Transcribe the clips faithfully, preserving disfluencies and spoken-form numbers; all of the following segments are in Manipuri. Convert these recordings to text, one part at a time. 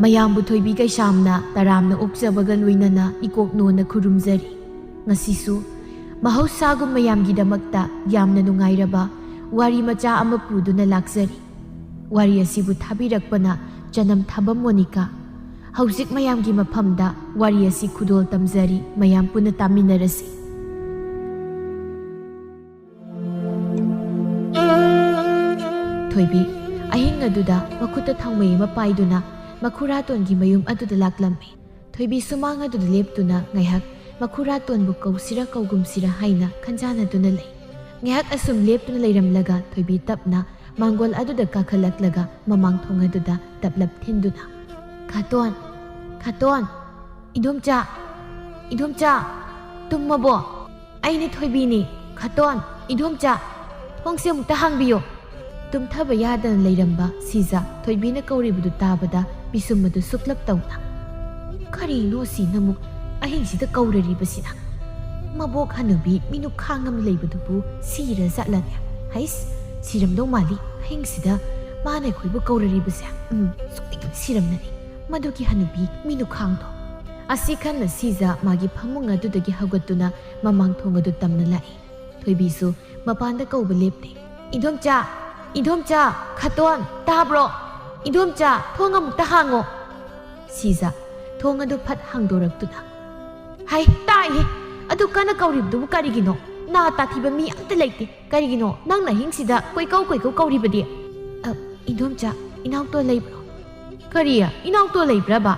ꯃꯌꯥꯝꯕꯨ ꯊꯣꯏꯕꯤ ꯀꯩꯁꯥꯝꯅ ꯇꯔꯥꯝꯅ ꯑꯣꯛꯆꯕꯒ ꯂꯣꯏꯅꯅ ꯏꯀꯣꯛ ꯅꯣꯟꯅ ꯈꯨꯔꯨꯝꯖꯔꯤ꯫ ꯉꯁꯤꯁꯨ ꯃꯍꯧꯁꯥꯒꯨꯝ ꯃꯌꯥꯝꯒꯤꯗꯃꯛꯇ ꯌꯥꯝꯅ ꯅꯨꯡꯉꯥꯏꯔꯕ ꯋꯥꯔꯤ ꯃꯆꯥ ꯑꯃ ꯄꯨꯗꯨꯅ ꯂꯥꯛꯆꯔꯤ꯫ ꯋꯥꯔꯤ ꯑꯁꯤꯕꯨ ꯊꯥꯕꯤꯔꯛꯄꯅ ꯆꯅꯝ ꯊꯥꯕꯝ ꯃꯣꯅꯤꯀꯥ꯫ ꯍꯧꯖꯤꯛ ꯃꯌꯥꯝꯒꯤ ꯃꯐꯝꯗ ꯋꯥꯔꯤ ꯑꯁꯤ ꯈꯨꯗꯣꯜ ꯇꯝꯖꯔꯤ, ꯃꯌꯥꯝ ꯄꯨꯟꯅ ꯇꯥꯃꯤꯟꯅꯔꯁꯤ꯫ ꯊꯣꯏꯕꯤ ꯑꯍꯤꯡ ꯑꯗꯨꯗ ꯃꯈꯨꯠꯇ ꯊꯥꯎꯃꯩ ꯑꯃ ꯄꯥꯏꯗꯨꯅ ꯃꯈꯨꯔꯥꯇꯣꯟꯒꯤ ꯃꯌꯨꯝ ꯑꯗꯨꯗ ꯂꯥꯛꯂꯝꯃꯤ꯫ ꯊꯣꯏꯕꯤ ꯁꯨꯃꯥꯡ ꯑꯗꯨꯗ ꯂꯦꯞꯇꯨꯅ ꯉꯥꯏꯍꯥꯛ ꯃꯈꯨꯔꯥꯇꯣꯟꯕꯨ ꯀꯧꯁꯤꯔꯥ ꯀꯧꯒꯨꯝꯁꯤꯔꯥ ꯍꯥꯏꯅ ꯈꯟꯖꯥꯟꯅꯗꯨꯅ ꯂꯩ꯫ ꯉꯥꯏꯍꯥꯛ ꯑꯁꯨꯝ ꯂꯦꯞꯇꯨꯅ ꯂꯩꯔꯝꯂꯒ ꯊꯣꯏꯕꯤ ꯇꯞꯅ ꯃꯥꯡꯒꯣꯜ ꯑꯗꯨꯗ ꯀꯥꯈꯠꯂꯛꯂꯒ ꯃꯃꯥꯡ ꯊꯣꯡ ꯑꯗꯨꯗ ꯇꯞꯂꯞ ꯊꯤꯟꯗꯨꯅ, "ꯈꯥꯇꯣꯟ, ꯈꯥꯇꯣꯟ, ꯏꯗꯣꯝꯆꯥ, ꯏꯗꯣꯝꯆꯥ, ꯇꯨꯝꯃꯕꯣ? ꯑꯩꯅꯦ ꯊꯣꯏꯕꯤꯅꯦ꯫ ꯈꯥꯇꯣꯟ, ꯏꯗꯣꯝꯆꯥ, ꯊꯣꯡꯁꯦ ꯑꯃꯨꯛꯇ ꯍꯥꯡꯕꯤꯌꯣ꯫" ꯇꯨꯝꯊꯕ ꯌꯥꯗꯅ ꯂꯩꯔꯝꯕ ꯁꯤꯖ ꯊꯣꯏꯕꯤꯅ ꯀꯧꯔꯤꯕꯗꯨ ꯇꯥꯕꯗ ꯄꯤꯁꯨꯝ ꯑꯗꯨ ꯁꯨꯛꯂꯞ ꯇꯧꯅ, "ꯀꯔꯤꯅꯣ ꯁꯤꯅ ꯑꯃꯨꯛ ꯑꯍꯤꯡꯁꯤꯗ ꯀꯧꯔꯔꯤꯕꯁꯤꯅ? ꯃꯕꯣꯛ ꯍꯅꯨꯕꯤ ꯃꯤꯅꯨꯈꯥꯡ ꯑꯃ ꯂꯩꯕꯗꯨꯕꯨ ꯁꯤꯔ ꯖꯥꯠꯂꯅꯦ? ꯍꯩꯁ, ꯁꯤꯔꯝꯗꯧ ꯃꯥꯜꯂꯤ꯫ ꯑꯍꯤꯡꯁꯤꯗ ꯃꯥꯅ ꯑꯩꯈꯣꯏꯕꯨ ꯀꯧꯔꯔꯤꯕꯁꯦ꯫ ꯎꯝ, ꯁꯣꯏꯗꯅ ꯁꯤꯔꯝꯂꯅꯤ ꯃꯗꯨꯒꯤ ꯍꯅꯨꯕꯤ ꯃꯤꯅꯨꯈꯥꯡꯗꯣ꯫" ꯑꯁꯤ ꯈꯟꯅ ꯁꯤꯖ ꯃꯥꯒꯤ ꯐꯃꯨꯡ ꯑꯗꯨꯗꯒꯤ ꯍꯧꯒꯠꯇꯨꯅ ꯃꯃꯥꯡ ꯊꯣꯡ ꯑꯗꯨ ꯇꯝꯅ ꯂꯥꯛꯏ꯫ ꯊꯣꯏꯕꯤꯁꯨ ꯃꯄꯥꯟꯗ ꯀꯧꯕ ꯂꯦꯞꯇꯦ꯫ "ꯏꯗꯣꯝꯆꯥ, ꯏꯗꯣꯝꯆꯥ, ꯈꯥꯇꯣꯟ, ꯇꯥꯕ꯭ꯔꯣ? ꯏꯗꯣꯝꯆꯥ, ꯊꯣꯡ ꯑꯃꯨꯛꯇ ꯍꯥꯡꯉꯣ꯫" ꯁꯤꯖ ꯊꯣꯡ ꯑꯗꯨ ꯐꯠ ꯍꯥꯡꯗꯣꯔꯛꯇꯨꯅ, "ꯍꯥꯏ, ꯇꯥꯏꯍꯦ꯫ ꯑꯗꯨ ꯀꯟꯅ ꯀꯧꯔꯤꯕꯗꯨꯕꯨ ꯀꯔꯤꯒꯤꯅꯣ? ꯅꯥ ꯇꯥꯊꯤꯕ ꯃꯤ ꯑꯝꯇ ꯂꯩꯇꯦ꯫ ꯀꯔꯤꯒꯤꯅꯣ ꯅꯪꯅ ꯑꯍꯤꯡꯁꯤꯗ ꯀꯣꯏꯀꯧ ꯀꯣꯏꯀꯧ ꯀꯧꯔꯤꯕꯗꯤ?" "ꯑ, ꯏꯗꯣꯝꯆꯥ, ꯏꯅꯥꯎꯇꯣꯟ ꯂꯩꯕ꯭ꯔꯣ?" "ꯀꯔꯤ? ꯏꯅꯥꯎꯇꯣꯟ ꯂꯩꯕ꯭ꯔꯕ?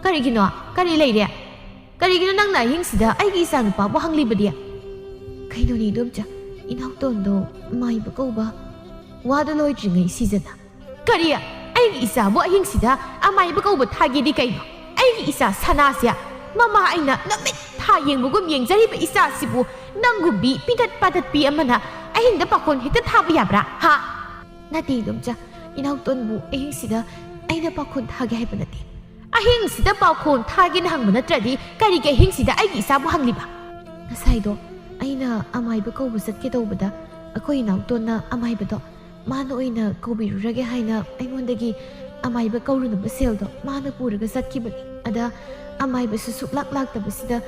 ꯀꯔꯤꯒꯤꯅꯣ? ꯀꯔꯤ ꯂꯩꯔꯦ? ꯀꯔꯤꯒꯤꯅꯣ ꯅꯪꯅ ꯑꯍꯤꯡꯁꯤꯗ ꯑꯩꯒꯤ ꯏꯆꯥꯅꯨꯄꯥꯕꯨ ꯍꯪꯂꯤꯕꯗꯤ?" "ꯀꯩꯅꯣꯅꯦ ꯏꯗꯣꯝꯆꯥ, ꯏꯅꯥꯎꯇꯣꯟꯗꯣ ꯃꯥꯏꯕ ꯀꯧꯕ꯫" ꯋꯥꯗꯨ ꯂꯣꯏꯗ꯭ꯔꯤꯉꯩ ꯁꯤꯖꯅ, "ꯀꯔꯤ? ꯑꯩꯒꯤ ꯏꯆꯥꯕꯨ ꯑꯍꯤꯡꯁꯤꯗ ꯑꯃꯥꯏꯕ ꯀꯧꯕ ꯊꯥꯒꯦꯗꯤ ꯀꯩꯅꯣ? ꯑꯩꯒꯤ ꯏꯆꯥ ꯁꯅꯥꯁꯦ, ꯃꯃꯥ ꯑꯩꯅ ꯅꯨꯃꯤꯠ ꯊꯥ ꯌꯦꯡꯕꯒꯨꯝ ꯌꯦꯡꯖꯔꯤꯕ ꯏꯆꯥꯁꯤꯕꯨ ꯅꯪꯒꯨꯝꯕꯤ ꯄꯤꯇꯠ ꯄꯥꯇꯠꯄꯤ ꯑꯃꯅ ꯑꯍꯤꯡꯗ ꯄꯥꯈꯣꯟ ꯍꯦꯛꯇ ꯊꯥꯕ ꯌꯥꯕ꯭ꯔꯥ, ꯍꯥ?" "ꯅꯠꯇꯦ ꯏꯗꯣꯝꯆꯥ, ꯏꯅꯥꯎꯇꯣꯟꯕꯨ ꯑꯍꯤꯡꯁꯤꯗ ꯑꯩꯅ ꯄꯥꯈꯣꯟ ꯊꯥꯒꯦ ꯍꯥꯏꯕ ꯅꯠꯇꯦ꯫" "ꯑꯍꯤꯡꯁꯤꯗ ꯄꯥꯈꯣꯟ ꯊꯥꯒꯦꯅ ꯍꯪꯕ ꯅꯠꯇ꯭ꯔꯗꯤ ꯀꯔꯤꯒꯤ ꯑꯍꯤꯡꯁꯤꯗ ꯑꯩꯒꯤ ꯏꯆꯥꯕꯨ ꯍꯪꯂꯤꯕ?" ꯉꯁꯥꯏꯗꯣ ꯑꯩꯅ ꯑꯃꯥꯏꯕ ꯀꯧꯕ ꯆꯠꯀꯦ ꯇꯧꯕꯗ, ꯑꯩꯈꯣꯏ ꯏꯅꯥꯎꯇꯣꯟꯅ ꯑꯃꯥꯏꯕꯗꯣ ꯃꯥꯅ ꯑꯣꯏꯅ ꯀꯧꯕꯤꯔꯨꯔꯒꯦ ꯍꯥꯏꯅ ꯑꯩꯉꯣꯟꯗꯒꯤ ꯑꯃꯥꯏꯕ ꯀꯧꯔꯨꯅꯕ ꯁꯦꯜꯗꯣ ꯃꯥꯅ ꯄꯨꯔꯒ ꯆꯠꯈꯤꯕꯅꯤ꯫ ꯑꯗ ꯑꯃꯥꯏꯕꯁꯨ ꯁꯨꯛꯂꯥꯛ ꯂꯥꯛꯇꯕꯁꯤꯗ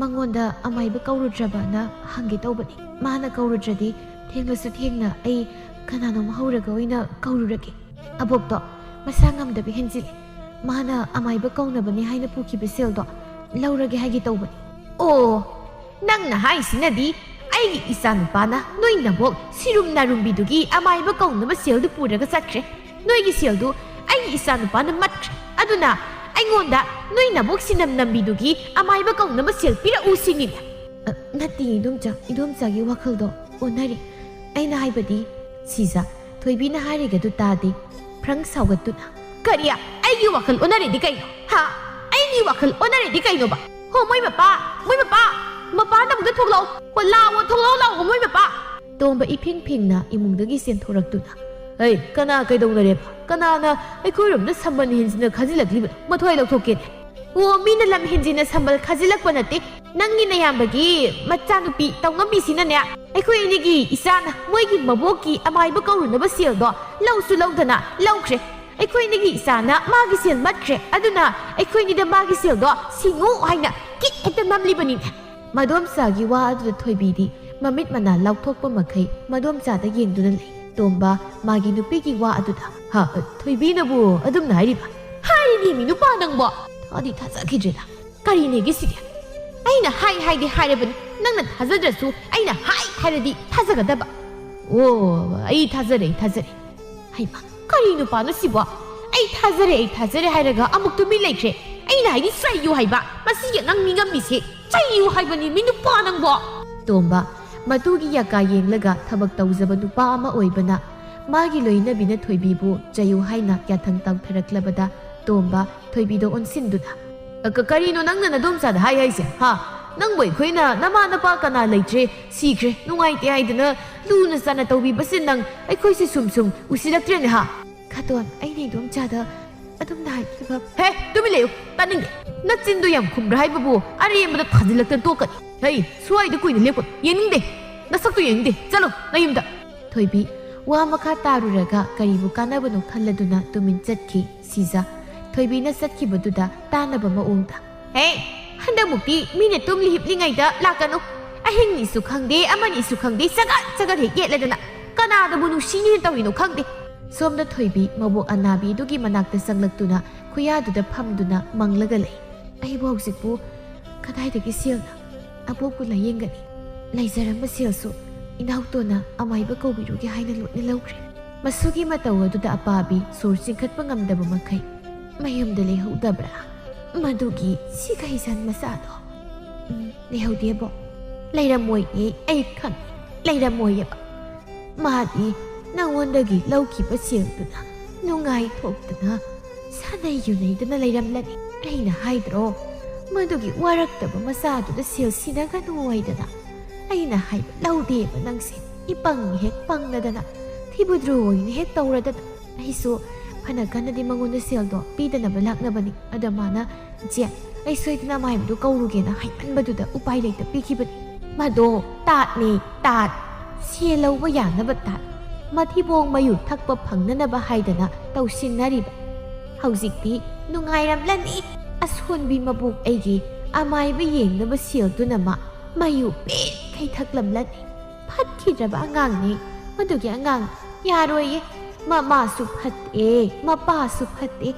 ꯃꯉꯣꯟꯗ ꯑꯃꯥꯏꯕ ꯀꯧꯔꯨꯗ꯭ꯔꯕꯅ ꯍꯪꯒꯦ ꯇꯧꯕꯅꯤ꯫ ꯃꯥꯅ ꯀꯧꯔꯨꯗ꯭ꯔꯗꯤ ꯊꯦꯡꯂꯁꯨ ꯊꯦꯡꯅ ꯑꯩ ꯀꯅꯥꯅꯣꯝ ꯍꯧꯔꯒ ꯑꯣꯏꯅ ꯀꯧꯔꯨꯔꯒꯦ꯫ ꯑꯕꯣꯛꯇꯣ ꯃꯁꯥ ꯉꯝꯗꯕ ꯍꯦꯟꯖꯤꯜꯂꯦ꯫ ꯃꯥꯅ ꯑꯃꯥꯏꯕ ꯀꯧꯅꯕꯅꯤ ꯍꯥꯏꯅ ꯄꯨꯈꯤꯕ ꯁꯦꯜꯗꯣ ꯂꯧꯔꯒꯦ ꯍꯥꯏꯒꯦ ꯇꯧꯕꯅꯤ꯫ ꯑꯣ, ꯅꯪꯅ ꯍꯥꯏꯁꯤꯅꯗꯤ ꯑꯩꯒꯤ ꯏꯆꯥꯅꯨꯄꯥꯅ ꯅꯣꯏ ꯅꯕꯣꯛ ꯁꯤꯔꯨꯝ ꯅꯥꯔꯨꯝꯕꯤꯗꯨꯒꯤ ꯑꯃꯥꯏꯕ ꯀꯧꯅꯕ ꯁꯦꯜꯗꯨ ꯄꯨꯔꯒ ꯆꯠꯈ꯭ꯔꯦ꯫ ꯅꯣꯏꯒꯤ ꯁꯦꯜꯗꯨ ꯑꯩꯒꯤ ꯏꯆꯥꯅꯨꯄꯥꯅ ꯃꯠꯈ꯭ꯔꯦ꯫ ꯑꯗꯨꯅ ꯑꯩꯉꯣꯟꯗ ꯅꯣꯏ ꯅꯕꯣꯛ ꯁꯤꯅꯝ ꯅꯝꯕꯤꯗꯨꯒꯤ ꯑꯃꯥꯏꯕ ꯀꯧꯅꯕ ꯁꯦꯜ ꯄꯤꯔꯛꯎ ꯁꯤꯅꯤꯅꯦ꯫ ꯑ, ꯅꯠꯇꯦ ꯏꯗꯣꯝꯆꯥ, ꯏꯗꯣꯝꯆꯥꯒꯤ ꯋꯥꯈꯜꯗꯣ ꯑꯣꯟꯅꯔꯦ꯫ ꯑꯩꯅ ꯍꯥꯏꯕꯗꯤ, ꯁꯤꯖ, ꯊꯣꯏꯕꯤꯅ ꯍꯥꯏꯔꯤꯒꯗꯨ ꯇꯥꯗꯦ꯫ ꯐ꯭ꯔꯪ ꯁꯥꯎꯒꯠꯇꯨꯅ, "ꯀꯔꯤ? ꯑꯩꯒꯤ ꯋꯥꯈꯜ ꯑꯣꯟꯅꯔꯤꯗꯤ ꯀꯩꯅꯣ? ꯍꯥ? ꯑꯩꯒꯤ ꯋꯥꯈꯜ ꯑꯣꯟꯅꯔꯤꯗꯤ ꯀꯩꯅꯣꯕ? ꯍꯣ, ꯃꯣꯏ ꯃꯄꯥ, ꯃꯣꯏ ꯃꯄꯥ, ꯃꯄꯥ ꯅꯕꯨꯛꯇ ꯊꯣꯛꯂꯛꯑꯣ꯫ ꯍꯣ, ꯂꯥꯛꯑꯣ, ꯊꯣꯛꯂꯛꯑꯣ, ꯂꯥꯛꯑꯣ, ꯃꯣꯏ ꯃꯄꯥ!" ꯇꯣꯝꯕ ꯏꯐꯤꯡ ꯐꯤꯡꯅ ꯏꯃꯨꯡꯗꯒꯤ ꯆꯦꯟꯊꯣꯔꯛꯇꯨꯅ, "ꯍꯩ, ꯀꯅꯥ ꯀꯩꯗꯧꯅꯔꯦꯕ? ꯀꯅꯥꯅ ꯑꯩꯈꯣꯏꯔꯣꯝꯗ ꯁꯝꯕꯟ ꯍꯦꯟꯖꯤꯟꯅ ꯈꯥꯖꯤꯜꯂꯛꯂꯤꯕꯅꯣ? ꯃꯊ꯭ꯋꯥꯏ ꯂꯧꯊꯣꯛꯀꯦꯅꯦ!" "ꯑꯣ, ꯃꯤꯅ ꯂꯝ ꯍꯦꯟꯖꯤꯟꯅ ꯁꯝꯕꯜ ꯈꯥꯖꯤꯜꯂꯛꯄ ꯅꯠꯇꯦ꯫ ꯅꯪꯒꯤ ꯅꯌꯥꯝꯕꯒꯤ ꯃꯆꯥꯅꯨꯄꯤ ꯇꯧꯉꯝꯕꯤꯁꯤꯅꯅꯦ, ꯑꯩꯈꯣꯏ ꯑꯅꯤꯒꯤ ꯏꯆꯥꯅ ꯃꯣꯏꯒꯤ ꯃꯕꯣꯛꯀꯤ ꯑꯃꯥꯏꯕ ꯀꯧꯔꯨꯅꯕ ꯁꯦꯜꯗꯣ ꯂꯧꯁꯨ ꯂꯧꯗꯅ ꯂꯧꯈ꯭ꯔꯦ꯫ ꯑꯩꯈꯣꯏ ꯑꯅꯤꯒꯤ ꯏꯆꯥꯅ ꯃꯥꯒꯤ ꯁꯦꯜ ꯃꯠꯈ꯭ꯔꯦ꯫ ꯑꯗꯨꯅ ꯑꯩꯈꯣꯏ ꯑꯅꯤꯗ ꯃꯥꯒꯤ ꯁꯦꯜꯗꯣ ꯁꯤꯡꯉꯨ ꯍꯥꯏꯅ ꯀꯤꯛ ꯍꯦꯛꯇ ꯅꯝꯂꯤꯕꯅꯤꯅꯦ꯫" ꯃꯗꯣꯝꯆꯥꯒꯤ ꯋꯥ ꯑꯗꯨꯗ ꯊꯣꯏꯕꯤꯗꯤ ꯃꯃꯤꯠ ꯃꯅꯥ ꯂꯥꯎꯊꯣꯛꯄ ꯃꯈꯩ ꯃꯗꯣꯝꯆꯥꯗ ꯌꯦꯡꯗꯨꯅ ꯂꯩ꯫ ꯇꯣꯝꯕ ꯃꯥꯒꯤ ꯅꯨꯄꯤꯒꯤ ꯋꯥ ꯑꯗꯨꯗ, "ꯍꯥ, ꯊꯣꯏꯕꯤꯅꯕꯨ ꯑꯗꯨꯝꯅ ꯍꯥꯏꯔꯤꯕ?" "ꯍꯥꯏꯔꯤꯅꯦꯃꯤ ꯅꯨꯄꯥ ꯅꯪꯕꯣ!" ꯊꯥꯗꯤ ꯊꯥꯖꯈꯤꯗ꯭ꯔꯦꯗ꯫ "ꯀꯔꯤꯅꯦꯒꯦ ꯁꯤꯗꯤ? ꯑꯩꯅ ꯍꯥꯏ ꯍꯥꯏꯗꯤ ꯍꯥꯏꯔꯕꯅꯤ, ꯅꯪꯅ ꯊꯥꯖꯗ꯭ꯔꯁꯨ ꯑꯩꯅ ꯍꯥꯏ ꯍꯥꯏꯔꯗꯤ ꯊꯥꯖꯒꯗꯕ?" "ꯑꯣ, ꯑꯩ ꯊꯥꯖꯔꯦ, ꯑꯩ ꯊꯥꯖꯔꯦ꯫" ꯍꯩꯃꯥ, ꯀꯔꯤ ꯅꯨꯄꯥꯅꯣ ꯁꯤꯕꯣ? "ꯑꯩ ꯊꯥꯖꯔꯦ, ꯑꯩ ꯊꯥꯖꯔꯦ" ꯍꯥꯏꯔꯒ ꯑꯃꯨꯛ ꯇꯨꯃꯤꯟ ꯂꯩꯈ꯭ꯔꯦ꯫ ꯑꯩꯅ ꯍꯥꯏꯗꯤ ꯆꯩꯌꯨ ꯍꯥꯏꯕ, ꯃꯁꯤꯒꯤ ꯑꯉꯥꯡ ꯃꯤꯉꯝꯃꯤꯁꯦ ꯆꯩꯌꯨ ꯍꯥꯏꯕꯅꯤ, ꯃꯤ ꯅꯨꯄꯥ ꯅꯪꯕꯣ꯫ ꯇꯣꯝꯕ, ꯃꯇꯨꯒꯤ ꯌꯥꯀꯥ ꯌꯦꯡꯂꯒ ꯊꯕꯛ ꯇꯧꯖꯕ ꯅꯨꯄꯥ ꯑꯃ ꯑꯣꯏꯕꯅ, ꯃꯥꯒꯤ ꯂꯣꯏꯅꯕꯤꯅ ꯊꯣꯏꯕꯤꯕꯨ ꯆꯩꯌꯨ ꯍꯥꯏꯅ ꯌꯥꯊꯪ ꯇꯧꯊꯔꯛꯂꯕꯗ, ꯇꯣꯝꯕ ꯊꯣꯏꯕꯤꯗ ꯑꯣꯟꯁꯤꯟꯗꯨꯅ, "ꯑ, ꯀ-, ꯀꯔꯤꯅꯣ ꯅꯪꯅ ꯅꯗꯣꯝꯆꯥꯗ ꯍꯥꯏ ꯍꯥꯏꯁꯦ, ꯍꯥ? ꯅꯪꯕꯨ ꯑꯩꯈꯣꯏꯅ ꯅꯃꯥ ꯅꯄꯥ ꯀꯅꯥ ꯂꯩꯇ꯭ꯔꯦ, ꯁꯤꯈ꯭ꯔꯦ, ꯅꯨꯡꯉꯥꯏꯇꯦ ꯍꯥꯏꯗꯅ ꯂꯨꯅ ꯆꯥꯟꯅ ꯇꯧꯕꯤꯕꯁꯦ ꯅꯪ ꯑꯩꯈꯣꯏꯁꯦ ꯁꯨꯝ ꯁꯨꯝ ꯎꯁꯤꯜꯂꯛꯇ꯭ꯔꯦꯅꯦ, ꯍꯥ?" "ꯈꯇꯣꯟ, ꯑꯩꯅ ꯏꯗꯣꯝꯆꯥꯗ ꯑꯗꯨꯝꯅ ꯍꯥꯏꯕꯤꯕ꯫ ꯍꯦ, ꯇꯨꯃꯤꯟ ꯂꯩꯌꯨ, ꯇꯥꯅꯤꯡꯗꯦ꯫ ꯅꯆꯤꯟꯗꯣ ꯌꯥꯝ ꯈꯨꯝꯕ꯭ꯔꯥ ꯍꯥꯏꯕꯕꯨ? ꯑꯔꯦꯝꯕꯗ ꯊꯥꯖꯤꯜꯂꯛꯇꯅ ꯇꯣꯛꯀꯅꯤ꯫ ꯍꯩ, ꯁ꯭ꯋꯥꯏꯗ ꯀꯨꯏꯅ ꯂꯦꯞꯀꯅꯨ, ꯌꯦꯡꯅꯤꯡꯗꯦ꯫ ꯅꯁꯛꯇꯣ ꯌꯦꯡꯅꯤꯡꯗꯦ꯫ ꯆꯠꯂꯣ ꯅꯌꯨꯝꯗ꯫ ꯊꯣꯏꯕꯤ ꯋꯥ ꯃꯈꯥ ꯇꯥꯔꯨꯔꯒ ꯀꯔꯤꯕꯨ ꯀꯥꯟꯅꯕꯅꯣ ꯈꯜꯂꯗꯨꯅ ꯇꯨꯃꯤꯟ ꯆꯠꯈꯤ꯫ ꯁꯤꯖ ꯊꯣꯏꯕꯤꯅ ꯆꯠꯈꯤꯕꯗꯨꯗ ꯇꯥꯅꯕ ꯃꯑꯣꯡꯗ, ꯍꯦ, ꯍꯟꯗꯛꯃꯨꯛꯇꯤ ꯃꯤꯅ ꯇꯨꯝꯂꯤ ꯍꯤꯞꯂꯤꯉꯩꯗ ꯂꯥꯛꯀꯅꯨ꯫ ꯑꯍꯤꯡꯅꯤꯁꯨ ꯈꯪꯗꯦ, ꯑꯃꯅꯤꯁꯨ ꯈꯪꯗꯦ, ꯆꯒꯠ ꯆꯒꯠ ꯍꯦꯛ ꯌꯦꯠꯂꯗꯅ ꯀꯅꯥꯗꯕꯨ ꯅꯨꯡꯁꯤꯅꯦꯅ ꯇꯧꯔꯤꯅꯣ ꯈꯪꯗꯦ꯫ ꯁꯣꯝꯗ ꯊꯣꯏꯕꯤ ꯃꯕꯣꯛ ꯑꯅꯥꯕꯤꯗꯨꯒꯤ ꯃꯅꯥꯛꯇ ꯆꯪꯂꯛꯇꯨꯅ ꯈꯨꯌꯥꯗꯨꯗ ꯐꯝꯗꯨꯅ ꯃꯪꯂꯒ ꯂꯩ꯫ ꯑꯩꯕꯨ ꯍꯧꯖꯤꯛꯄꯨ ꯀꯗꯥꯏꯗꯒꯤ ꯁꯦꯜꯅ ꯑꯕꯣꯛꯄꯨ ꯂꯥꯌꯦꯡꯒꯅꯤ? ꯂꯩꯖꯔꯝꯕ ꯁꯦꯜꯁꯨ ꯏꯅꯥꯎꯇꯣꯟꯅ ꯑꯃꯥꯏꯕ ꯀꯧꯕꯤꯔꯨꯒꯦ ꯍꯥꯏꯅ ꯂꯣꯏꯅ ꯂꯧꯈ꯭ꯔꯦ꯫ ꯃꯁꯨꯒꯤ ꯃꯇꯧ ꯑꯗꯨꯗ ꯑꯄꯥꯕꯤ ꯁꯣꯔ ꯆꯤꯡꯈꯠꯄ ꯉꯝꯗꯕ ꯃꯈꯩ ꯃꯌꯨꯝꯗ ꯂꯩꯍꯧꯗꯕ꯭ꯔꯥ? ꯃꯗꯨꯒꯤ ꯁꯤꯈꯩꯖꯟ ꯃꯆꯥꯗꯣ꯫ ꯎꯝ, ꯂꯩꯍꯧꯗꯦꯕꯣ꯫ ꯂꯩꯔꯝꯃꯣꯏꯌꯦ, ꯑꯩ ꯈꯪꯉꯦ꯫ ꯂꯩꯔꯝꯃꯣꯏꯌꯦꯕ꯫ ꯃꯥꯗꯤ ꯅꯉꯣꯟꯗꯒꯤ ꯂꯧꯈꯤꯕ ꯁꯦꯜꯗꯨꯅ ꯅꯨꯡꯉꯥꯏꯊꯣꯛꯇꯅ ꯁꯥꯟꯅꯩ ꯌꯨꯅꯩꯗꯅ ꯂꯩꯔꯝꯂꯅꯤ꯫ ꯑꯩꯅ ꯍꯥꯏꯗ꯭ꯔꯣ? ꯃꯗꯨꯒꯤ ꯋꯥꯔꯛꯇꯕ ꯃꯆꯥꯗꯨꯗ ꯁꯦꯜ ꯁꯤꯟꯅꯒꯅꯨ ꯍꯥꯏꯗꯅ꯫ ꯑꯩꯅ ꯍꯥꯏꯕ ꯂꯧꯗꯦꯕ ꯅꯪꯁꯦ꯫ ꯏꯄꯪ ꯍꯦꯛ ꯄꯪꯅꯗꯅ, ꯊꯤꯕꯨꯗ꯭ꯔꯣ ꯑꯣꯏꯅ ꯍꯦꯛ ꯇꯧꯔꯗꯅ꯫ ꯑꯩꯁꯨ ꯐꯅ ꯀꯟꯅꯗꯤ ꯃꯉꯣꯟꯗ ꯁꯦꯜꯗꯣ ꯄꯤꯗꯅꯕ ꯂꯥꯛꯅꯕꯅꯤ꯫ ꯑꯗ ꯃꯥꯅ, "ꯏꯆꯦ, ꯑꯩ ꯁꯣꯏꯗꯅ ꯑꯃꯥꯏꯕꯗꯨ ꯀꯧꯔꯨꯒꯦꯅ" ꯍꯥꯏꯃꯟꯕꯗꯨꯗ ꯎꯄꯥꯏ ꯂꯩꯇ ꯄꯤꯈꯤꯕꯅꯤ꯫ ꯃꯗꯣ ꯇꯥꯠꯅꯤ, ꯇꯥꯠ꯫ ꯁꯦꯜ ꯂꯧꯕ ꯌꯥꯅꯕ ꯇꯥꯠ꯫ ꯃꯊꯤꯕꯣꯡ ꯃꯌꯨ ꯊꯛꯄ ꯐꯪꯅꯅꯕ ꯍꯥꯏꯗꯅ ꯇꯧꯁꯤꯟꯅꯔꯤꯕ꯫ ꯍꯧꯖꯤꯛꯇꯤ ꯅꯨꯡꯉꯥꯏꯔꯝꯂꯅꯤ꯫ ꯑꯁꯣꯟꯕꯤ ꯃꯕꯣꯛ ꯑꯩꯒꯤ ꯑꯃꯥꯏꯕ ꯌꯦꯡꯅꯕ ꯁꯦꯜꯗꯨꯅ ꯃꯥ ꯃꯌꯨ ꯄꯦꯠꯈꯩ ꯊꯛꯂꯝꯂꯅꯤ꯫ ꯐꯠꯈꯤꯗ꯭ꯔꯕ ꯑꯉꯥꯡꯅꯤ꯫ ꯃꯗꯨꯒꯤ ꯑꯉꯥꯡ ꯌꯥꯔꯣꯏꯌꯦ꯫ ꯃꯃꯥꯁꯨ ꯐꯠꯇꯦ, ꯃꯄꯥꯁꯨ ꯐꯠꯇꯦ꯫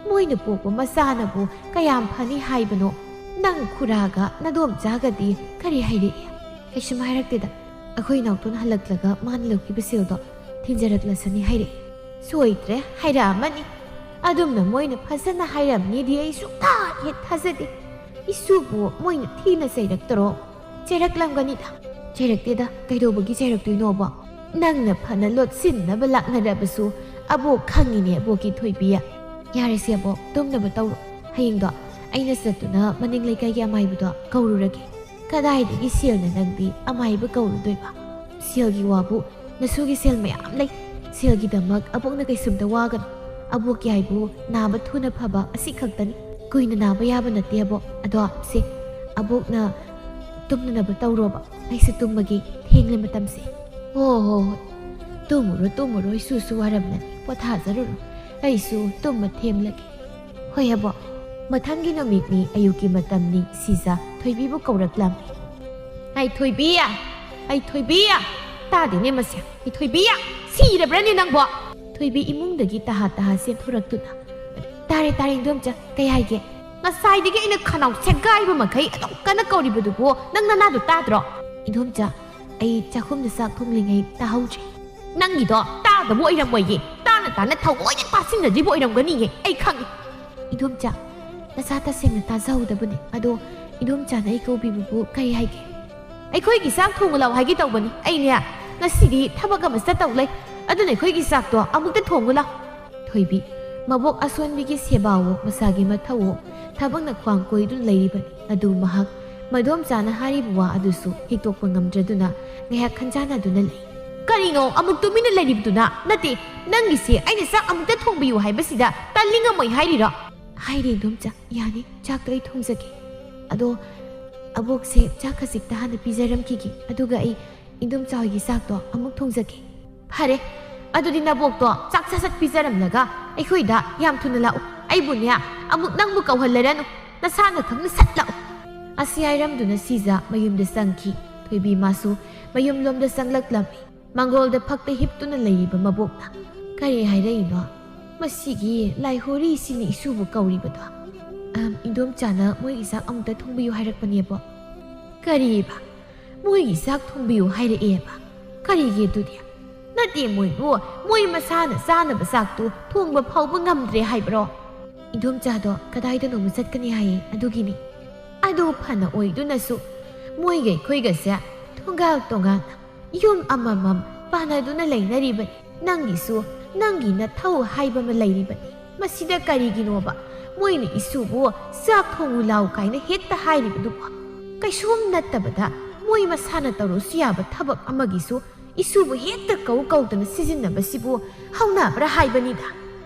ꯃꯣꯏꯅ ꯄꯣꯛꯄ ꯃꯆꯥꯅꯕꯨ ꯀꯌꯥꯝ ꯐꯅꯤ ꯍꯥꯏꯕꯅꯣ? ꯅꯪ ꯈꯨꯔꯥꯒ ꯅꯗꯣꯝꯆꯥꯒꯗꯤ ꯀꯔꯤ ꯍꯥꯏꯔꯛꯏ? ꯀꯩꯁꯨꯝ ꯍꯥꯏꯔꯛꯇꯦꯗ꯫ ꯑꯩꯈꯣꯏ ꯏꯅꯥꯎꯇꯣꯟ ꯍꯜꯂꯛꯂꯒ ꯃꯥꯅ ꯂꯧꯈꯤꯕ ꯁꯦꯜꯗꯣ ꯊꯤꯟꯖꯔꯛꯂꯁꯅꯤ ꯍꯥꯏꯔꯛꯏ꯫ ꯁꯣꯏꯗ꯭ꯔꯦ, ꯍꯥꯏꯔꯛꯑꯃꯅꯤ꯫ ꯑꯗꯨꯝꯅ ꯃꯣꯏꯅ ꯐꯖꯅ ꯍꯥꯏꯔꯝꯅꯤꯗꯤ ꯑꯩ ꯁꯨꯡꯊꯥ ꯍꯦꯛ ꯊꯥꯖꯗꯦ꯫ ꯏꯁꯨꯕꯨ ꯃꯣꯏꯅ ꯊꯤꯅ ꯆꯩꯔꯛꯇꯔꯣ? ꯆꯩꯔꯛꯂꯝꯒꯅꯤꯗ꯫ ꯆꯩꯔꯛꯇꯦꯗ, ꯀꯩꯗꯧꯕꯒꯤ ꯆꯩꯔꯛꯇꯣꯏꯅꯣꯕ? ꯅꯪꯅ ꯐꯅ ꯂꯣꯠꯁꯤꯟꯅꯕ ꯂꯥꯛꯅꯔꯕꯁꯨ ꯑꯕꯣꯛ ꯈꯪꯉꯤꯅꯦ, ꯑꯕꯣꯛꯀꯤ ꯊꯣꯏꯕꯤ꯫ ꯌꯥꯔꯦꯁꯦ ꯑꯕꯣꯛ, ꯇꯨꯝꯅꯕ ꯇꯧꯔꯣ꯫ ꯍꯌꯦꯡꯗꯣ ꯑꯩꯅ ꯆꯠꯇꯨꯅ ꯃꯅꯤꯡ ꯂꯩꯀꯥꯏꯒꯤ ꯑꯃꯥꯏꯕꯗꯣ ꯀꯧꯔꯨꯔꯒꯦ꯫ ꯀꯗꯥꯏꯗꯒꯤ ꯁꯦꯜꯅ ꯅꯪꯗꯤ ꯑꯃꯥꯏꯕ ꯀꯧꯔꯨꯗꯣꯏꯕ? ꯁꯦꯜꯒꯤ ꯋꯥꯕꯨ, ꯅꯁꯨꯒꯤ ꯁꯦꯜ ꯃꯌꯥꯝ ꯂꯩ꯫ ꯁꯦꯜꯒꯤꯗꯃꯛ ꯑꯕꯣꯛꯅ ꯀꯩꯁꯨꯝꯇ ꯋꯥꯒꯅꯨ꯫ ꯑꯕꯣꯛꯀꯤ ꯍꯥꯏꯕꯨ ꯅꯥꯕ ꯊꯨꯅ ꯐꯕ ꯑꯁꯤ ꯈꯛꯇꯅꯤ꯫ ꯀꯨꯏꯅ ꯅꯥꯕ ꯌꯥꯕ ꯅꯠꯇꯦ ꯑꯕꯣꯛ꯫ ꯑꯗꯣ ꯁꯦ, ꯑꯕꯣꯛꯅ ꯇꯨꯝꯅꯅꯕ ꯇꯧꯔꯣꯕ꯫ ꯑꯩꯁꯨ ꯇꯨꯝꯃꯒꯦ, ꯊꯦꯡꯂꯦ ꯃꯇꯝꯁꯦ꯫ ꯍꯣ ꯍꯣ ꯍꯣꯏ, ꯇꯨꯝꯃꯨꯔꯣ ꯇꯨꯝꯃꯨꯔꯣ, ꯏꯁꯨꯁꯨ ꯋꯥꯔꯝꯂꯅꯤ, ꯄꯣꯊꯥꯖꯔꯨꯔꯣ꯫ ꯑꯩꯁꯨ ꯇꯨꯝꯕ ꯊꯦꯝꯂꯒꯦ꯫ ꯍꯣꯏ ꯑꯕꯣꯛ, ꯃꯊꯪꯒꯤ ꯅꯨꯃꯤꯠꯅꯤ, ꯑꯌꯨꯛꯀꯤ ꯃꯇꯝꯅꯤ꯫ ꯁꯤꯖ ꯊꯣꯏꯕꯤꯕꯨ ꯀꯧꯔꯛꯂꯝꯃꯤ꯫ "ꯑꯩ ꯊꯣꯏꯕꯤ! ꯑꯩ ꯊꯣꯏꯕꯤ!" ꯇꯥꯗꯦꯅꯦ ꯃꯁꯦ꯫ "ꯑꯩ ꯊꯣꯏꯕꯤ! ꯁꯤꯔꯕ꯭ꯔꯅꯦ ꯅꯪꯕꯣ?" ꯊꯣꯏꯕꯤ ꯏꯃꯨꯡꯗꯒꯤ ꯇꯍꯥ ꯇꯍꯥ ꯆꯦꯟꯊꯣꯔꯛꯇꯨꯅ, "ꯇꯥꯔꯦ ꯇꯥꯔꯦ ꯏꯟꯗꯣꯝꯆꯥ, ꯀꯩ ꯍꯥꯏꯒꯦ?" "ꯉꯁꯥꯏꯗꯒꯤ ꯑꯩꯅ ꯈꯅꯥꯎ ꯁꯦꯒꯥꯏꯕ ꯃꯈꯩ ꯑꯗꯨꯝ ꯀꯟꯅ ꯀꯧꯔꯤꯕꯗꯨꯕꯨ ꯅꯪ ꯅꯅꯥꯗꯣ ꯇꯥꯗ꯭ꯔꯣ?" "ꯏꯟꯗꯣꯝꯆꯥ, ꯑꯩ ꯆꯥꯛꯈꯨꯝꯗ ꯆꯥꯛ ꯊꯣꯡꯂꯤꯉꯩ ꯇꯥꯍꯧꯗ꯭ꯔꯦ꯫" "ꯅꯪꯒꯤꯗꯣ ꯇꯥꯗꯕ ꯑꯣꯏꯔꯝꯃꯣꯏꯌꯦ, ꯇꯥꯅ ꯇꯥꯅ ꯊꯑꯣꯏꯅ ꯇꯥꯁꯤꯟꯅꯗ꯭ꯔꯤꯕ ꯑꯣꯏꯔꯝꯒꯅꯤꯌꯦ, ꯑꯩ ꯈꯪꯉꯤ꯫" "ꯏꯟꯗꯣꯝꯆꯥ, ꯅꯁꯥ ꯇꯁꯦꯡꯅ ꯇꯥꯖꯍꯧꯗꯕꯅꯦ, ꯑꯗꯣ ꯏꯟꯗꯣꯝꯆꯥꯅ ꯑꯩ ꯀꯧꯕꯤꯕꯕꯨ ꯀꯔꯤ ꯍꯥꯏꯒꯦ?" "ꯑꯩꯈꯣꯏꯒꯤ ꯆꯥꯛ ꯊꯣꯡꯉꯨ ꯂꯥꯎ ꯍꯥꯏꯒꯦ ꯇꯧꯕꯅꯤ꯫ ꯑꯩꯅꯦ, ꯉꯁꯤꯗꯤ ꯊꯕꯛ ꯑꯃ ꯆꯠꯇꯧ ꯂꯩ, ꯑꯗꯨꯅ ꯑꯩꯈꯣꯏꯒꯤ ꯆꯥꯛꯇꯣ ꯑꯃꯨꯛꯇ ꯊꯣꯡꯉꯨ ꯂꯥꯎ꯫" ꯊꯣꯏꯕꯤ, ꯃꯕꯣꯛ ꯑꯁꯣꯟꯕꯤꯒꯤ ꯁꯦꯕꯥꯋꯣ, ꯃꯁꯥꯒꯤ ꯃꯊꯧꯋꯣ, ꯊꯕꯛꯅ ꯈ꯭ꯋꯥꯡ ꯀꯣꯏꯗꯨꯅ ꯂꯩꯔꯤꯕꯅꯤ꯫ ꯑꯗꯨ ꯃꯍꯥꯛ ꯃꯗꯣꯝꯆꯥꯅ ꯍꯥꯏꯔꯤꯕ ꯋꯥ ꯑꯗꯨꯁꯨ ꯍꯤꯛꯇꯣꯛꯄ ꯉꯝꯗ꯭ꯔꯗꯨꯅ ꯉꯥꯏꯍꯥꯛ ꯈꯟꯖꯥꯟꯅꯗꯨꯅ ꯂꯩ꯫ "ꯀꯔꯤꯅꯣ ꯑꯃꯨꯛ ꯇꯨꯃꯤꯟꯅ ꯂꯩꯔꯤꯕꯗꯨꯅ? ꯅꯠꯇꯦ, ꯅꯪꯒꯤꯁꯦ ꯑꯩꯅ ꯆꯥꯛ ꯑꯃꯨꯛꯇ ꯊꯣꯡꯕꯤꯌꯨ ꯍꯥꯏꯕꯁꯤꯗ ꯇꯜꯂꯤ ꯉꯝꯃꯣꯏ ꯍꯥꯏꯔꯤꯔꯣ?" "ꯍꯥꯏꯔꯦ ꯏꯟꯗꯣꯝꯆꯥ, ꯌꯥꯅꯤ, ꯆꯥꯛꯇꯣ ꯑꯩ ꯊꯣꯡꯖꯒꯦ꯫ ꯑꯗꯣ ꯑꯕꯣꯛꯁꯦ ꯆꯥꯛ ꯈꯖꯤꯛꯇ ꯍꯥꯟꯅ ꯄꯤꯖꯔꯝꯈꯤꯒꯦ, ꯑꯗꯨꯒ ꯑꯩ ꯏꯟꯗꯣꯝꯆꯥ ꯍꯣꯏꯒꯤ ꯆꯥꯛꯇꯣ ꯑꯃꯨꯛ ꯊꯣꯡꯖꯒꯦ꯫" "ꯐꯔꯦ, ꯑꯗꯨꯗꯤ ꯅꯕꯣꯛꯇꯣ ꯆꯥꯛ ꯁꯠ ꯁꯠ ꯄꯤꯖꯔꯝꯂꯒ ꯑꯩꯈꯣꯏꯗ ꯌꯥꯝ ꯊꯨꯅ ꯂꯥꯛꯎ꯫ ꯑꯩꯕꯨꯅꯦ, ꯑꯃꯨꯛ ꯅꯪꯕꯨ ꯀꯧꯍꯜꯂꯔꯅꯨ, ꯅꯁꯥ ꯅꯊꯟꯅ ꯁꯠ ꯂꯥꯛꯎ꯫" ꯑꯁꯤ ꯍꯥꯏꯔꯝꯗꯨꯅ ꯁꯤꯖ ꯃꯌꯨꯝꯗ ꯆꯪꯈꯤ꯫ ꯊꯣꯏꯕꯤ ꯃꯥꯁꯨ ꯃꯌꯨꯝꯂꯣꯝꯗ ꯆꯪꯂꯛꯂꯝꯃꯤ꯫ ꯃꯥꯡꯒꯣꯜꯗ ꯐꯛꯇ ꯍꯤꯞꯇꯨꯅ ꯂꯩꯔꯤꯕ ꯃꯕꯣꯛꯅ, "ꯀꯔꯤ ꯍꯥꯏꯔꯛꯏꯅꯣ? ꯃꯁꯤꯒꯤ ꯂꯥꯏꯍꯣꯔꯤꯁꯤꯅ ꯏꯁꯨꯕꯨ ꯀꯧꯔꯤꯕꯗꯣ?" "ꯑꯝ, ꯏꯟꯗꯣꯝꯆꯥꯅ ꯃꯣꯏꯒꯤ ꯆꯥꯛ ꯑꯃꯨꯛꯇ ꯊꯣꯡꯕꯤꯌꯨ ꯍꯥꯏꯔꯛꯄꯅꯦꯕꯣ꯫" "ꯀꯔꯤꯕ? ꯃꯣꯏꯒꯤ ꯆꯥꯛ ꯊꯣꯡꯕꯤꯌꯨ ꯍꯥꯏꯔꯛꯑꯦꯕ? ꯀꯔꯤꯒꯤ ꯑꯗꯨꯗꯤ? ꯅꯠꯇꯦ, ꯃꯣꯏꯕꯨ ꯃꯣꯏ ꯃꯁꯥꯅ ꯆꯥꯅꯕ ꯆꯥꯛꯇꯨ ꯊꯣꯡꯕ ꯐꯥꯎꯕ ꯉꯝꯗ꯭ꯔꯦ ꯍꯥꯏꯕ꯭ꯔꯣ?" "ꯏꯟꯗꯣꯝꯆꯥꯗꯣ ꯀꯗꯥꯏꯗꯅꯣꯃ ꯆꯠꯀꯅꯤ ꯍꯥꯏꯌꯦ, ꯑꯗꯨꯒꯤꯅꯤ꯫" "ꯑꯗꯨ ꯐꯅ ꯑꯣꯏꯗꯨꯅꯁꯨ ꯃꯣꯏꯒ ꯑꯩꯈꯣꯏꯒꯁꯦ ꯊꯣꯡꯒꯥꯜ ꯇꯣꯉꯥꯟꯅ ꯌꯨꯝ ꯑꯃꯃꯝ ꯄꯥꯟꯅꯗꯨꯅ ꯂꯩꯅꯔꯤꯕꯅꯤ꯫ ꯅꯪꯒꯤꯁꯨ ꯅꯪꯒꯤ ꯅꯊꯧ ꯍꯥꯏꯕ ꯑꯃ ꯂꯩꯔꯤꯕꯅꯤ꯫ ꯃꯁꯤꯗ ꯀꯔꯤꯒꯤꯅꯣꯕ ꯃꯣꯏꯅ ꯏꯁꯨꯕꯨ ꯆꯥꯛ ꯊꯣꯡꯉꯨ ꯂꯥꯎ ꯀꯥꯏꯅ ꯍꯦꯛꯇ ꯍꯥꯏꯔꯤꯕꯗꯨꯕꯣ? ꯀꯩꯁꯨꯝ ꯅꯠꯇꯕꯗ ꯃꯣꯏ ꯃꯁꯥꯅ ꯇꯧꯔꯁꯨ ꯌꯥꯕ ꯊꯕꯛ ꯑꯃꯒꯤꯁꯨ ꯏꯁꯨꯕꯨ ꯍꯦꯛꯇ ꯀꯧ ꯀꯧꯗꯅ ꯁꯤꯖꯤꯟꯅꯕꯁꯤꯕꯨ ꯍꯧꯅꯕ꯭ꯔꯥ ꯍꯥꯏꯕꯅꯤꯗ?"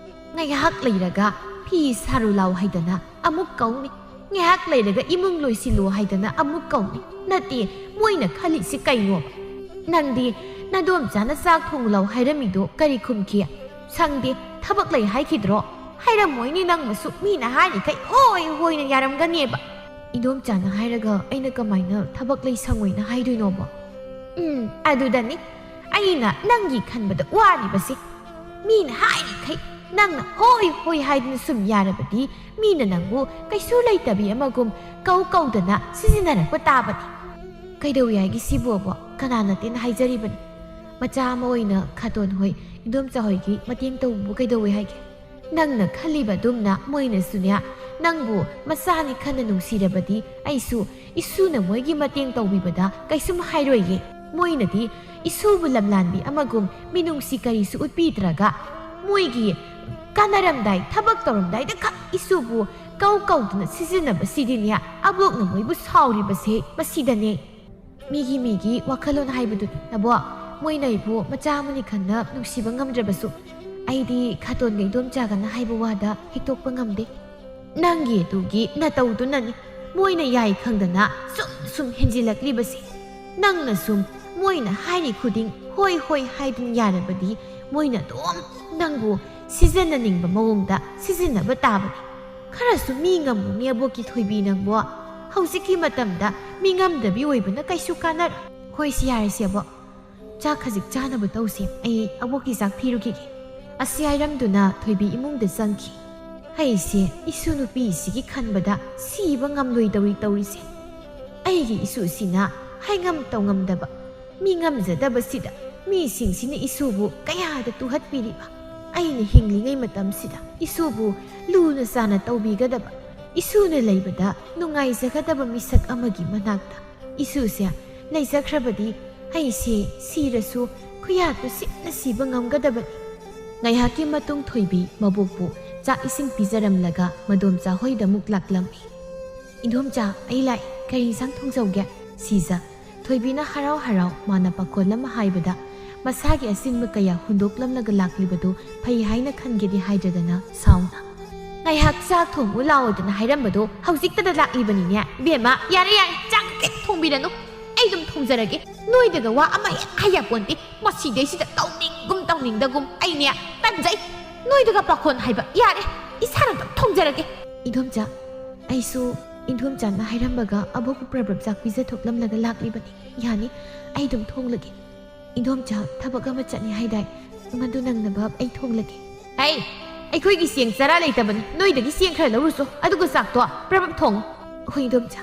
ꯉꯥꯏꯍꯥꯛ ꯂꯩꯔꯒ ꯐꯤ ꯁꯥꯔꯨ ꯂꯥꯎ ꯍꯥꯏꯗꯅ ꯑꯃꯨꯛ ꯀꯧꯅꯤ, ꯉꯥꯏꯍꯥꯛ ꯂꯩꯔꯒ ꯏꯃꯨꯡ ꯂꯣꯏꯁꯤꯜꯂꯨ ꯍꯥꯏꯗꯅ ꯑꯃꯨꯛ ꯀꯧꯅꯤ꯫ ꯅꯠꯇꯦ, ꯃꯣꯏꯅ ꯈꯜꯂꯤꯁꯤ ꯀꯩꯅꯣꯕ? ꯅꯪꯗꯤ ꯅꯗꯣꯝꯆꯥꯅ ꯆꯥꯛ ꯊꯣꯡꯂꯧ ꯍꯥꯏꯔꯝꯃꯤꯗꯣ ꯀꯔꯤ ꯈꯨꯝꯈꯤ? "ꯁꯪꯗꯦ, ꯊꯕꯛ ꯂꯩ" ꯍꯥꯏꯈꯤꯗ꯭ꯔꯣ? ꯍꯥꯏꯔꯝꯃꯣꯏꯅꯦ ꯅꯪꯃꯁꯨ, ꯃꯤꯅ ꯍꯥꯏꯔꯤꯈꯩ ꯍꯣꯏ ꯍꯣꯏꯅ ꯌꯥꯔꯝꯒꯅꯦꯕ꯫ ꯏꯗꯣꯝꯆꯥꯅ ꯍꯥꯏꯔꯒ ꯑꯩꯅ ꯀꯃꯥꯏꯅ ꯊꯕꯛ ꯂꯩ ꯁꯪꯉꯣꯏꯅ ꯍꯥꯏꯗꯣꯏꯅꯣꯕ? ꯎꯝ, ꯑꯗꯨꯗꯅꯤ ꯑꯩꯅ ꯅꯪꯒꯤ ꯈꯟꯕꯗ ꯋꯥꯔꯤꯕꯁꯦ꯫ ꯃꯤꯅ ꯍꯥꯏꯔꯤꯈꯩ ꯅꯪꯅ ꯍꯣꯏ ꯍꯣꯏ ꯍꯥꯏꯗꯨꯅ ꯁꯨꯝ ꯌꯥꯔꯕꯗꯤ ꯃꯤꯅ ꯅꯪꯕꯨ ꯀꯩꯁꯨ ꯂꯩꯇꯕꯤ ꯑꯃꯒꯨꯝ ꯀꯧ ꯀꯧꯗꯅ ꯁꯤꯖꯤꯟꯅꯔꯛꯄ ꯇꯥꯕꯅꯤ꯫ ꯀꯩꯗꯧꯏ ꯍꯥꯏꯒꯦ ꯁꯤꯕꯣꯕ? ꯀꯅꯥ ꯅꯠꯇꯦꯅ ꯍꯥꯏꯖꯔꯤꯕꯅꯤ? ꯃꯆꯥ ꯑꯃ ꯑꯣꯏꯅ ꯈꯥꯇꯣꯟ ꯍꯣꯏ, ꯏꯗꯣꯝꯆꯥ ꯍꯣꯏꯒꯤ ꯃꯇꯦꯡ ꯇꯧꯕꯕꯨ ꯀꯩꯗꯧꯏ ꯍꯥꯏꯒꯦ? ꯅꯪꯅ ꯈꯜꯂꯤꯕ ꯑꯗꯨꯝꯅ ꯃꯣꯏꯅꯁꯨꯅꯦ, ꯅꯪꯕꯨ ꯃꯆꯥꯅꯤ ꯈꯟꯅ ꯅꯨꯡꯁꯤꯔꯕꯗꯤ ꯑꯩꯁꯨ ꯏꯁꯨꯅ ꯃꯣꯏꯒꯤ ꯃꯇꯦꯡ ꯇꯧꯕꯤꯕꯗ ꯀꯩꯁꯨꯝ ꯍꯥꯏꯔꯣꯏꯌꯦ꯫ ꯃꯣꯏꯅꯗꯤ ꯏꯁꯨꯕꯨ ꯂꯝꯂꯥꯟꯕꯤ ꯑꯃꯒꯨꯝ ꯃꯤꯅꯨꯡꯁꯤ ꯀꯔꯤꯁꯨ ꯎꯠꯄꯤꯗ꯭ꯔꯒ ꯃꯣꯏꯒꯤ ꯀꯥꯟꯅꯔꯝꯗꯥꯏ, ꯊꯕꯛ ꯇꯧꯔꯝꯗꯥꯏꯗ ꯈꯛ ꯏꯁꯨꯕꯨ ꯀꯧ ꯀꯧꯗꯨꯅ ꯁꯤꯖꯤꯟꯅꯕꯁꯤꯗꯤꯅꯦ, ꯑꯕꯣꯛꯅ ꯃꯣꯏꯕꯨ ꯁꯥꯎꯔꯤꯕꯁꯦ ꯃꯁꯤꯗꯅꯦ꯫ ꯃꯤꯒꯤ ꯃꯤꯒꯤ ꯋꯥꯈꯜꯂꯣꯟ ꯍꯥꯏꯕꯗꯨꯅꯤ, ꯅꯕꯣ꯫ ꯃꯣꯏꯅ ꯑꯩꯕꯨ ꯃꯆꯥ ꯑꯃꯅꯤ ꯈꯟꯅ ꯅꯨꯡꯁꯤꯕ ꯉꯝꯗ꯭ꯔꯕꯁꯨ, ꯑꯩꯗꯤ ꯈꯥꯇꯣꯟꯒ ꯏꯗꯣꯝꯆꯥꯒꯅ ꯍꯥꯏꯕ ꯋꯥꯗ ꯍꯤꯛꯇꯣꯛꯄ ꯉꯝꯗꯦ꯫ ꯅꯪꯒꯤ ꯑꯗꯨꯒꯤ ꯅꯇꯧꯗꯨꯅꯅꯤ ꯃꯣꯏꯅ ꯌꯥꯏ ꯈꯪꯗꯅ ꯁꯨꯝ ꯁꯨꯝ ꯍꯦꯟꯖꯤꯜꯂꯛꯂꯤꯕꯁꯦ꯫ ꯅꯪꯅ ꯁꯨꯝ ꯃꯣꯏꯅ ꯍꯥꯏꯔꯤ ꯈꯨꯗꯤꯡ ꯍꯣꯏ ꯍꯣꯏ ꯍꯥꯏꯗꯨꯅ ꯌꯥꯔꯕꯗꯤ ꯃꯣꯏꯅ ꯑꯗꯨꯝ ꯅꯪꯕꯨ ꯁꯤꯖꯤꯟꯅꯅꯤꯡꯕ ꯃꯑꯣꯡꯗ ꯁꯤꯖꯤꯟꯅꯕ ꯇꯥꯕꯅꯤ꯫ ꯈꯔꯁꯨ ꯃꯤ ꯉꯝꯃꯨꯅꯦ ꯑꯕꯣꯛꯀꯤ ꯊꯣꯏꯕꯤ ꯅꯪꯕꯣ꯫ ꯍꯧꯖꯤꯛꯀꯤ ꯃꯇꯝꯗ ꯃꯤ ꯉꯝꯗꯕꯤ ꯑꯣꯏꯕꯅ ꯀꯩꯁꯨ ꯀꯥꯟꯅꯔꯣꯏ꯫ ꯍꯣꯏ, ꯁꯤ ꯌꯥꯔꯦꯁꯦ ꯑꯕꯣꯛ꯫ ꯆꯥꯛ ꯈꯖꯤꯛ ꯆꯥꯅꯕ ꯇꯧꯁꯦ꯫ ꯑꯩ ꯑꯕꯣꯛꯀꯤ ꯆꯥꯛ ꯊꯤꯔꯨꯈꯤꯒꯦ꯫ ꯑꯁꯤ ꯍꯥꯏꯔꯝꯗꯨꯅ ꯊꯣꯏꯕꯤ ꯏꯃꯨꯡꯗ ꯆꯪꯈꯤ꯫ ꯑꯩꯁꯦ ꯏꯁꯨ ꯅꯨꯄꯤꯁꯤꯒꯤ ꯈꯟꯕꯗ ꯁꯤꯕ ꯉꯝꯂꯣꯏꯗꯧꯔꯤ ꯇꯧꯔꯤꯁꯦ꯫ ꯑꯩꯒꯤ ꯏꯁꯨꯁꯤꯅ ꯍꯥꯏꯉꯝ ꯇꯧꯉꯝꯗꯕ, ꯃꯤ ꯉꯝꯖꯗꯕꯁꯤꯗ ꯃꯤꯁꯤꯡꯁꯤꯅ ꯏꯁꯨꯕꯨ ꯀꯌꯥꯗ ꯇꯨꯍꯠꯄꯤꯔꯤꯕ꯫ ꯑꯩꯅ ꯍꯤꯡꯂꯤꯉꯩ ꯃꯇꯝꯁꯤꯗ ꯏꯁꯨꯕꯨ ꯂꯨꯅ ꯆꯥꯅ ꯇꯧꯕꯤꯒꯗꯕ, ꯏꯁꯨꯅ ꯂꯩꯕꯗ ꯅꯨꯡꯉꯥꯏꯖꯒꯗꯕ ꯃꯤꯁꯛ ꯑꯃꯒꯤ ꯃꯅꯥꯛꯇ ꯏꯁꯨꯁꯦ ꯂꯩꯖꯈ꯭ꯔꯕꯗꯤ ꯑꯩꯁꯦ ꯁꯤꯔꯁꯨ ꯈꯨꯌꯥꯠꯇꯨ ꯁꯤꯠꯅ ꯁꯤꯕ ꯉꯝꯒꯗꯕꯅꯤ꯫ ꯉꯥꯏꯍꯥꯛꯀꯤ ꯃꯇꯨꯡ ꯊꯣꯏꯕꯤ ꯃꯕꯣꯛꯄꯨ ꯆꯥꯛ ꯏꯁꯤꯡ ꯄꯤꯖꯔꯝꯂꯒ ꯃꯗꯣꯝꯆꯥ ꯍꯣꯏꯗ ꯑꯃꯨꯛ ꯂꯥꯛꯂꯝꯃꯤ꯫ "ꯏꯗꯣꯝꯆꯥ, ꯑꯩ ꯂꯥꯛꯏ꯫ ꯀꯔꯤ ꯏꯟꯁꯥꯡ ꯊꯣꯡꯖꯧꯒꯦ?" ꯁꯤꯖ ꯊꯣꯏꯕꯤꯅ ꯍꯔꯥꯎ ꯍꯔꯥꯎ ꯃꯥꯅ ꯄꯥꯈꯣꯜ ꯑꯃ ꯍꯥꯏꯕꯗ ꯃꯁꯥꯒꯤ ꯑꯁꯤꯡꯕ ꯀꯌꯥ ꯍꯨꯟꯗꯣꯛꯂꯝꯂꯒ ꯂꯥꯛꯂꯤꯕꯗꯨ ꯐꯩ ꯍꯥꯏꯅ ꯈꯟꯒꯦꯗꯤ ꯍꯥꯏꯗ꯭ꯔꯗꯅ ꯁꯥꯎꯅ, "ꯉꯥꯏꯍꯥꯛ ꯆꯥꯛ ꯊꯣꯡꯉꯨ ꯂꯥꯛꯑꯣꯗꯅ ꯍꯥꯏꯔꯝꯕꯗꯣ ꯍꯧꯖꯤꯛꯇꯗ ꯂꯥꯛꯂꯤꯕꯅꯤꯅꯦ꯫ ꯏꯕꯦꯝꯃ, ꯌꯥꯔꯦ ꯌꯥꯔꯦ, ꯆꯥꯛ ꯀꯩꯝ ꯊꯣꯡꯕꯤꯔꯅꯨ, ꯑꯩ ꯑꯗꯨꯝ ꯊꯣꯡꯖꯔꯒꯦ꯫ ꯅꯣꯏꯗꯒ ꯋꯥ ꯑꯃ ꯍꯦꯛ ꯍꯥꯏꯌꯥꯄꯣꯟꯇꯦ꯫ ꯃꯁꯤꯗꯩꯁꯤꯗ ꯇꯧꯅꯤꯡꯒꯨꯝ ꯇꯧꯅꯤꯡꯗꯒꯨꯝ ꯑꯩꯅꯦ ꯇꯟꯖꯩ꯫ ꯅꯣꯏꯗꯒ ꯄꯥꯈꯣꯟ ꯍꯥꯏꯕ ꯌꯥꯔꯦ, ꯏꯁꯥꯅ ꯑꯗꯨꯝ ꯊꯣꯡꯖꯔꯒꯦ꯫" "ꯏꯗꯣꯝꯆꯥ, ꯑꯩꯁꯨ ꯏꯗꯣꯝꯆꯥꯅ ꯍꯥꯏꯔꯝꯕꯒ ꯑꯕꯣꯛꯄꯨ ꯄ꯭ꯔꯕꯞ ꯆꯥꯛ ꯄꯤꯖꯊꯣꯛꯂꯝꯂꯒ ꯂꯥꯛꯂꯤꯕꯅꯤ꯫ ꯌꯥꯅꯤ, ꯑꯩ ꯑꯗꯨꯝ ꯊꯣꯡꯂꯒꯦ꯫ ꯏꯗꯣꯝꯆꯥ ꯊꯕꯛ ꯑꯃ ꯆꯠꯅꯤ ꯍꯥꯏꯗꯥꯏ? ꯃꯗꯨ ꯅꯪꯅꯕ ꯑꯩ ꯊꯣꯡꯂꯒꯦ꯫" "ꯍꯩ, ꯑꯩꯈꯣꯏꯒꯤ ꯆꯦꯡ ꯆꯔꯥ ꯂꯩꯇꯕꯅꯤ, ꯅꯣꯏꯗꯒꯤ ꯆꯦꯡ ꯈꯔ ꯂꯧꯔꯨꯁꯣ, ꯑꯗꯨꯒ ꯆꯥꯛꯇꯣ ꯄ꯭ꯔꯕꯞ ꯊꯣꯡꯉꯨ꯫" "ꯍꯣꯏ ꯏꯗꯣꯝꯆꯥ꯫"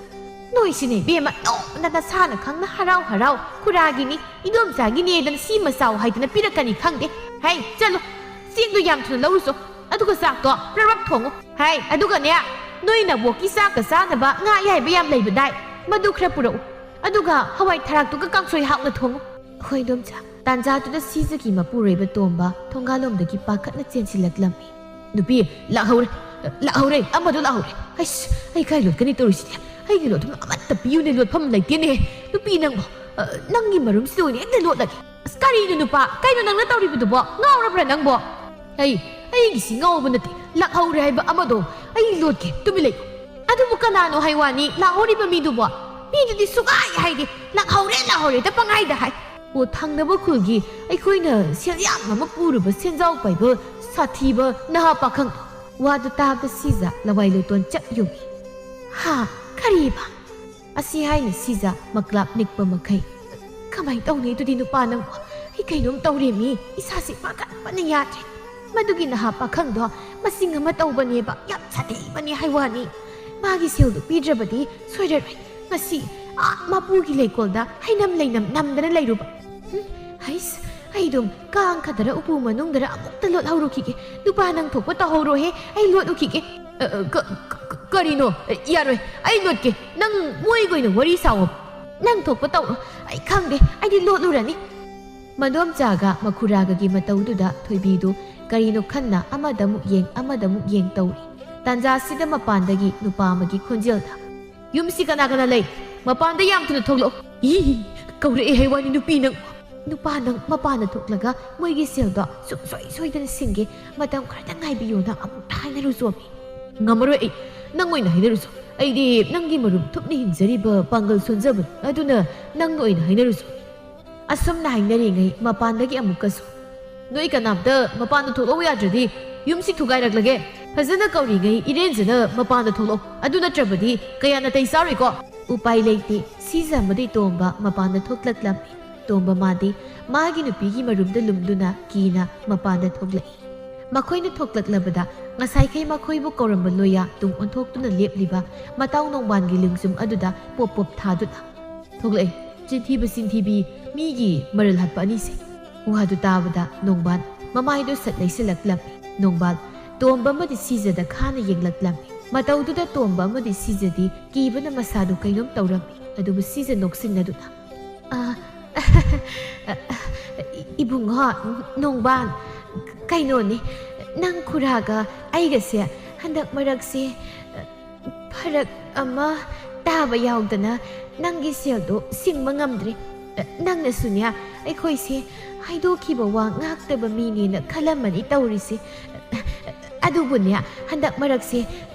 "ꯅꯣꯏꯁꯤꯅꯦ ꯏꯕꯦꯝꯃ, ꯅꯣꯡꯃꯗ ꯅꯁꯥꯅ ꯈꯪꯅ ꯍꯔꯥꯎ ꯍꯔꯥꯎ ꯈꯨꯔꯥꯒꯤꯅꯤ, ꯏꯗꯣꯝꯆꯥꯒꯤꯅꯦꯗꯅ ꯁꯤꯃ ꯆꯥꯎ ꯍꯥꯏꯗꯅ ꯄꯤꯔꯛꯀꯅꯤ ꯈꯪꯗꯦ꯫ ꯍꯩ, ꯆꯠꯂꯣ, ꯆꯦꯡꯗꯣ ꯌꯥꯝ ꯊꯨꯅ ꯂꯧꯔꯨꯁꯣ, ꯑꯗꯨꯒ ꯆꯥꯛꯇꯣ ꯄ꯭ꯔꯕꯞ ꯊꯣꯡꯉꯨ꯫ ꯍꯩ, ꯑꯗꯨꯒꯅꯦ, ꯅꯣꯏ ꯅꯕꯣꯛꯀꯤ ꯆꯥꯛꯀ ꯆꯥꯅꯕ ꯉꯥ ꯑꯌꯥꯏꯕ ꯌꯥꯝ ꯂꯩꯕꯗꯥꯏ, ꯃꯗꯨ ꯈꯔ ꯄꯨꯔꯛꯎ, ꯑꯗꯨꯒ ꯍꯋꯥꯏ ꯊꯔꯥꯛꯇꯨꯒ ꯀꯥꯡꯁꯣꯏ ꯍꯥꯎꯅ ꯊꯣꯡꯉꯨ꯫" "ꯍꯣꯏ ꯏꯗꯣꯝꯆꯥ꯫" ꯇꯥꯟꯖꯥꯗꯨꯗ ꯁꯤꯖꯒꯤ ꯃꯄꯨꯔꯣꯏꯕ ꯇꯣꯝꯕ ꯊꯣꯡꯒꯥꯜꯂꯣꯝꯗꯒꯤ ꯄꯥꯈꯠꯅ ꯆꯦꯟꯁꯤꯜꯂꯛꯂꯝꯃꯤ꯫ "ꯅꯨꯄꯤ, ꯂꯥꯛꯍꯧꯔꯦ, ꯂꯥꯛꯍꯧꯔꯦ, ꯑꯃꯗꯣ ꯂꯥꯛꯍꯧꯔꯦ꯫ ꯑꯩꯁ, ꯑꯩ ꯀꯥꯏ ꯂꯣꯠꯀꯅꯤ ꯇꯧꯔꯤꯁꯤꯗꯤ? ꯑꯩꯒꯤ ꯂꯣꯠꯐꯝ ꯑꯃꯠꯇ ꯄꯤꯌꯨꯅꯦ, ꯂꯣꯠꯐꯝ ꯂꯩꯇꯦꯅꯦ꯫ ꯅꯨꯄꯤ ꯅꯪꯕꯣ, ꯑ, ꯅꯪꯒꯤ ꯃꯔꯨꯝꯁꯤꯗ ꯑꯣꯏꯅ ꯍꯦꯛꯇ ꯂꯣꯠꯂꯒꯦ꯫" "ꯑꯁ, ꯀꯔꯤꯅꯣ ꯅꯨꯄꯥ? ꯀꯩꯅꯣ ꯅꯪꯅ ꯇꯧꯔꯤꯕꯗꯨꯕꯣ? ꯉꯥꯎꯔꯕ꯭ꯔꯥ ꯅꯪꯕꯣ?" "ꯑꯩ, ꯑꯩꯒꯤꯁꯤ ꯉꯥꯎꯕ ꯅꯠꯇꯦ, ꯂꯥꯛꯍꯧꯔꯦ ꯍꯥꯏꯕ ꯑꯃꯗꯣ꯫ ꯑꯩ ꯂꯣꯠꯀꯦ, ꯇꯨꯃꯤꯟ ꯂꯩꯌꯨ꯫" "ꯑꯗꯨꯕꯨ ꯀꯅꯥꯅꯣ ꯍꯥꯏ ꯋꯥꯅꯤ, ꯂꯥꯛꯍꯧꯔꯤꯕ ꯃꯤꯗꯨꯕꯣ? ꯃꯤꯗꯨꯗꯤ ꯁꯨꯛꯍꯥꯏ ꯍꯥꯏꯗꯦ, ꯂꯥꯛꯍꯧꯔꯦ, ꯂꯥꯛꯍꯧꯔꯦꯗ ꯄꯪꯍꯥꯏꯗ ꯍꯥꯏ꯫" "ꯑꯣ, ꯊꯪꯅꯕ ꯈꯨꯜꯒꯤ ꯑꯩꯈꯣꯏꯅ ꯁꯦꯜ ꯌꯥꯝ ꯑꯃ ꯄꯨꯔꯨꯕ ꯁꯦꯟꯖꯥꯎ ꯄꯥꯏꯕ ꯁꯥꯊꯤꯕ ꯅꯍꯥ ꯄꯥꯈꯪꯗꯣ꯫" ꯋꯥꯗꯨ ꯇꯥꯕꯗ ꯁꯤꯖ ꯂꯋꯥꯏ ꯂꯣꯏꯇꯣꯟ ꯆꯞ ꯌꯨꯡꯏ꯫ "ꯍꯥ? ꯀꯔꯤꯕ?" ꯑꯁꯤ ꯍꯥꯏꯅ ꯁꯤꯖ ꯃꯀ꯭ꯂꯥꯞ ꯅꯤꯛꯄ ꯃꯈꯩ꯫ "ꯀꯃꯥꯏ ꯇꯧꯅꯤ ꯑꯗꯨꯗꯤ ꯅꯨꯄꯥ ꯅꯪꯕꯣ? ꯑꯩ ꯀꯩꯅꯣꯝ ꯇꯧꯔꯦꯃꯤ, ꯏꯁꯥꯁꯤ ꯄꯥꯈꯠꯄꯅ ꯌꯥꯗ꯭ꯔꯦ꯫ ꯃꯗꯨꯒꯤ ꯅꯍꯥ ꯄꯥꯈꯪꯗꯣ ꯃꯆꯤꯡ ꯑꯃ ꯇꯧꯕꯅꯦꯕ, ꯌꯥꯝ ꯁꯥꯊꯤꯕꯅꯦ ꯍꯥꯏ ꯋꯥꯅꯤ꯫ ꯃꯥꯒꯤ ꯁꯦꯜꯗꯨ ꯄꯤꯗ꯭ꯔꯕꯗꯤ ꯁꯣꯏꯔꯔꯣꯏ꯫ ꯉꯁꯤ ꯑꯥ ꯃꯄꯨꯒꯤ ꯂꯩꯀꯣꯜꯗ ꯍꯩꯅꯝ ꯂꯩꯅꯝ ꯅꯝꯗꯅ ꯂꯩꯔꯨꯕ꯫ ꯍꯨꯝ, ꯍꯩꯁ, ꯑꯩ ꯑꯗꯨꯝ ꯀꯥꯡ ꯈꯗꯔ ꯎꯄꯨ ꯃꯅꯨꯡꯗꯔ ꯑꯃꯨꯛꯇ ꯂꯣꯠꯍꯧꯔꯨꯈꯤꯒꯦ꯫ ꯅꯨꯄꯥ ꯅꯪ ꯊꯣꯛꯄ ꯇꯧꯍꯧꯔꯣꯍꯦ, ꯑꯩ ꯂꯣꯠꯂꯨꯈꯤꯒꯦ꯫" "ꯑ, ꯑ, ꯀ-, ꯀ-, ꯀ-, ꯀꯔꯤꯅꯣ? ꯑꯦ, ꯌꯥꯔꯣꯏ, ꯑꯩ ꯂꯣꯠꯀꯦ꯫ ꯅꯪ ꯃꯣꯏꯒ ꯑꯣꯏꯅ ꯋꯥꯔꯤ ꯁꯥꯎꯋꯣ꯫ ꯅꯪ ꯊꯣꯛꯄ ꯇꯧꯔꯣ꯫ ꯑꯩ ꯈꯪꯗꯦ, ꯑꯩꯗꯤ ꯂꯣꯠꯂꯨꯔꯅꯤ꯫" ꯃꯗꯣꯝꯆꯥꯒ ꯃꯈꯨꯔꯥꯒꯒꯤ ꯃꯇꯧꯗꯨꯗ ꯊꯣꯏꯕꯤꯗꯨ ꯀꯔꯤꯅꯣ ꯈꯟꯅ ꯑꯃꯗ ꯑꯃꯨꯛ ꯌꯦꯡ, ꯑꯃꯗ ꯑꯃꯨꯛ ꯌꯦꯡ ꯇꯧꯔꯤ꯫ ꯇꯥꯟꯖꯥꯁꯤꯗ ꯃꯄꯥꯟꯗꯒꯤ ꯅꯨꯄꯥ ꯑꯃꯒꯤ ꯈꯣꯟꯖꯦꯜꯗ, "ꯌꯨꯝꯁꯤ ꯀꯅꯥ ꯀꯅꯥ ꯂꯩ? ꯃꯄꯥꯟꯗ ꯌꯥꯝ ꯊꯨꯅ ꯊꯣꯛꯂꯛꯑꯣ꯫" "ꯏ, ꯀꯧꯔꯛꯑꯦ ꯍꯥꯏ ꯋꯥꯅꯤ ꯅꯨꯄꯤ ꯅꯪ꯫ "ꯅꯨꯄꯥ, ꯅꯪ ꯃꯄꯥꯟꯗ ꯊꯣꯛꯂꯒ ꯃꯣꯏꯒꯤ ꯁꯦꯜꯗꯣ ꯁꯨꯡꯁꯣꯏ ꯁꯣꯏꯗꯅ ꯁꯤꯡꯒꯦ꯫ ꯃꯇꯝ ꯈꯔꯇꯪ ꯉꯥꯏꯕꯤꯌꯨꯅ ꯑꯃꯨꯛꯇ ꯍꯥꯏꯅꯔꯨꯆꯣꯃꯤ꯫" "ꯉꯝꯃꯔꯣꯏ ꯑꯩ꯫ ꯅꯪ ꯑꯣꯏꯅ ꯍꯥꯏꯅꯔꯨꯆꯣ꯫ ꯑꯩꯗꯤ ꯅꯪꯒꯤ ꯃꯔꯨꯝ ꯊꯨꯞꯅ ꯍꯤꯡꯖꯔꯤꯕ ꯄꯥꯡꯒꯜ ꯁꯣꯟꯖꯕꯅꯤ꯫ ꯑꯗꯨꯅ ꯅꯪꯅ ꯑꯣꯏꯅ ꯍꯥꯏꯅꯔꯨꯆꯣ꯫" ꯑꯁꯨꯝꯅ ꯍꯥꯏꯅꯔꯤꯉꯩ ꯃꯄꯥꯟꯗꯒꯤ ꯑꯃꯨꯛꯀꯁꯨ, "ꯅꯣꯏ ꯀꯅꯥꯝꯇ ꯃꯄꯥꯟꯗ ꯊꯣꯛꯂꯛꯎ ꯌꯥꯗ꯭ꯔꯗꯤ ꯌꯨꯝꯁꯤ ꯊꯨꯒꯥꯏꯔꯛꯂꯒꯦ꯫" ꯐꯖꯅ ꯀꯧꯔꯤꯉꯩ ꯏꯔꯦꯟꯖꯅ "ꯃꯄꯥꯟꯗ ꯊꯣꯛꯂꯛꯑꯣ, ꯑꯗꯨ ꯅꯠꯇ꯭ꯔꯕꯗꯤ ꯀꯌꯥ ꯅꯥꯇꯩ ꯆꯥꯔꯣꯏꯀꯣ꯫" ꯎꯄꯥꯏ ꯂꯩꯇꯦ, ꯁꯤꯖ ꯑꯃꯗꯤ ꯇꯣꯝꯕ ꯃꯄꯥꯟꯗ ꯊꯣꯛꯂꯛꯂꯝꯃꯤ꯫ ꯇꯣꯝꯕ ꯃꯥꯗꯤ ꯃꯥꯒꯤ ꯅꯨꯄꯤꯒꯤ ꯃꯔꯨꯝꯗ ꯂꯨꯝꯗꯨꯅ ꯀꯤꯅ ꯃꯄꯥꯟꯗ ꯊꯣꯛꯂꯛꯏ꯫ ꯃꯈꯣꯏꯅ ꯊꯣꯛꯂꯛꯂꯕꯗ ꯉꯁꯥꯏꯈꯩ ꯃꯈꯣꯏꯕꯨ ꯀꯧꯔꯝꯕ ꯂꯣꯌꯥ ꯇꯨꯡ ꯑꯣꯟꯊꯣꯛꯇꯨꯅ ꯂꯦꯞꯂꯤꯕ ꯃꯇꯥꯎ ꯅꯣꯡꯕꯥꯟꯒꯤ ꯂꯦꯡꯖꯨꯝ ꯑꯗꯨꯗ ꯄꯣꯞ ꯄꯣꯞ ꯊꯥꯗꯨꯅ, "ꯊꯣꯛꯂꯛꯑꯦ, ꯆꯤꯟꯊꯤꯕ ꯆꯤꯟꯊꯤꯕꯤ, ꯃꯤꯒꯤ ꯃꯔꯜ ꯍꯥꯠꯄ ꯑꯅꯤꯁꯦ꯫" ꯋꯥꯗꯨ ꯇꯥꯕꯗ ꯅꯣꯡꯕꯥꯟ ꯃꯃꯥꯏꯗꯨ ꯁꯠ ꯂꯩꯁꯤꯜꯂꯛꯂꯝꯃꯤ꯫ ꯅꯣꯡꯕꯥꯟ ꯇꯣꯝꯕ ꯑꯃꯗꯤ ꯁꯤꯖꯗ ꯈꯥꯅ ꯌꯦꯡꯂꯛꯂꯝꯃꯤ꯫ ꯃꯇꯧꯗꯨꯗ ꯇꯣꯝꯕ ꯑꯃꯗꯤ ꯁꯤꯖꯗꯤ ꯀꯤꯕꯅ ꯃꯁꯥꯗꯨ ꯀꯩꯅꯣꯝ ꯇꯧꯔꯝꯃꯤ꯫ ꯑꯗꯨꯕꯨ ꯁꯤꯖ ꯅꯣꯛꯁꯤꯟꯅꯗꯨꯅ, "ꯑ, ꯏꯕꯨꯡꯉꯣ ꯅꯣꯡꯕꯥꯟ, ꯀꯩꯅꯣꯅꯦ, ꯅꯪ ꯈꯨꯔꯥꯒ ꯑꯩꯒꯁꯦ ꯍꯟꯗꯛ ꯃꯔꯛꯁꯦ ꯐꯔꯛ ꯑꯃ ꯇꯥꯕ ꯌꯥꯎꯗꯅ ꯅꯪꯒꯤ ꯁꯦꯜꯗꯣ ꯁꯤꯡꯕ ꯉꯝꯗ꯭ꯔꯦ꯫ ꯅꯪꯅꯁꯨꯅꯦ, ꯑꯩꯈꯣꯏꯁꯦ ꯍꯥꯏꯗꯣꯛꯈꯤꯕ ꯋꯥ ꯉꯥꯛꯇꯕ ꯃꯤꯅꯦꯅ ꯈꯜꯂꯝꯃꯅꯤ ꯇꯧꯔꯤꯁꯦ꯫ ꯑꯗꯨꯕꯨꯅꯦ, ꯍꯟꯗꯛ ꯃꯔꯛꯁꯦ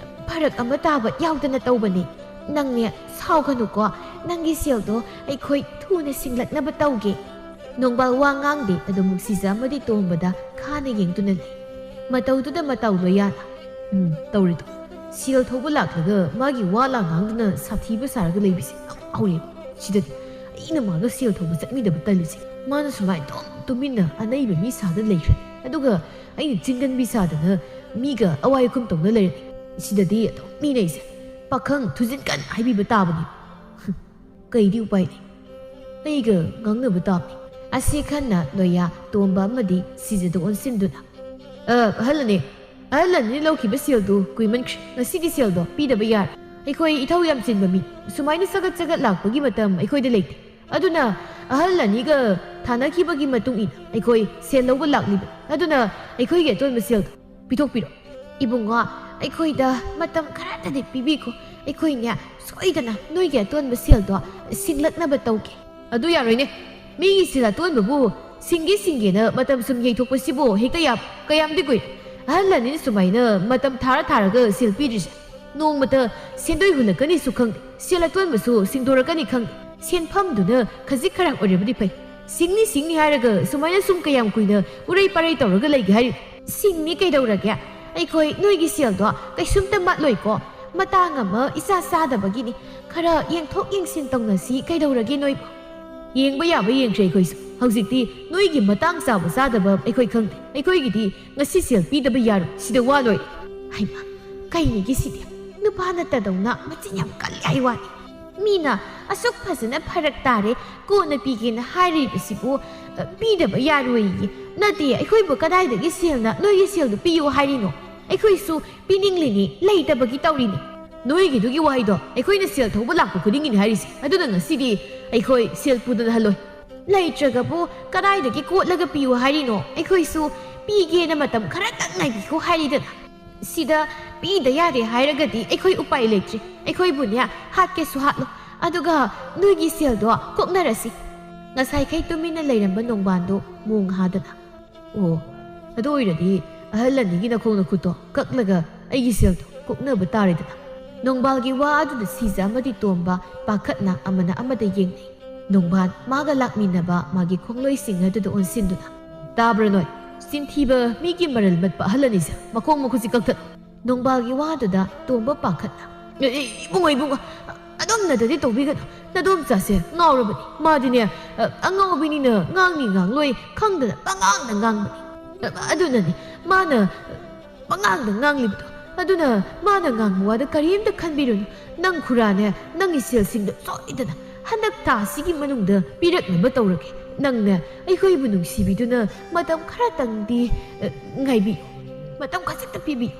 ꯐꯔꯛ ꯑꯃ ꯇꯥꯕ ꯌꯥꯎꯗꯅ ꯇꯧꯕꯅꯦ꯫ ꯅꯪꯅꯦ ꯁꯥꯎꯒꯅꯨꯀꯣ, ꯅꯪꯒꯤ ꯁꯦꯜꯗꯣ ꯑꯩꯈꯣꯏ ꯊꯨꯅ ꯁꯤꯡꯂꯛꯅꯕ ꯇꯧꯒꯦ꯫" ꯅꯣꯡꯕꯥꯜ ꯋꯥ ꯉꯥꯡꯗꯦ, ꯑꯗꯨꯝ ꯁꯤꯖ ꯑꯃꯗꯤ ꯇꯣꯝꯕꯗ ꯈꯥꯅ ꯌꯦꯡꯗꯨꯅ ꯂꯩ꯫ ꯃꯇꯧꯗꯨꯗ ꯃꯇꯥꯎ ꯂꯣꯌꯥꯅ, "ꯎꯝ, ꯇꯧꯔꯤꯗꯣ꯫ ꯁꯦꯜ ꯊꯧꯕ ꯂꯥꯛꯂꯒ ꯃꯥꯒꯤ ꯋꯥ ꯂꯥ ꯉꯥꯡꯗꯨꯅ ꯁꯥꯊꯤꯕ ꯁꯥꯔꯒ ꯂꯩꯕꯁꯦ ꯌꯥꯝ ꯍꯧꯔꯦ꯫ ꯁꯤꯗꯗꯤ ꯑꯩꯅ ꯃꯥꯒ ꯁꯦꯜ ꯊꯧꯕ ꯆꯠꯃꯤꯟꯅꯕ ꯇꯜꯂꯤꯁꯦ꯫ ꯃꯥꯅ ꯁꯨꯃꯥꯏꯅ ꯑꯗꯨꯝ ꯇꯨꯃꯤꯟꯅ ꯑꯅꯩꯕ ꯃꯤ ꯁꯥꯗ ꯂꯩꯈ꯭ꯔꯦ꯫ ꯑꯗꯨꯒ ꯑꯩꯅ ꯆꯤꯡꯒꯟꯕꯤ ꯁꯥꯗꯅ ꯃꯤꯒ ꯑꯋꯥꯏ ꯑꯈꯨꯝ ꯇꯧꯅ ꯂꯩꯔꯗꯤ ꯁꯤꯗꯗꯤ ꯑꯗꯨꯝ ꯃꯤꯅ ꯑꯩꯁꯦ ꯄꯥꯈꯪ ꯊꯨꯖꯤꯟ ꯀꯟ ꯍꯥꯏꯕꯤꯕ ꯇꯥꯕꯅꯤ꯫ ꯀꯩꯗꯤ ꯎꯄꯥꯏ ꯂꯩ? ꯑꯩꯒ ꯉꯥꯡꯅꯕ ꯇꯥꯕꯅꯤ꯫" ꯑꯁꯤ ꯈꯟꯅ ꯂꯣꯌꯥ ꯇꯣꯝꯕ ꯑꯃꯗꯤ ꯁꯤꯖꯗ ꯑꯣꯟꯁꯤꯟꯗꯨꯅ, "ꯑ, ꯑꯍꯜ ꯑꯅꯤ, ꯑꯍꯜ ꯑꯅꯤꯅ ꯂꯧꯈꯤꯕ ꯁꯦꯜꯗꯨ ꯀꯨꯏꯃꯟꯈ꯭ꯔꯦ꯫ ꯉꯁꯤꯒꯤ ꯁꯦꯜꯗꯣ ꯄꯤꯗꯕ ꯌꯥꯔꯦ꯫ ꯑꯩꯈꯣꯏ ꯏꯊꯧ ꯌꯥꯝ ꯆꯤꯟꯕ ꯃꯤ, ꯁꯨꯃꯥꯏꯅ ꯆꯒꯠ ꯆꯒꯠ ꯂꯥꯛꯄꯒꯤ ꯃꯇꯝ ꯑꯩꯈꯣꯏꯗ ꯂꯩꯇꯦ꯫ ꯑꯗꯨꯅ ꯑꯍꯜ ꯑꯅꯤꯒ ꯊꯥꯅꯈꯤꯕꯒꯤ ꯃꯇꯨꯡ ꯏꯟꯅ ꯑꯩꯈꯣꯏ ꯁꯦꯜ ꯂꯧꯕ ꯂꯥꯛꯂꯤꯕꯅꯤ꯫ ꯑꯗꯨꯅ ꯑꯩꯈꯣꯏꯒꯤ ꯑꯇꯣꯟꯕ ꯁꯦꯜꯗꯣ ꯄꯤꯊꯣꯛꯄꯤꯔꯣ꯫" "ꯏꯕꯨꯡꯉꯣ, ꯑꯩꯈꯣꯏꯗ ꯃꯇꯝ ꯈꯔꯇꯗꯤ ꯄꯤꯕꯤꯈꯣ꯫ ꯑꯩꯈꯣꯏꯅꯦ ꯁꯣꯏꯗꯅ ꯅꯣꯏꯒꯤ ꯑꯇꯣꯟꯕ ꯁꯦꯜꯗꯣ ꯁꯤꯡꯂꯛꯅꯕ ꯇꯧꯒꯦ꯫" "ꯑꯗꯨ ꯌꯥꯔꯣꯏꯅꯦ꯫ ꯃꯤꯒꯤ ꯁꯦꯜ ꯑꯇꯣꯟꯕꯕꯨ ꯁꯤꯡꯒꯦ ꯁꯤꯡꯒꯦꯅ ꯃꯇꯝ ꯁꯨꯝ ꯌꯩꯊꯣꯛꯄꯁꯤꯕꯨ ꯍꯦꯛꯇ ꯌꯥꯕ? ꯀꯌꯥꯝꯗꯤ ꯀꯨꯏ? ꯑꯍꯜ ꯑꯅꯤꯅ ꯁꯨꯃꯥꯏꯅ ꯃꯇꯝ ꯊꯥꯔ ꯊꯥꯔꯒ ꯁꯦꯜ ꯄꯤꯗ꯭ꯔꯤꯁꯦ? ꯅꯣꯡꯃꯇ ꯁꯦꯟꯗꯣꯏ ꯍꯨꯜꯂꯛꯀꯅꯤꯁꯨ ꯈꯪꯗꯦ, ꯁꯦꯜ ꯑꯇꯣꯟꯕꯁꯨ ꯁꯤꯡꯗꯣꯔꯛꯀꯅꯤ ꯈꯪꯗꯦ꯫ ꯁꯦꯟꯐꯝꯗꯨꯅ ꯈꯖꯤꯛ ꯈꯔ ꯑꯣꯏꯔꯕꯗꯤ ꯐꯩ꯫ ꯁꯤꯡꯅꯤ ꯁꯤꯡꯅꯤ ꯍꯥꯏꯔꯒ ꯁꯨꯃꯥꯏꯅ ꯁꯨꯝ ꯀꯌꯥꯝ ꯀꯨꯏꯅ ꯎꯔꯩ ꯄꯥꯔꯩ ꯇꯧꯔꯒ ꯂꯩꯒꯦ ꯍꯥꯏꯔꯤ? ꯁꯤꯡꯅꯤ ꯀꯩꯗꯧꯔꯒꯦ? ꯑꯩꯈꯣꯏ ꯅꯣꯏꯒꯤ ꯁꯦꯜꯗꯣ ꯀꯩꯁꯨꯝꯇ ꯃꯠꯂꯣꯏꯀꯣ꯫ ꯃꯇꯥꯡ ꯑꯃ ꯏꯆꯥ ꯆꯥꯗꯕꯒꯤꯅꯤ꯫ ꯈꯔ ꯌꯦꯡꯊꯣꯛ ꯌꯦꯡꯁꯤꯟ ꯇꯧꯅꯁꯤ ꯀꯩꯗꯧꯔꯒꯦ ꯅꯣꯏꯕꯨ? ꯌꯦꯡꯕ ꯌꯥꯕ ꯌꯦꯡꯈ꯭ꯔꯦ ꯑꯩꯈꯣꯏꯁꯨ꯫ ꯍꯧꯖꯤꯛꯇꯤ ꯅꯣꯏꯒꯤ ꯃꯇꯥꯡ ꯆꯥꯕ ꯆꯥꯗꯕ ꯑꯩꯈꯣꯏ ꯈꯪꯗꯦ꯫ ꯑꯩꯈꯣꯏꯒꯤꯗꯤ ꯉꯁꯤ ꯁꯦꯜ ꯄꯤꯗꯕ ꯌꯥꯔꯣꯏ꯫ ꯁꯤꯗ ꯋꯥ ꯂꯣꯏꯔꯦ꯫ ꯍꯩꯃꯥ, ꯀꯩꯅꯤꯒꯤ ꯁꯤꯗꯤ? ꯅꯨꯄꯥ ꯅꯠꯇꯗꯧꯅ ꯃꯆꯤꯟ ꯌꯥꯝ ꯀꯜꯂꯦ ꯍꯥꯏ ꯋꯥꯅꯤ꯫ ꯃꯤꯅ ꯑꯁꯨꯛ ꯐꯖꯅ ꯐꯔꯛ ꯇꯥꯔꯦ, ꯀꯣꯟꯅ ꯄꯤꯒꯦꯅ ꯍꯥꯏꯔꯤꯕꯁꯤꯕꯨ, ꯑ, ꯄꯤꯗꯕ ꯌꯥꯔꯣꯏꯌꯦ꯫ ꯅꯠꯇꯦ, ꯑꯩꯈꯣꯏꯕꯨ ꯀꯗꯥꯏꯗꯒꯤ ꯁꯦꯜꯅ ꯅꯣꯏꯒꯤ ꯁꯦꯜꯗꯨ ꯄꯤꯌꯨ ꯍꯥꯏꯔꯤꯅꯣ? ꯑꯩꯈꯣꯏꯁꯨ ꯄꯤꯅꯤꯡꯂꯤꯅꯤ, ꯂꯩꯇꯕꯒꯤ ꯇꯧꯔꯤꯅꯤ꯫ ꯅꯣꯏꯒꯤꯗꯨꯒꯤ ꯋꯥꯍꯩꯗꯣ ꯑꯩꯈꯣꯏꯅ ꯁꯦꯜ ꯊꯧꯕ ꯂꯥꯛꯄ ꯈꯨꯗꯤꯡꯒꯤꯅꯤ ꯍꯥꯏꯔꯤꯁꯦ꯫ ꯑꯗꯨꯅ ꯉꯁꯤꯗꯤ ꯑꯩꯈꯣꯏ ꯁꯦꯜ ꯄꯨꯗꯅ ꯍꯜꯂꯣꯏ꯫ ꯂꯩꯇ꯭ꯔꯒꯕꯨ ꯀꯗꯥꯏꯗꯒꯤ ꯀꯣꯠꯂꯒ ꯄꯤꯌꯨ ꯍꯥꯏꯔꯤꯅꯣ? ꯑꯩꯈꯣꯏꯁꯨ ꯄꯤꯒꯦꯅ ꯃꯇꯝ ꯈꯔꯇꯪ ꯉꯥꯏꯕꯤꯈꯣ ꯍꯥꯏꯔꯤꯗꯅ꯫ ꯁꯤꯗ ꯄꯤꯗ ꯌꯥꯗꯦ ꯍꯥꯏꯔꯒꯗꯤ ꯑꯩꯈꯣꯏ ꯎꯄꯥꯏ ꯂꯩꯇ꯭ꯔꯦ꯫ ꯑꯩꯈꯣꯏꯕꯨꯅꯦ ꯍꯥꯠꯀꯦꯁꯨ ꯍꯥꯠꯂꯣ꯫ ꯑꯗꯨꯒ ꯅꯣꯏꯒꯤ ꯁꯦꯜꯗꯣ ꯀꯣꯛꯅꯔꯁꯤ꯫ ꯉꯁꯥꯏꯈꯩ ꯇꯨꯃꯤꯟꯅ ꯂꯩꯔꯝꯕ ꯅꯣꯡꯕꯥꯟꯗꯣ ꯃꯣꯡ ꯍꯥꯗꯅ, "ꯑꯣ, ꯑꯗꯨ ꯑꯣꯏꯔꯗꯤ ꯑꯍꯜ ꯑꯅꯤꯒꯤ ꯅꯈꯣꯡ ꯅꯈꯨꯠꯇꯣ ꯀꯛꯂꯒ ꯑꯩꯒꯤ ꯁꯦꯜꯗꯣ ꯀꯣꯛꯅꯕ ꯇꯥꯔꯦꯗꯅ?" ꯅꯣꯡꯕꯥꯜꯒꯤ ꯋꯥ ꯑꯗꯨꯗ ꯁꯤꯖ ꯑꯃꯗꯤ ꯇꯣꯝꯕ ꯄꯥꯈꯠꯅ ꯑꯃꯅ ꯑꯃꯗ ꯌꯦꯡꯅꯩ꯫ ꯅꯣꯡꯕꯥꯜ ꯃꯥꯒ ꯂꯥꯛꯃꯤꯟꯅꯕ ꯃꯥꯒꯤ ꯈꯣꯡꯂꯣꯏꯁꯤꯡ ꯑꯗꯨꯗ ꯑꯣꯟꯁꯤꯟꯗꯨꯅ, "ꯇꯥꯕ꯭ꯔꯥ ꯅꯣꯏ? ꯆꯤꯟꯊꯤꯕ ꯃꯤꯒꯤ ꯃꯔꯜ ꯃꯠꯄ ꯑꯍꯜ ꯑꯅꯤꯁꯦ ꯃꯈꯣꯡ ꯃꯈꯨꯠꯁꯤ ꯀꯛꯊꯠꯂꯨ!" ꯅꯣꯡꯕꯥꯜꯒꯤ ꯋꯥꯗꯨꯗ ꯇꯣꯝꯕ ꯄꯥꯈꯠꯅ, "ꯑꯦ, ꯑꯦ, ꯏꯕꯨꯡꯉꯣ, ꯏꯕꯨꯡꯉꯣ, ꯑꯗꯨꯝꯅꯗꯗꯤ ꯇꯧꯕꯤꯒꯅꯨ꯫ ꯅꯗꯣꯝꯆꯥꯁꯦ ꯉꯥꯎꯔꯕꯅꯤ꯫ ꯃꯥꯗꯤꯅꯦ, ꯑ, ꯑꯉꯥꯎꯕꯤꯅꯤꯅ ꯉꯥꯡꯅꯤ ꯉꯥꯡꯂꯣꯏ ꯈꯪꯗꯅ ꯄꯉꯥꯡꯗ ꯉꯥꯡꯕꯅꯤ꯫ ꯑ, ꯑꯗꯨꯅꯅꯤ ꯃꯥꯅ, ꯑ, ꯄꯉꯥꯡꯗ ꯉꯥꯡꯂꯤꯕꯗꯣ꯫ ꯑꯗꯨꯅ ꯃꯥꯅ ꯉꯥꯡꯕ ꯋꯥꯗ ꯀꯔꯤꯝꯇ ꯈꯟꯕꯤꯔꯨꯅꯨ꯫ ꯅꯪ ꯈꯨꯔꯥꯅꯦ, ꯅꯪꯒꯤ ꯁꯦꯜꯁꯤꯡꯗꯣ ꯁꯣꯏꯗꯅ ꯍꯟꯗꯛ ꯊꯥ ꯑꯁꯤꯒꯤ ꯃꯅꯨꯡꯗ ꯄꯤꯔꯛꯅꯕ ꯇꯧꯔꯒꯦ꯫ ꯅꯪꯅꯦ ꯑꯩꯈꯣꯏꯕꯨ ꯅꯨꯡꯁꯤꯕꯤꯗꯨꯅ ꯃꯇꯝ ꯈꯔꯇꯪꯗꯤ, ꯑ, ꯉꯥꯏꯕꯤꯌꯨ꯫ ꯃꯇꯝ ꯈꯖꯤꯛꯇ ꯄꯤꯕꯤꯌꯨ꯫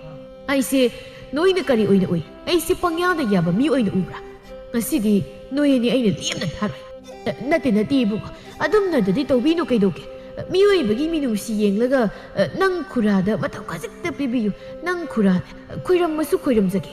ꯑꯩꯁꯦ ꯅꯣꯏꯅ ꯀꯔꯤ ꯑꯣꯏꯅ ꯎꯏ? ꯑꯩꯁꯦ ꯄꯪꯌꯥꯗ ꯌꯥꯕ ꯃꯤ ꯑꯣꯏꯅ ꯎꯕ꯭ꯔꯥ? ꯉꯁꯤꯗꯤ ꯅꯣꯏ ꯑꯅꯤ ꯑꯩꯅ ꯂꯦꯝꯅ ꯊꯥꯔꯣꯏ꯫ ꯑ, ꯅꯠꯇꯦ, ꯅꯠꯇꯦ, ꯏꯕꯨꯡꯉꯣ꯫ ꯑꯗꯨꯝꯅꯗꯗꯤ ꯇꯧꯕꯤꯅꯨ ꯀꯩꯗꯧꯒꯦ? ꯑ, ꯃꯤꯑꯣꯏꯕꯒꯤ ꯃꯤꯅꯨꯡꯁꯤ ꯌꯦꯡꯂꯒ, ꯑ, ꯅꯪ ꯈꯨꯔꯥꯗ ꯃꯇꯝ ꯈꯖꯤꯛꯇ ꯄꯤꯕꯤꯌꯨ꯫ ꯅꯪ ꯈꯨꯔꯥꯅꯦ, ꯑ, ꯈꯣꯏꯔꯝꯃꯁꯨ ꯈꯣꯏꯔꯝꯖꯒꯦ꯫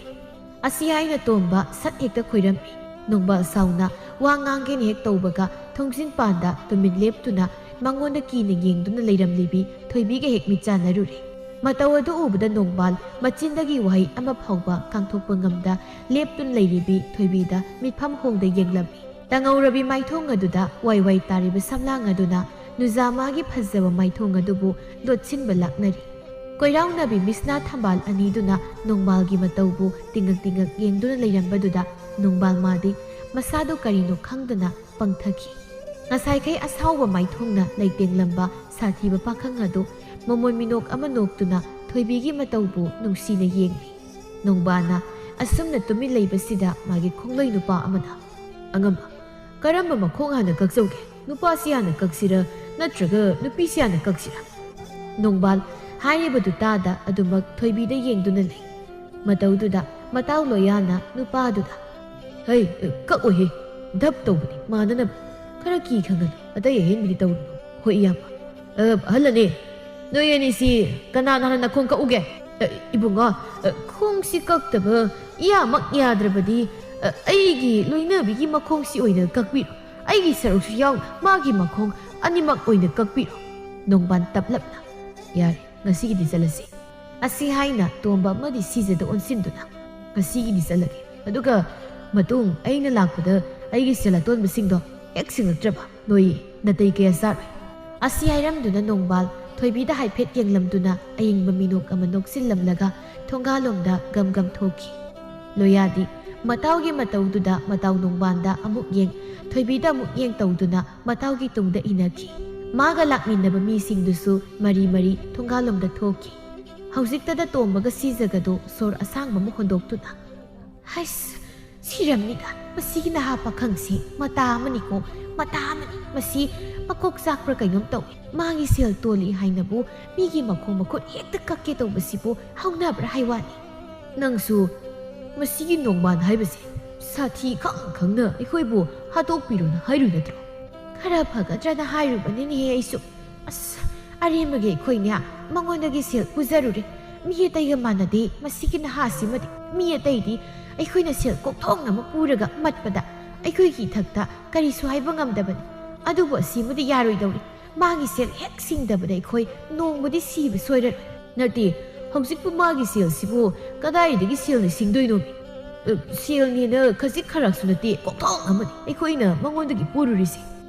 ꯑꯁꯤ ꯍꯥꯏꯅ ꯇꯣꯝꯕ ꯁꯠ ꯍꯦꯛꯇ ꯈꯣꯏꯔꯝꯃꯤ꯫ ꯅꯣꯡꯕꯥꯜ ꯁꯥꯎꯅ ꯋꯥ ꯉꯥꯡꯒꯦꯅ ꯍꯦꯛ ꯇꯧꯕꯒ ꯊꯣꯡꯖꯤꯟ ꯄꯥꯟꯗ ꯇꯨꯃꯤꯟ ꯂꯦꯞꯇꯨꯅ ꯃꯉꯣꯟꯗ ꯀꯤꯅ ꯌꯦꯡꯗꯨꯅ ꯂꯩꯔꯝꯂꯤꯕꯤ ꯊꯣꯏꯕꯤꯒ ꯍꯦꯛ ꯃꯤꯠꯆꯥꯟꯅꯔꯨꯔꯦ꯫ ꯃꯇꯧ ꯑꯗꯨ ꯎꯕꯗ ꯅꯣꯡꯕꯥꯜ ꯃꯆꯤꯟꯗꯒꯤ ꯋꯥꯍꯩ ꯑꯃ ꯐꯥꯎꯕ ꯀꯥꯡꯊꯣꯛꯄ ꯉꯝꯗ ꯂꯦꯞꯇꯨꯅ ꯂꯩꯔꯤꯕꯤ ꯊꯣꯏꯕꯤꯗ ꯃꯤꯠꯐꯝ ꯍꯣꯡꯗ ꯌꯦꯡꯂꯝꯃꯤ꯫ ꯇꯪꯍꯧꯔꯕꯤ ꯃꯥꯏꯊꯣꯡ ꯑꯗꯨꯗ ꯋꯥꯏ ꯋꯥꯏ ꯇꯥꯔꯤꯕ ꯁꯝꯂꯥꯡ ꯑꯗꯨꯅ ꯅꯨꯖꯥꯃꯥꯒꯤ ꯐꯖꯕ ꯃꯥꯏꯊꯣꯡ ꯑꯗꯨꯕꯨ ꯂꯣꯠꯁꯤꯟꯕ ꯂꯥꯛꯅꯔꯤ꯫ ꯀꯣꯏꯔꯥꯎꯅꯕꯤ ꯃꯤꯁꯅꯥ ꯊꯝꯕꯥꯜ ꯑꯅꯤꯗꯨꯅ ꯅꯣꯡꯕꯥꯜꯒꯤ ꯃꯇꯧꯕꯨ ꯇꯤꯡꯉꯛ ꯇꯤꯡꯉꯛ ꯌꯦꯡꯗꯨꯅ ꯂꯩꯔꯝꯕꯗꯨꯗ ꯅꯣꯡꯕꯥꯜ ꯃꯥꯗꯤ ꯃꯁꯥꯗꯨ ꯀꯔꯤꯅꯣ ꯈꯪꯗꯅ ꯄꯪꯊꯈꯤ꯫ ꯉꯁꯥꯏꯈꯩ ꯑꯁꯥꯎꯕ ꯃꯥꯏꯊꯣꯡꯅ ꯂꯩꯇꯦꯡꯂꯝꯕ ꯁꯥꯊꯤꯕ ꯄꯥꯈꯪ ꯑꯗꯨ ꯃꯃꯣꯟ ꯃꯤꯅꯣꯛ ꯑꯃ ꯅꯣꯛꯇꯨꯅ ꯊꯣꯏꯕꯤꯒꯤ ꯃꯇꯧꯕꯨ ꯅꯨꯡꯁꯤꯅ ꯌꯦꯡꯂꯤ꯫ ꯅꯣꯡꯕꯥꯜꯅ ꯑꯁꯨꯝꯅ ꯇꯨꯃꯤꯟ ꯂꯩꯕꯁꯤꯗ ꯃꯥꯒꯤ ꯈꯣꯡꯂꯣꯏ ꯅꯨꯄꯥ ꯑꯃꯅ, "ꯑꯉꯝꯕ, ꯀꯔꯝꯕ ꯃꯈꯣꯡ ꯍꯥꯟꯅ ꯀꯛꯆꯧꯒꯦ? ꯅꯨꯄꯥꯁꯤ ꯍꯥꯟꯅ ꯀꯛꯁꯤꯔ ꯅꯠꯇ꯭ꯔꯒ ꯅꯨꯄꯤꯁꯤ ꯍꯥꯟꯅ ꯀꯛꯁꯤꯔ?" ꯅꯣꯡꯕꯥꯜ ꯍꯥꯏꯔꯤꯕꯗꯨ ꯇꯥꯗ ꯑꯗꯨꯃꯛ ꯊꯣꯏꯕꯤꯗ ꯌꯦꯡꯗꯨꯅ ꯂꯩ꯫ ꯃꯇꯧꯗꯨꯗ ꯃꯇꯥꯎ ꯂꯣꯌꯥꯅ ꯅꯨꯄꯥꯗꯨꯗ, "ꯍꯩ, ꯀꯛꯑꯣꯏꯍꯦ, ꯙꯞ ꯇꯧꯕꯅꯤ, ꯃꯥꯟꯅꯅꯕ꯫ ꯈꯔ ꯀꯤ ꯈꯪꯍꯜꯂꯨ, ꯑꯇꯩ ꯑꯍꯦꯟꯕꯗꯤ ꯇꯧꯔꯨꯅꯨ꯫ ꯍꯣꯏ, ꯏꯌꯥꯝꯕ꯫ ꯑ, ꯑꯍꯜ ꯑꯅꯤ, ꯅꯣꯏ ꯑꯅꯤꯁꯤ ꯀꯅꯥꯅ ꯍꯥꯟꯅ ꯅꯈꯣꯡ ꯀꯛꯎꯒꯦ?" "ꯑ, ꯏꯕꯨꯡꯉꯣ, ꯑ, ꯈꯣꯡꯁꯤ ꯀꯛꯇꯕ ꯏꯌꯥꯃꯛ ꯌꯥꯗ꯭ꯔꯕꯗꯤ, ꯑ, ꯑꯩꯒꯤ ꯂꯣꯏꯅꯕꯤꯒꯤ ꯃꯈꯣꯡꯁꯤ ꯑꯣꯏꯅ ꯀꯛꯄꯤꯔꯣ꯫ ꯑꯩꯒꯤ ꯁꯔꯨꯛꯁꯨ ꯌꯥꯎꯅ ꯃꯥꯒꯤ ꯃꯈꯣꯡ ꯑꯅꯤꯃꯛ ꯑꯣꯏꯅ ꯀꯛꯄꯤꯔꯣ꯫" ꯅꯣꯡꯕꯥꯜ ꯇꯞꯂꯞꯅ, "ꯌꯥꯔꯦ, ꯉꯁꯤꯒꯤꯗꯤ ꯆꯠꯂꯁꯤ꯫" ꯑꯁꯤ ꯍꯥꯏꯅ ꯇꯣꯝꯕ ꯑꯃꯗꯤ ꯁꯤꯖꯗ ꯑꯣꯟꯁꯤꯟꯗꯨꯅ, "ꯉꯁꯤꯒꯤꯗꯤ ꯆꯠꯂꯒꯦ꯫ ꯑꯗꯨꯒ ꯃꯇꯨꯡ ꯑꯩꯅ ꯂꯥꯛꯄꯗ ꯑꯩꯒꯤ ꯁꯦꯜ ꯑꯇꯣꯟꯕꯁꯤꯡꯗꯣ ꯍꯦꯛ ꯁꯤꯡꯂꯛꯇ꯭ꯔꯕ ꯅꯣꯏ ꯅꯥꯇꯩ ꯀꯌꯥ ꯆꯥꯔꯣꯏ꯫" ꯑꯁꯤ ꯍꯥꯏꯔꯝꯗꯨꯅ ꯅꯣꯡꯕꯥꯜ ꯊꯣꯏꯕꯤꯗ ꯍꯥꯏꯐꯦꯠ ꯌꯦꯡꯂꯝꯗꯨꯅ ꯑꯌꯤꯡꯕ ꯃꯤꯅꯣꯛ ꯑꯃ ꯅꯣꯛꯁꯤꯜꯂꯝꯂꯒ ꯊꯣꯡꯒꯥꯜꯂꯣꯝꯗ ꯒꯝ ꯒꯝ ꯊꯣꯛꯈꯤ꯫ ꯂꯣꯌꯥꯗꯤ ꯃꯇꯥꯎꯒꯤ ꯃꯇꯧꯗꯨꯗ ꯃꯇꯥꯎ ꯅꯣꯡꯕꯥꯜꯗ ꯑꯃꯨꯛ ꯌꯦꯡ, ꯊꯣꯏꯕꯤꯗ ꯑꯃꯨꯛ ꯌꯦꯡ ꯇꯧꯗꯨꯅ ꯃꯇꯥꯎꯒꯤ ꯇꯨꯡꯗ ꯏꯟꯅꯈꯤ꯫ ꯃꯥꯒ ꯂꯥꯛꯃꯤꯟꯅꯕ ꯃꯤꯁꯤꯡꯗꯨꯁꯨ ꯃꯔꯤ ꯃꯔꯤ ꯊꯣꯡꯒꯥꯜꯂꯣꯝꯗ ꯊꯣꯛꯈꯤ꯫ ꯍꯧꯖꯤꯛꯇꯗ ꯇꯣꯝꯕꯒ ꯁꯤꯖꯒꯗꯣ ꯁꯣꯔ ꯑꯁꯥꯡꯕ ꯑꯃ ꯍꯣꯟꯗꯣꯛꯇꯨꯅ, "ꯍꯩꯁ, ꯁꯤꯔꯝꯅꯤꯗ, ꯃꯁꯤꯒꯤ ꯅꯍꯥ ꯄꯥꯈꯪꯁꯤ ꯃꯇꯥ ꯑꯃꯅꯤꯀꯣ, ꯃꯇꯥ ꯑꯃꯅꯤ꯫ ꯃꯁꯤ ꯃꯀꯣꯛ ꯆꯥꯛꯄ꯭ꯔꯥ ꯀꯩꯅꯣꯝ ꯇꯧꯏ꯫ ꯃꯥꯒꯤ ꯁꯦꯜ ꯇꯣꯜꯂꯤ ꯍꯥꯏꯅꯕꯨ ꯃꯤꯒꯤ ꯃꯈꯣꯡ ꯃꯈꯨꯠ ꯍꯦꯛꯇ ꯀꯛꯀꯦ ꯇꯧꯕꯁꯤꯕꯨ ꯍꯧꯅꯕ꯭ꯔꯥ ꯍꯥꯏ ꯋꯥꯅꯤ꯫" "ꯅꯪꯁꯨ ꯃꯁꯤꯒꯤ ꯅꯣꯡꯕꯥꯜ ꯍꯥꯏꯕꯁꯦ ꯁꯥꯊꯤ ꯈꯪ ꯈꯪꯅ ꯑꯩꯈꯣꯏꯕꯨ ꯍꯥꯠꯇꯣꯛꯄꯤꯔꯣꯅ ꯍꯥꯏꯔꯨꯏ ꯅꯠꯇ꯭ꯔꯣ?" "ꯈꯔ ꯐꯒꯗ꯭ꯔꯅ ꯍꯥꯏꯔꯨꯕꯅꯤꯅꯦꯍꯦ ꯑꯩꯁꯨ꯫ ꯑꯁ, ꯑꯔꯦꯝꯕꯒꯤ ꯑꯩꯈꯣꯏꯅꯦ ꯃꯉꯣꯟꯗꯒꯤ ꯁꯦꯜ ꯄꯨꯖꯔꯨꯔꯦ꯫ ꯃꯤ ꯑꯇꯩꯒ ꯃꯥꯟꯅꯗꯦ ꯃꯁꯤꯒꯤ ꯅꯍꯥꯁꯤꯃꯗꯤ꯫ ꯃꯤ ꯑꯇꯩꯗꯤ ꯑꯩꯈꯣꯏꯅ ꯁꯦꯜ ꯀꯣꯛꯊꯣꯡ ꯑꯃ ꯄꯨꯔꯒ ꯃꯠꯄꯗ ꯑꯩꯈꯣꯏꯒꯤ ꯏꯊꯛꯇ ꯀꯔꯤꯁꯨ ꯍꯥꯏꯕ ꯉꯝꯗꯕꯅꯤ꯫ ꯑꯗꯨꯕꯨ ꯑꯁꯤꯃꯗꯤ ꯌꯥꯔꯣꯏꯗꯧꯔꯤ꯫ ꯃꯥꯒꯤ ꯁꯦꯜ ꯍꯦꯛ ꯁꯤꯡꯗꯕꯗ ꯑꯩꯈꯣꯏ ꯅꯣꯡꯃꯗꯤ ꯁꯤꯕ ꯁꯣꯏꯔꯔꯣꯏ꯫ ꯅꯠꯇꯦ, ꯍꯧꯖꯤꯛꯄꯨ ꯃꯥꯒꯤ ꯁꯦꯜꯁꯤꯕꯨ ꯀꯗꯥꯏꯗꯒꯤ ꯁꯦꯜꯅ ꯁꯤꯡꯗꯣꯏꯅꯣ? ꯑ, ꯁꯦꯜꯅꯦꯅ ꯈꯖꯤꯛ ꯈꯔꯥꯛꯁꯨ ꯅꯠꯇꯦ, ꯀꯣꯛꯊꯣꯡ ꯑꯃꯅꯤ ꯑꯩꯈꯣꯏꯅ ꯃꯉꯣꯟꯗꯒꯤ ꯄꯨꯔꯨꯔꯤꯁꯦ꯫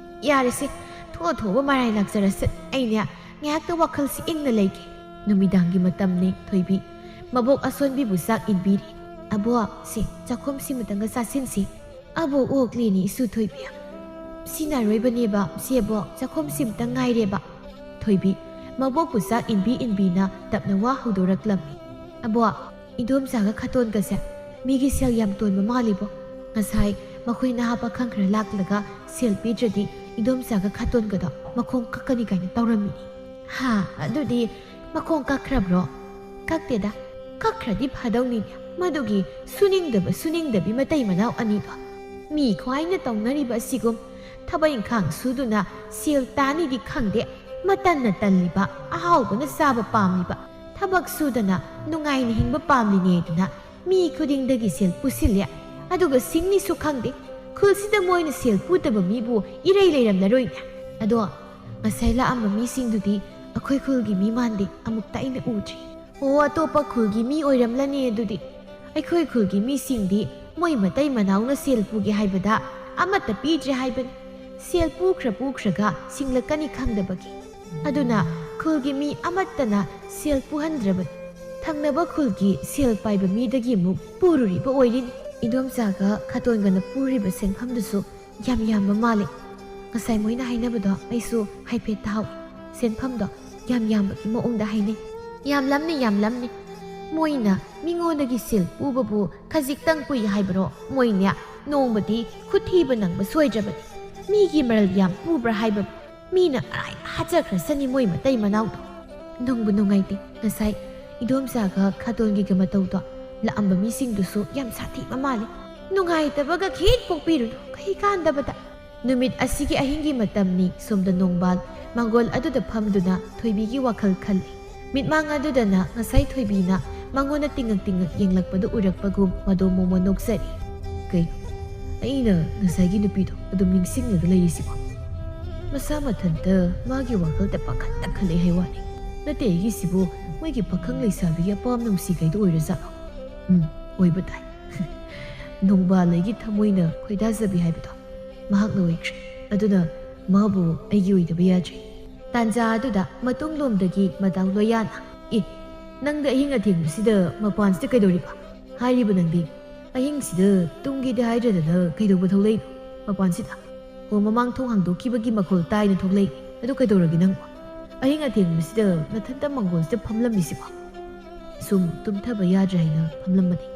ꯌꯥꯔꯦꯁꯦ, ꯊꯣꯛꯑ ꯊꯣꯛꯑꯕ ꯃꯔꯥꯏ ꯂꯥꯛꯆꯔꯁꯠ꯫ ꯑꯩꯅꯦ ꯉꯥꯏꯍꯥꯛꯇ ꯋꯥꯈꯜꯁꯤ ꯏꯪꯅ ꯂꯩꯒꯦ꯫ ꯅꯨꯃꯤꯗꯥꯡꯒꯤ ꯃꯇꯝꯅꯤ꯫ ꯊꯣꯏꯕꯤ ꯃꯕꯣꯛ ꯑꯁꯣꯟꯕꯤꯕꯨ ꯆꯥꯛ ꯏꯟꯕꯤꯔꯤ꯫ "ꯑꯕꯣꯛ, ꯁꯦ, ꯆꯥꯛꯈꯨꯝꯁꯤꯃꯇꯪꯒ ꯆꯥꯁꯤꯟꯁꯤ꯫ ꯑꯕꯣꯛ ꯑꯣꯛꯂꯦꯅꯦ ꯏꯁꯨ ꯊꯣꯏꯕꯤ꯫ ꯁꯤꯅ ꯑꯔꯣꯏꯕꯅꯦꯕ, ꯁꯦ ꯑꯕꯣꯛ, ꯆꯥꯛꯈꯨꯝꯁꯤꯃꯇꯪ ꯉꯥꯏꯔꯦꯕ"꯫ ꯊꯣꯏꯕꯤ ꯃꯕꯣꯛꯄꯨ ꯆꯥꯛ ꯏꯟꯕꯤ ꯏꯟꯕꯤꯅ ꯇꯞꯅ ꯋꯥ ꯍꯧꯗꯣꯔꯛꯂꯝꯃꯤ꯫ "ꯑꯕꯣꯛ, ꯏꯗꯣꯝꯆꯥꯒ ꯈꯇꯣꯟꯒꯁꯦ ꯃꯤꯒꯤ ꯁꯦꯜ ꯌꯥꯝ ꯇꯣꯟꯕ ꯃꯥꯜꯂꯤꯕꯣ꯫ ꯉꯁꯥꯏ ꯃꯈꯣꯏ ꯅꯍꯥ ꯄꯥꯈꯪ ꯈꯔ ꯂꯥꯛꯂꯒ ꯁꯦꯜ ꯄꯤꯗ꯭ꯔꯗꯤ ꯏꯗꯣꯝꯆꯥꯒ ꯈꯇꯣꯟꯒꯗꯣ ꯃꯈꯣꯡ ꯀꯛꯀꯅꯤ ꯀꯥꯏꯅ ꯇꯧꯔꯝꯃꯤꯅꯤ"꯫ "ꯍꯥ, ꯑꯗꯨꯗꯤ ꯃꯈꯣꯡ ꯀꯛꯈ꯭ꯔꯕ꯭ꯔꯣ?" "ꯀꯛꯇꯦꯗ꯫ ꯀꯛꯈ꯭ꯔꯗꯤ ꯐꯗꯧꯅꯤꯅꯦ, ꯃꯗꯨꯒꯤ ꯁꯨꯅꯤꯡꯗꯕ ꯁꯨꯅꯤꯡꯗꯕꯤ ꯃꯇꯩ ꯃꯅꯥꯎ ꯑꯅꯤꯗꯣ꯫ ꯃꯤ ꯈ꯭ꯋꯥꯏꯅ ꯇꯧꯅꯔꯤꯕ ꯑꯁꯤꯒꯨꯝ ꯊꯕꯛ ꯏꯪꯈꯥꯡ ꯁꯨꯗꯨꯅ ꯁꯦꯜ ꯇꯥꯅꯤꯗꯤ ꯈꯪꯗꯦ, ꯃꯇꯟꯅ ꯇꯜꯂꯤꯕ, ꯑꯍꯥꯎꯕꯅ ꯆꯥꯕ ꯄꯥꯝꯂꯤꯕ, ꯊꯕꯛ ꯁꯨꯗꯅ ꯅꯨꯡꯉꯥꯏꯅ ꯍꯤꯡꯕ ꯄꯥꯝꯂꯤꯅꯦꯗꯨꯅ ꯃꯤ ꯈꯨꯗꯤꯡꯗꯒꯤ ꯁꯦꯜ ꯄꯨꯁꯤꯜꯂꯦ꯫ ꯑꯗꯨꯒ ꯁꯤꯡꯅꯤꯁꯨ ꯈꯪꯗꯦ꯫ ꯈꯨꯜꯁꯤꯗ ꯃꯣꯏꯅ ꯁꯦꯜ ꯄꯨꯗꯕ ꯃꯤꯕꯨ ꯏꯔꯩ ꯂꯩꯔꯝꯂꯔꯣꯏꯅꯦ꯫ ꯑꯗꯣ ꯉꯁꯥꯏ ꯂꯥꯛꯑꯝꯕ ꯃꯤꯁꯤꯡꯗꯨꯗꯤ ꯑꯩꯈꯣꯏ ꯈꯨꯜꯒꯤ ꯃꯤ ꯃꯥꯟꯗꯦ, ꯑꯃꯨꯛꯇ ꯑꯩꯅ ꯎꯗ꯭ꯔꯤ"꯫ "ꯑꯣ, ꯑꯇꯣꯞꯄ ꯈꯨꯜꯒꯤ ꯃꯤ ꯑꯣꯏꯔꯝꯂꯅꯤ ꯑꯗꯨꯗꯤ꯫ ꯑꯩꯈꯣꯏ ꯈꯨꯜꯒꯤ ꯃꯤꯁꯤꯡꯗꯤ ꯃꯣꯏ ꯃꯇꯩ ꯃꯅꯥꯎꯅ ꯁꯦꯜ ꯄꯨꯒꯦ ꯍꯥꯏꯕꯗ ꯑꯃꯠꯇ ꯄꯤꯗ꯭ꯔꯦ ꯍꯥꯏꯕꯅꯤ꯫ ꯁꯦꯜ ꯄꯨꯈ꯭ꯔ ꯄꯨꯈ꯭ꯔꯒ ꯁꯤꯡꯂꯛꯀꯅꯤ ꯈꯪꯗꯕꯒꯤ꯫ ꯑꯗꯨꯅ ꯈꯨꯜꯒꯤ ꯃꯤ ꯑꯃꯠꯇꯅ ꯁꯦꯜ ꯄꯨꯍꯟꯗ꯭ꯔꯕꯅꯤ꯫ ꯊꯪꯅꯕ ꯈꯨꯜꯒꯤ ꯁꯦꯜ ꯄꯥꯏꯕ ꯃꯤꯗꯒꯤ ꯑꯃꯨꯛ ꯄꯨꯔꯨꯔꯤꯕ ꯑꯣꯏꯔꯤꯅꯤ"꯫ "ꯏꯗꯣꯝꯆꯥꯒ ꯈꯇꯣꯟꯒꯅ ꯄꯨꯔꯤꯕ ꯁꯦꯟꯐꯝꯗꯨꯁꯨ ꯌꯥꯝ ꯌꯥꯝꯕ ꯃꯥꯜꯂꯦ꯫ ꯉꯁꯥꯏ ꯃꯣꯏꯅ ꯍꯥꯏꯅꯕꯗꯣ ꯑꯩꯁꯨ ꯍꯥꯏꯐꯦꯠ ꯇꯥꯍꯧꯏ꯫ ꯁꯦꯟꯐꯝꯗꯣ ꯌꯥꯝ ꯌꯥꯝꯕꯒꯤ ꯃꯑꯣꯡꯗ ꯍꯥꯏꯅꯩ"꯫ "ꯌꯥꯝꯂꯝꯅꯤ, ꯌꯥꯝꯂꯝꯅꯤ꯫ ꯃꯣꯏꯅ ꯃꯤꯉꯣꯟꯗꯒꯤ ꯁꯦꯜ ꯄꯨꯕꯕꯨ ꯈꯖꯤꯛꯇꯪ ꯄꯨꯏ ꯍꯥꯏꯕꯔꯣ? ꯃꯣꯏꯅꯦ ꯅꯣꯡꯃꯗꯤ ꯈꯨꯠꯊꯤꯕ ꯅꯪꯕ ꯁꯣꯏꯗ꯭ꯔꯕꯅꯤ꯫ ꯃꯤꯒꯤ ꯃꯔꯜ ꯌꯥꯝ ꯄꯨꯕ꯭ꯔꯥ ꯍꯥꯏꯕꯕꯨ꯫ ꯃꯤꯅ ꯑꯔꯥꯏ ꯍꯥꯠꯆꯈ꯭ꯔꯁꯅꯤ ꯃꯣꯏ ꯃꯇꯩ ꯃꯅꯥꯎꯗꯣ"꯫ ꯅꯨꯡꯕꯨ ꯅꯨꯡꯉꯥꯏꯇꯦ꯫ ꯉꯁꯥꯏ ꯏꯗꯣꯝꯆꯥꯒ ꯈꯇꯣꯟꯒꯤꯒ ꯃꯇꯧꯗꯣ ꯂꯥꯛꯑꯝꯕ ꯃꯤꯁꯤꯡꯗꯨꯁꯨ ꯌꯥꯝ ꯁꯥꯊꯤꯕ ꯃꯥꯜꯂꯤ꯫ ꯅꯨꯡꯉꯥꯏꯇꯕꯒ ꯈꯤꯠ ꯄꯣꯛꯄꯤꯔꯨꯅꯨ, ꯀꯩ ꯀꯥꯟꯗꯕꯗ꯫ ꯅꯨꯃꯤꯠ ꯑꯁꯤꯒꯤ ꯑꯍꯤꯡꯒꯤ ꯃꯇꯝꯅꯤ꯫ ꯁꯣꯝꯗ ꯅꯣꯡꯕꯥꯜ ꯃꯪꯒꯣꯜ ꯑꯗꯨꯗ ꯐꯝꯗꯨꯅ ꯊꯣꯏꯕꯤꯒꯤ ꯋꯥꯈꯜ ꯈꯜꯂꯤ꯫ ꯃꯤꯠꯃꯥꯡ ꯑꯗꯨꯗꯅ ꯉꯁꯥꯏ ꯊꯣꯏꯕꯤꯅ ꯃꯉꯣꯟꯗ ꯇꯤꯡꯉꯛ ꯇꯤꯡꯉꯛ ꯌꯦꯡꯂꯛꯄꯗꯨ ꯎꯔꯛꯄꯒꯨꯝ ꯃꯗꯣ ꯃꯣꯃꯣꯟ ꯅꯣꯛꯆꯔꯤ꯫ "ꯀꯩꯅꯣ? ꯑꯩꯅ ꯉꯁꯥꯏꯒꯤ ꯅꯨꯄꯤꯗꯣ ꯑꯗꯨꯝ ꯅꯤꯡꯁꯤꯡꯂꯒ ꯂꯩꯔꯤꯁꯤꯕꯣ? ꯃꯁꯥ ꯃꯊꯟꯇ ꯃꯥꯒꯤ ꯋꯥꯈꯜꯗ ꯄꯥꯈꯠꯇ ꯈꯜꯂꯛꯑꯦ ꯍꯥꯏ ꯋꯥꯅꯤ꯫ ꯅꯠꯇꯦ, ꯑꯩꯒꯤꯁꯤꯕꯨ ꯃꯣꯏꯒꯤ ꯄꯥꯈꯪ ꯂꯩꯁꯥꯕꯤꯒꯤ ꯑꯄꯥꯝ ꯅꯨꯡꯁꯤꯈꯩꯗꯣ ꯑꯣꯏꯔꯖꯥꯠꯂꯣ? ꯎꯝ, ꯑꯣꯏꯕ ꯇꯥꯏ꯫ ꯅꯣꯡꯕꯥꯜ ꯑꯩꯒꯤ ꯊꯃꯣꯏꯅ ꯈꯣꯏꯗꯥꯖꯕꯤ ꯍꯥꯏꯕꯗꯣ ꯃꯍꯥꯛꯅ ꯑꯣꯏꯈ꯭ꯔꯦ꯫ ꯑꯗꯨꯅ ꯃꯥꯕꯨ ꯑꯩꯒꯤ ꯑꯣꯏꯗꯕ ꯌꯥꯗ꯭ꯔꯦ꯫" ꯇꯥꯟꯖꯥ ꯑꯗꯨꯗ ꯃꯇꯨꯡꯂꯣꯝꯗꯒꯤ ꯃꯗꯥꯎ ꯂꯣꯌꯥꯅ, "ꯑꯦ, ꯅꯪꯗꯤ ꯑꯍꯤꯡ ꯑꯊꯦꯡꯕꯁꯤꯗ ꯃꯄꯥꯟꯁꯤꯗ ꯀꯩꯗꯧꯔꯤꯕ? ꯍꯥꯏꯔꯤꯕ ꯅꯪꯗꯤ ꯑꯍꯤꯡꯁꯤꯗ ꯇꯨꯝꯒꯦꯗꯤ ꯍꯥꯏꯗ꯭ꯔꯗꯅ ꯀꯩꯗꯧꯕ ꯊꯣꯛꯂꯛꯏꯅꯣ ꯃꯄꯥꯟꯁꯤꯗ? ꯑꯣ, ꯃꯃꯥꯡ ꯊꯣꯡ ꯍꯥꯡꯗꯣꯛꯈꯤꯕꯒꯤ ꯃꯈꯣꯜ ꯇꯥꯏꯅ ꯊꯣꯛꯂꯛꯏ꯫ ꯑꯗꯨ ꯀꯩꯗꯧꯔꯒꯦ ꯅꯪꯕꯣ? ꯑꯍꯤꯡ ꯑꯊꯦꯡꯕꯁꯤꯗ ꯅꯊꯟꯇ ꯃꯥꯡꯒꯣꯜꯁꯤꯗ ꯐꯝꯂꯝꯃꯤꯁꯤꯕꯣ?" ꯁꯨꯝ ꯇꯨꯝꯊꯕ ꯌꯥꯗ꯭ꯔꯦ ꯍꯥꯏꯅ ꯐꯝꯂꯝꯕꯅꯤ꯫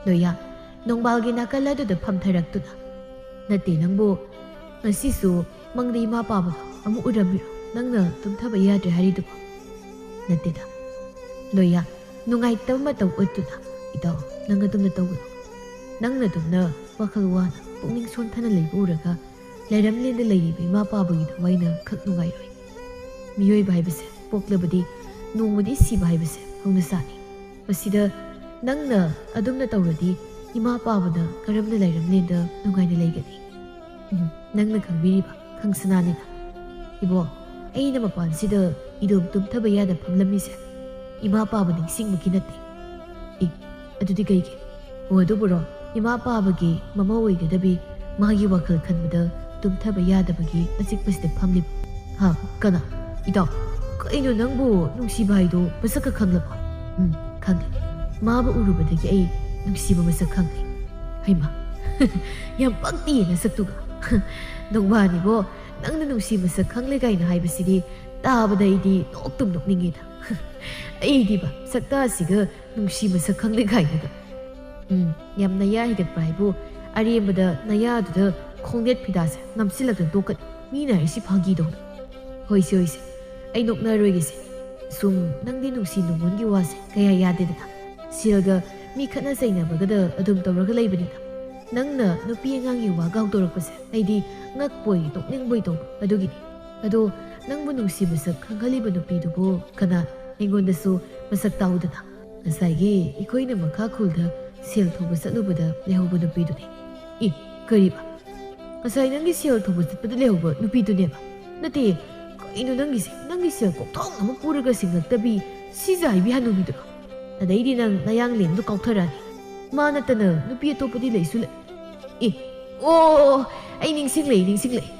ꯂꯣꯌꯥ ꯅꯣꯡꯕꯥꯜꯒꯤ ꯅꯥꯀꯜ ꯑꯗꯨꯗ ꯐꯝꯊꯔꯛꯇꯨꯅ, "ꯅꯠꯇꯦ ꯅꯪꯕꯨ, ꯉꯁꯤꯁꯨ ꯃꯪꯗ ꯏꯃꯥ ꯄꯥꯕꯗꯣ ꯑꯃꯨꯛ ꯎꯔꯝꯃꯤꯔꯣ ꯅꯪꯅ ꯇꯨꯝꯊꯕ ꯌꯥꯗ꯭ꯔꯦ ꯍꯥꯏꯔꯤꯗꯨꯕꯣ?" "ꯅꯠꯇꯦꯗ꯫" ꯂꯣꯌꯥ ꯅꯨꯡꯉꯥꯏꯇꯕ ꯃꯇꯧ ꯎꯠꯇꯨꯅ, "ꯏꯇꯥꯎ, ꯅꯪ ꯑꯗꯨꯝꯅ ꯇꯧꯒꯅꯨ꯫ ꯅꯪꯅ ꯑꯗꯨꯝꯅ ꯋꯥꯈꯜ ꯋꯥꯅ ꯄꯨꯛꯅꯤꯡ ꯁꯣꯟꯊꯅ ꯂꯩꯕ ꯎꯔꯒ ꯂꯩꯔꯝꯂꯦꯟꯗ ꯂꯩꯔꯤꯕ ꯏꯃꯥ ꯄꯥꯕꯒꯤ ꯊꯋꯥꯏꯅ ꯈꯛ ꯅꯨꯡꯉꯥꯏꯔꯣꯏ꯫ ꯃꯤꯑꯣꯏꯕ ꯍꯥꯏꯕꯁꯦ ꯄꯣꯛꯂꯕꯗꯤ ꯅꯣꯡꯃꯗꯤ ꯁꯤꯕ ꯍꯥꯏꯕꯁꯦ ꯍꯧꯅꯁꯥꯅꯤ꯫ ꯃꯁꯤꯗ ꯅꯪꯅ ꯑꯗꯨꯝꯅ ꯇꯧꯔꯗꯤ ꯏꯃꯥ ꯄꯥꯕꯅ ꯀꯔꯝꯅ ꯂꯩꯔꯝꯂꯦꯟꯗ ꯅꯨꯡꯉꯥꯏꯅ ꯂꯩꯒꯅꯤ?" "ꯎꯝ, ꯅꯪꯅ ꯈꯪꯕꯤꯔꯤꯕ ꯈꯪꯁꯅꯥꯅꯤꯅ꯫ ꯏꯕꯣ, ꯑꯩꯅ ꯃꯄꯥꯟꯁꯤꯗ ꯏꯗꯣꯝ ꯇꯨꯝꯊꯕ ꯌꯥꯗ ꯐꯝꯂꯝꯃꯤꯁꯦ ꯏꯃꯥ ꯄꯥꯕ ꯅꯤꯡꯁꯤꯡꯕꯒꯤ ꯅꯠꯇꯦ꯫" "ꯑꯦ, ꯑꯗꯨꯗꯤ ꯀꯩꯒꯤ?" "ꯑꯣ, ꯑꯗꯨꯕꯨꯔꯣ, ꯏꯃꯥ ꯄꯥꯕꯒꯤ ꯃꯃꯧ ꯑꯣꯏꯒꯗꯕꯤ ꯃꯥꯒꯤ ꯋꯥꯈꯜ ꯈꯟꯕꯗ ꯇꯨꯝꯊꯕ ꯌꯥꯗꯕꯒꯤ ꯑꯆꯤꯛꯄꯁꯤꯗ ꯐꯝꯂꯤꯕ꯫" "ꯍꯥ? ꯀꯅꯥ? ꯏꯇꯥꯎ, ꯀꯩꯅꯣ ꯅꯪꯕꯨ ꯅꯨꯡꯁꯤꯕ ꯍꯥꯏꯗꯣ ꯃꯁꯛꯀ ꯈꯪꯂꯕꯣ?" "ꯎꯝ, ꯈꯪꯉꯦ꯫ ꯃꯥꯕꯨ ꯎꯔꯨꯕꯗꯒꯤ ꯑꯩ ꯅꯨꯡꯁꯤꯕ ꯃꯁꯛ ꯈꯪꯂꯦ꯫" "ꯍꯩꯃꯥ, ꯌꯥꯝ ꯄꯛꯇꯤꯌꯦ ꯅꯁꯛꯇꯨꯒ꯫" "ꯅꯣꯡꯕꯥꯟ ꯏꯕꯣ, ꯅꯪꯅ ꯅꯨꯡꯁꯤ ꯃꯁꯛ ꯈꯪꯂꯦ ꯀꯥꯏꯅ ꯍꯥꯏꯕꯁꯤꯗꯤ ꯇꯥꯕꯗ ꯑꯩꯗꯤ ꯅꯣꯛꯇꯨꯝ ꯅꯣꯛꯅꯤꯡꯉꯦꯗ꯫" "ꯑꯩꯗꯤꯕ ꯁꯛꯇꯥꯁꯤꯒ ꯅꯨꯡꯁꯤ ꯃꯁꯛ ꯈꯪꯂꯦ ꯀꯥꯏꯅꯒ꯫" "ꯎꯝ, ꯌꯥꯝ ꯅꯌꯥ ꯍꯤꯒꯠꯄ ꯍꯥꯏꯕꯨ ꯑꯔꯦꯝꯕꯗ ꯅꯌꯥꯗꯨꯗ ꯈꯣꯡꯅꯦꯠ ꯐꯤꯗꯥꯁꯦ ꯅꯝꯁꯤꯜꯂꯛꯇꯅ ꯇꯣꯛꯀꯅꯤ꯫ ꯃꯤꯅ ꯍꯥꯏꯔꯤꯁꯤ ꯐꯥꯒꯤ ꯇꯧꯅ꯫" "ꯍꯣꯏꯁꯦ, ꯍꯣꯏꯁꯦ, ꯑꯩ ꯅꯣꯛꯅꯔꯣꯏꯒꯦꯁꯦ꯫ ꯁꯨꯝ ꯅꯪꯗꯤ ꯅꯨꯡꯁꯤ ꯅꯨꯡꯉꯣꯟꯒꯤ ꯋꯥꯁꯦ ꯀꯌꯥ ꯌꯥꯗꯦꯗꯅ꯫ ꯁꯦꯜꯒ ꯃꯤ ꯈꯠꯅ ꯆꯩꯅꯕꯒꯗ ꯑꯗꯨꯝ ꯇꯧꯔꯒ ꯂꯩꯕꯅꯤꯅ꯫ ꯅꯪꯅ ꯅꯨꯄꯤ ꯑꯉꯥꯡꯒꯤ ꯋꯥꯒ ꯍꯧꯗꯣꯔꯛꯄꯁꯦ ꯑꯩꯗꯤ ꯉꯛꯄꯣꯏ ꯅꯣꯛꯅꯤꯡꯕꯣꯏ ꯇꯧꯕ ꯑꯗꯨꯒꯤꯅꯤ꯫ ꯑꯗꯣ ꯅꯪꯕꯨ ꯅꯨꯡꯁꯤ ꯃꯁꯛ ꯈꯪꯍꯜꯂꯤꯕ ꯅꯨꯄꯤꯗꯨꯕꯨ ꯀꯅꯥ?" ꯑꯩꯉꯣꯟꯗꯁꯨ ꯃꯁꯛ ꯇꯥꯛꯎꯗꯅ꯫ ꯉꯁꯥꯏꯒꯤ ꯑꯩꯈꯣꯏꯅ ꯃꯈꯥ ꯈꯨꯜꯗ ꯁꯦꯜ ꯊꯧꯕ ꯆꯠꯂꯨꯕꯗ ꯂꯩꯍꯧꯕ ꯅꯨꯄꯤꯗꯨꯅꯦ꯫ ꯑꯦ, ꯀꯔꯤꯕ? ꯉꯁꯥꯏ ꯅꯪꯒꯤ ꯁꯦꯜ ꯊꯧꯕ ꯆꯠꯄꯗ ꯂꯩꯍꯧꯕ ꯅꯨꯄꯤꯗꯨꯅꯦꯕ? ꯅꯠꯇꯦ, ꯀꯩꯅꯣ ꯅꯪꯒꯤꯁꯦ? ꯅꯪꯒꯤ ꯁꯦꯜ ꯀꯣꯛꯊꯣꯡ ꯑꯃ ꯄꯨꯔꯒ ꯁꯤꯡꯉꯛꯇꯕꯤ ꯁꯤꯖꯥꯏꯕꯤ ꯍꯅꯨꯕꯤꯗꯨꯔꯣ? ꯑꯗꯩꯗꯤ ꯅꯪ ꯅꯌꯥꯡꯂꯦꯟꯗꯣ ꯀꯥꯎꯊꯔꯛꯑꯅꯤ꯫ ꯃꯥ ꯅꯠꯇꯅ ꯅꯨꯄꯤ ꯑꯇꯣꯞꯄꯗꯤ ꯂꯩꯁꯨ ꯂꯩ꯫ ꯑꯦ, ꯑꯣ, ꯑꯩ ꯅꯤꯡꯁꯤꯡꯂꯛꯏ, ꯅꯤꯡꯁꯤꯡꯂꯛꯏ꯫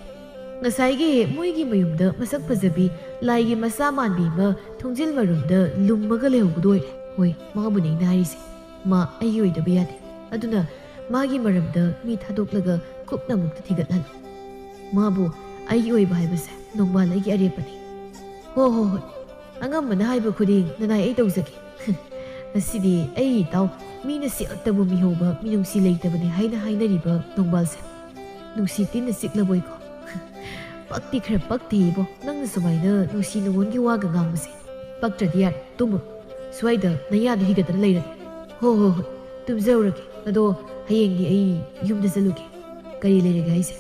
ꯉꯁꯥꯏꯒꯤ ꯃꯣꯏꯒꯤ ꯃꯌꯨꯝꯗ ꯃꯁꯛ ꯐꯖꯕꯤ ꯂꯥꯏꯒꯤ ꯃꯆꯥ ꯃꯥꯟꯕꯤ ꯑꯃ ꯊꯣꯡꯖꯤꯜ ꯃꯔꯨꯝꯗ ꯂꯨꯝꯃꯒ ꯂꯩꯍꯧꯕꯗꯣ ꯑꯣꯏꯔꯦ꯫ ꯍꯣꯏ, ꯃꯥꯕꯨꯅꯦ ꯑꯩꯅ ꯍꯥꯏꯔꯤꯁꯦ꯫ ꯃꯥ ꯑꯩꯒꯤ ꯑꯣꯏꯗꯕ ꯌꯥꯗꯦ꯫ ꯑꯗꯨꯅ ꯃꯥꯒꯤ ꯃꯔꯝꯗ ꯃꯤ ꯊꯥꯗꯣꯛꯂꯒ ꯀꯨꯞꯅ ꯑꯃꯨꯛꯇ ꯊꯤꯒꯠꯍꯜꯂꯨ꯫ ꯃꯥꯕꯨ ꯑꯩꯒꯤ ꯑꯣꯏꯕ ꯍꯥꯏꯕꯁꯦ ꯅꯣꯡꯕꯥꯜ ꯑꯩꯒꯤ ꯑꯔꯦꯞꯄꯅꯤ꯫ ꯍꯣ, ꯍꯣ, ꯍꯣꯏ꯫ ꯑꯉꯝꯕꯅ ꯍꯥꯏꯕ ꯈꯨꯗꯤꯡ ꯅꯅꯥꯏ ꯑꯩ ꯇꯧꯖꯒꯦ꯫ ꯉꯁꯤꯗꯤ ꯑꯩ ꯏꯇꯥꯎ ꯃꯤꯅ ꯁꯦꯜꯇꯕꯨ ꯃꯤꯍꯧꯕ ꯃꯤꯅꯨꯡꯁꯤ ꯂꯩꯇꯕꯅꯤ ꯍꯥꯏꯅ ꯍꯥꯏꯅꯔꯤꯕ ꯅꯣꯡꯕꯥꯜꯁꯦ ꯅꯨꯡꯁꯤ ꯇꯤꯟꯅ ꯆꯤꯛꯂꯕꯣꯏꯀꯣ? ꯄꯛꯇꯤ ꯈꯔ ꯄꯛꯇꯦ ꯏꯕꯣ, ꯅꯪꯅ ꯁꯨꯃꯥꯏꯅ ꯅꯨꯡꯁꯤ ꯅꯨꯡꯉꯣꯟꯒꯤ ꯋꯥꯒ ꯉꯥꯡꯕꯁꯦ꯫ ꯄꯛꯇ꯭ꯔꯗꯤ ꯌꯥꯔꯦ, ꯇꯨꯝꯃꯨꯔꯣ꯫ ꯁ꯭ꯋꯥꯏꯗ ꯅꯌꯥꯗꯣ ꯍꯤꯒꯠꯇꯅ ꯂꯩꯔꯅꯨ꯫ ꯍꯣ, ꯍꯣ, ꯍꯣꯏ, ꯇꯨꯝꯖꯔꯨꯔꯒꯦ꯫ ꯑꯗꯣ ꯍꯌꯦꯡꯗꯤ ꯑꯩ ꯌꯨꯝꯗ ꯆꯠꯂꯨꯒꯦ꯫ ꯀꯔꯤ ꯂꯩꯔꯒꯦ ꯍꯥꯏꯁꯦ?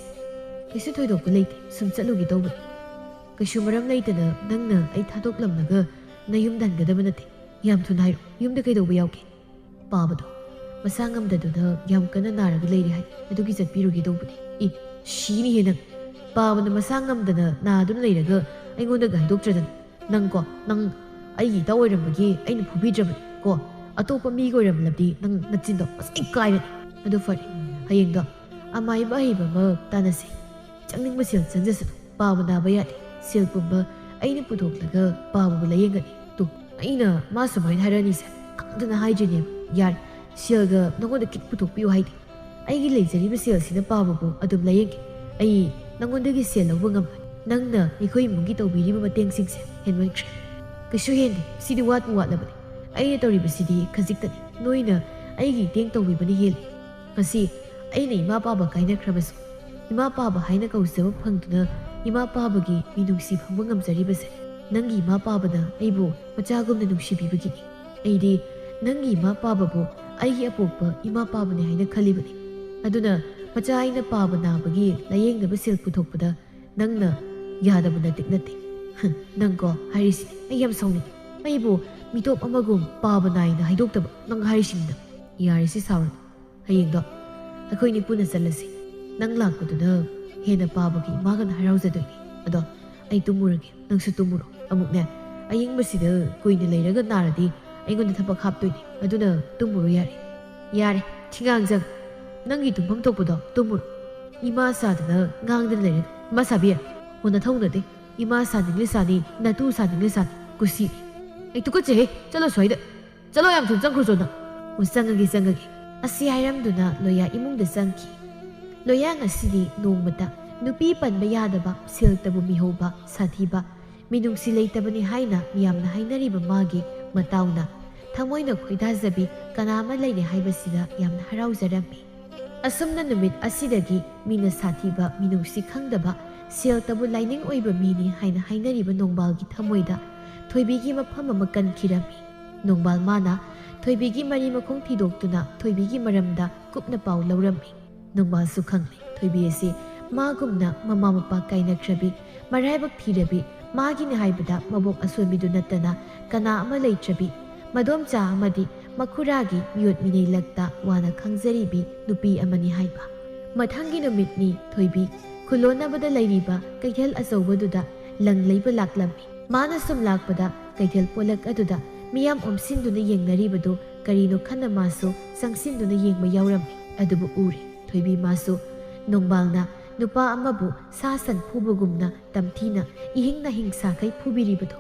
ꯀꯩꯁꯨ ꯊꯣꯏꯗꯣꯛꯄ ꯂꯩꯇꯦ, ꯁꯨꯝ ꯆꯠꯂꯨꯒꯦ ꯇꯧꯕꯅꯤ꯫ ꯀꯩꯁꯨ ꯃꯔꯝ ꯂꯩꯇꯅ ꯅꯪꯅ ꯑꯩ ꯊꯥꯗꯣꯛꯂꯝꯂꯒ ꯅꯌꯨꯝꯗ ꯍꯟꯒꯗꯕ ꯅꯠꯇꯦ꯫ ꯌꯥꯝ ꯊꯨꯅ ꯍꯥꯏꯔꯣ, ꯌꯨꯝꯗ ꯀꯩꯗꯧꯕ ꯌꯥꯎꯒꯦ? ꯄꯥꯕꯗꯣ ꯃꯁꯥ ꯉꯝꯗꯗꯨꯅ ꯌꯥꯝ ꯀꯟꯅ ꯅꯥꯔꯒ ꯂꯩꯔꯦ ꯍꯥꯏ, ꯑꯗꯨꯒꯤ ꯆꯠꯄꯤꯔꯨꯒꯦ ꯇꯧꯕꯅꯦ꯫ ꯏ, ꯁꯤꯅꯤꯍꯦ ꯅꯪ! ꯄꯥꯕꯅ ꯃꯁꯥ ꯉꯝꯗꯅ ꯅꯥꯗꯨꯅ ꯂꯩꯔꯒ ꯑꯩꯉꯣꯟꯗꯒ ꯍꯥꯏꯗꯣꯛꯇ꯭ꯔꯗꯅ꯫ ꯅꯪꯀꯣ, ꯅꯪ ꯑꯩꯒꯤ ꯏꯇꯥꯎ ꯑꯣꯏꯔꯝꯕꯒꯤ ꯑꯩꯅ ꯐꯨꯕꯤꯗ꯭ꯔꯕꯅꯤ ꯀꯣ꯫ ꯑꯇꯣꯞꯄ ꯃꯤꯒ ꯑꯣꯏꯔꯝꯂꯕꯗꯤ ꯅꯪ ꯅꯆꯤꯟꯗꯣ ꯉꯁꯥꯏ ꯀꯥꯏꯔꯅꯤ꯫ ꯑꯗꯨ ꯐꯔꯦ, ꯍꯌꯦꯡꯗꯣ ꯑꯃꯥꯏꯕ ꯑꯍꯩꯕ ꯑꯃ ꯇꯥꯟꯅꯁꯦ꯫ ꯆꯪꯅꯤꯡꯕ ꯁꯦꯜ ꯆꯪꯖꯁꯅꯨ, ꯄꯥꯕ ꯅꯥꯕ ꯌꯥꯗꯦ꯫ ꯁꯦꯜ ꯄꯨꯝꯕ ꯑꯩꯅ ꯄꯨꯊꯣꯛꯂꯒ ꯄꯥꯕꯕꯨ ꯂꯥꯌꯦꯡꯒꯅꯤ꯫ ꯇꯨ, ꯑꯩꯅ ꯃꯥ ꯁꯨꯃꯥꯏꯅ ꯍꯥꯏꯔꯛꯑꯅꯤꯁꯦ ꯈꯪꯗꯅ ꯍꯥꯏꯗ꯭ꯔꯤꯅꯦꯕ꯫ ꯌꯥꯔꯦ, ꯁꯦꯜꯒ ꯅꯉꯣꯟꯗ ꯈꯤꯠ ꯄꯨꯊꯣꯛꯄꯤꯌꯨ ꯍꯥꯏꯗꯦ꯫ ꯑꯩꯒꯤ ꯂꯩꯖꯔꯤꯕ ꯁꯦꯜꯁꯤꯅ ꯄꯥꯕꯕꯨ ꯑꯗꯨꯝ ꯂꯥꯌꯦꯡꯒꯦ꯫ ꯑꯩ ꯅꯉꯣꯟꯗꯒꯤ ꯁꯦꯜ ꯂꯧꯕ ꯉꯝꯂꯣꯏ꯫ ꯅꯪꯅ ꯑꯩꯈꯣꯏ ꯏꯃꯨꯡꯒꯤ ꯇꯧꯕꯤꯔꯤꯕ ꯃꯇꯦꯡꯁꯤꯡꯁꯦ ꯍꯦꯟꯃꯟꯈ꯭ꯔꯦ꯫ ꯀꯩꯁꯨ ꯍꯦꯟꯗꯦ, ꯁꯤꯗꯤ ꯋꯥꯠꯄꯨ ꯋꯥꯠꯂꯕꯅꯤ꯫ ꯑꯩꯅ ꯇꯧꯔꯤꯕꯁꯤꯗꯤ ꯈꯖꯤꯛꯇꯅꯤ꯫ ꯅꯣꯏꯅ ꯑꯩꯒꯤ ꯏꯇꯦꯡ ꯇꯧꯕꯤꯕꯅ ꯍꯦꯜꯂꯤ꯫ ꯉꯁꯤ ꯑꯩꯅ ꯏꯃꯥ ꯄꯥꯕ ꯀꯥꯏꯅꯈ꯭ꯔꯕꯁꯨ, ꯏꯃꯥ ꯄꯥꯕ ꯍꯥꯏꯅ ꯀꯧꯖꯕ ꯐꯪꯗꯨꯅ ꯏꯃꯥ ꯄꯥꯕꯒꯤ ꯃꯤꯅꯨꯡꯁꯤ ꯐꯪꯕ ꯉꯝꯖꯔꯤꯕꯁꯦ ꯅꯪꯒꯤ ꯏꯃꯥ ꯄꯥꯕꯅ ꯑꯩꯕꯨ ꯃꯆꯥꯒꯨꯝꯅ ꯅꯨꯡꯁꯤꯕꯤꯕꯒꯤꯅꯤ꯫ ꯑꯩꯗꯤ ꯅꯪꯒꯤ ꯏꯃꯥ ꯄꯥꯕꯕꯨ ꯑꯩꯒꯤ ꯑꯄꯣꯛꯄ ꯏꯃꯥ ꯄꯥꯕꯅꯤ ꯍꯥꯏꯅ ꯈꯜꯂꯤꯕꯅꯤ꯫ ꯑꯗꯨꯅ ꯃꯆꯥ ꯑꯩꯅ ꯄꯥꯕ ꯅꯥꯕꯒꯤ ꯂꯥꯌꯦꯡꯅꯕ ꯁꯦꯜ ꯄꯨꯊꯣꯛꯄꯗ ꯅꯪꯅ ꯌꯥꯗꯕ ꯅꯇꯤꯛ ꯅꯠꯇꯦ꯫ ꯍꯝ, ꯅꯪꯀꯣ ꯍꯥꯏꯔꯤꯁꯤꯅꯦ, ꯑꯩ ꯌꯥꯝ ꯁꯥꯎꯅꯤꯡꯉꯤ꯫ ꯑꯩꯕꯨ ꯃꯤꯇꯣꯞ ꯑꯃꯒꯨꯝ ꯄꯥꯕ ꯅꯥꯏꯅ ꯍꯥꯏꯗꯣꯛꯇꯕ ꯅꯪ ꯍꯥꯏꯔꯤꯁꯤꯅꯤꯗ꯫ ꯌꯥꯔꯦꯁꯦ, ꯁꯥꯎꯔꯅꯨ꯫ ꯍꯌꯦꯡꯗꯣ ꯑꯩꯈꯣꯏꯅꯤ ꯄꯨꯟꯅ ꯆꯠꯂꯁꯤ꯫ ꯅꯪ ꯂꯥꯛꯄꯗꯨꯅ ꯍꯦꯟꯅ ꯄꯥꯕꯒꯤ ꯏꯃꯥꯒꯅ ꯍꯔꯥꯎꯖꯗꯣꯏꯅꯤ꯫ ꯑꯗꯣ ꯑꯩ ꯇꯨꯝꯃꯨꯔꯒꯦ, ꯅꯪꯁꯨ ꯇꯨꯝꯃꯨꯔꯣ꯫ ꯑꯃꯨꯛꯅꯦ, ꯑꯌꯤꯡꯕꯁꯤꯗ ꯀꯨꯏꯅ ꯂꯩꯔꯒ ꯅꯥꯔꯗꯤ ꯑꯩꯉꯣꯟꯗ ꯊꯕꯛ ꯍꯥꯞꯇꯣꯏꯅꯤ꯫ ꯑꯗꯨꯅ ꯇꯨꯝꯃꯨꯔꯣ ꯌꯥꯔꯦ꯫ ꯌꯥꯔꯦ, ꯊꯤꯉꯥꯡꯖꯪ꯫ ꯅꯪꯒꯤ ꯇꯨꯝꯐꯝ ꯊꯣꯛꯄꯗꯣ ꯇꯨꯝꯃꯨꯔꯣ꯫ ꯏꯃꯥ ꯁꯥꯗꯅ ꯉꯥꯡꯗꯅ ꯂꯩꯔꯦ꯫ ꯏꯃꯥ ꯁꯥꯕꯤ, ꯍꯣ ꯅꯊꯧ ꯅꯠꯇꯦ꯫ ꯏꯃꯥ ꯁꯥꯅꯤꯡꯂꯤ ꯁꯥꯅꯤ, ꯅꯇꯨ ꯁꯥꯅꯤꯡꯂꯤ ꯁꯥꯅꯤ꯫ ꯀꯨꯁꯤ꯫ ꯑꯩ ꯇꯨꯀꯠꯆꯩꯍꯦ꯫ ꯆꯠꯂꯣ ꯁ꯭ꯋꯥꯏꯗ꯫ ꯆꯠꯂꯣ, ꯌꯥꯝ ꯊꯨꯅ ꯆꯪꯈ꯭ꯔꯣ ꯆꯣ ꯅꯪ꯫ ꯑꯣ, ꯆꯪꯉꯒꯦ, ꯆꯪꯉꯒꯦ꯫ ꯑꯁꯤ ꯍꯥꯏꯔꯝꯗꯨꯅ ꯂꯣꯌꯥ ꯏꯃꯨꯡꯗ ꯆꯪꯈꯤ꯫ ꯂꯣꯌꯥ ꯉꯁꯤꯗꯤ ꯅꯣꯡꯃꯇ ꯅꯨꯄꯤ ꯄꯟꯕ ꯌꯥꯗꯕ, ꯁꯦꯜ ꯇꯕꯨ ꯃꯤꯍꯧꯕ, ꯁꯥꯊꯤꯕ, ꯃꯤꯅꯨꯡꯁꯤ ꯂꯩꯇꯕꯅꯤ ꯍꯥꯏꯅ ꯃꯤꯌꯥꯝꯅ ꯍꯥꯏꯅꯔꯤꯕ ꯃꯥꯒꯤ ꯃꯇꯥꯎꯅ ꯊꯃꯣꯏꯅ ꯈꯣꯏꯗꯥꯖꯕꯤ ꯀꯅꯥ ꯑꯃ ꯂꯩꯔꯦ ꯍꯥꯏꯕꯁꯤꯗ ꯌꯥꯝꯅ ꯍꯔꯥꯎꯖꯔꯝꯃꯤ꯫ ꯑꯁꯨꯝꯅ ꯅꯨꯃꯤꯠ ꯑꯁꯤꯗꯒꯤ ꯃꯤꯅ ꯁꯥꯊꯤꯕ, ꯃꯤꯅꯨꯡꯁꯤ ꯈꯪꯗꯕ, ꯁꯦꯜ ꯇꯕꯨ ꯂꯥꯏꯅꯤꯡ ꯑꯣꯏꯕ ꯃꯤꯅꯤ ꯍꯥꯏꯅ ꯍꯥꯏꯅꯔꯤꯕ ꯅꯣꯡꯕꯥꯜꯒꯤ ꯊꯃꯣꯏꯗ ꯊꯣꯏꯕꯤꯒꯤ ꯃꯐꯝ ꯑꯃ ꯀꯟꯈꯤꯔꯝꯃꯤ꯫ ꯅꯣꯡꯕꯥꯜ ꯃꯥꯅ ꯊꯣꯏꯕꯤꯒꯤ ꯃꯔꯤ ꯃꯈꯣꯡ ꯊꯤꯗꯣꯛꯇꯨꯅ ꯊꯣꯏꯕꯤꯒꯤ ꯃꯔꯝꯗ ꯀꯨꯞꯅ ꯄꯥꯎ ꯂꯧꯔꯝꯃꯤ꯫ ꯅꯣꯡꯕꯥꯜꯁꯨ ꯈꯪꯂꯦ ꯊꯣꯏꯕꯤ ꯑꯁꯤ ꯃꯥꯒꯨꯝꯅ ꯃꯃꯥ ꯃꯄꯥ ꯀꯥꯏꯅꯈ꯭ꯔꯕꯤ, ꯃꯔꯥꯏꯕꯛ ꯊꯤꯔꯕꯤ, ꯃꯥꯒꯤꯅꯤ ꯍꯥꯏꯕꯗ ꯃꯕꯣꯛ ꯑꯁꯣꯟꯕꯤꯗꯨ ꯅꯠꯇꯅ ꯀꯅꯥ ꯑꯃ ꯂꯩꯇ꯭ꯔꯕꯤ, ꯃꯗꯣꯝꯆꯥ ꯑꯃꯗꯤ ꯃꯈꯨꯔꯥꯒꯤ ꯃꯤꯑꯣꯠ ꯃꯤꯅꯩ ꯂꯛꯇ ꯋꯥꯅ ꯈꯪꯖꯔꯤꯕꯤ ꯅꯨꯄꯤ ꯑꯃꯅꯤ ꯍꯥꯏꯕ꯫ ꯃꯊꯪꯒꯤ ꯅꯨꯃꯤꯠꯅꯤ ꯊꯣꯏꯕꯤ ꯈꯨꯂꯣꯟꯅꯕꯗ ꯂꯩꯔꯤꯕ ꯀꯩꯊꯦꯜ ꯑꯆꯧꯕꯗꯨꯗ ꯂꯪ ꯂꯩꯕ ꯂꯥꯛꯂꯝꯃꯤ꯫ ꯃꯥꯅ ꯁꯨꯝ ꯂꯥꯛꯄꯗ ꯀꯩꯊꯦꯜ ꯄꯣꯂꯛ ꯑꯗꯨꯗ ꯃꯤꯌꯥꯝ ꯑꯣꯝꯁꯤꯟꯗꯨꯅ ꯌꯦꯡꯅꯔꯤꯕꯗꯨ ꯀꯔꯤꯅꯣ ꯈꯟꯅ ꯃꯥꯁꯨ ꯆꯪꯁꯤꯟꯗꯨꯅ ꯌꯦꯡꯕ ꯌꯥꯎꯔꯝꯃꯤ꯫ ꯑꯗꯨꯕꯨ ꯎꯔꯦ ꯊꯣꯏꯕꯤ ꯃꯥꯁꯨ ꯅꯣꯡꯕꯥꯜꯅ ꯅꯨꯄꯥ ꯑꯃꯕꯨ ꯁꯥ ꯁꯟ ꯐꯨꯕꯒꯨꯝꯅ ꯇꯝꯊꯤꯅ ꯏꯍꯤꯡ ꯅꯥꯍꯤꯡ ꯁꯥꯈꯩ ꯐꯨꯕꯤꯔꯤꯕꯗꯨ꯫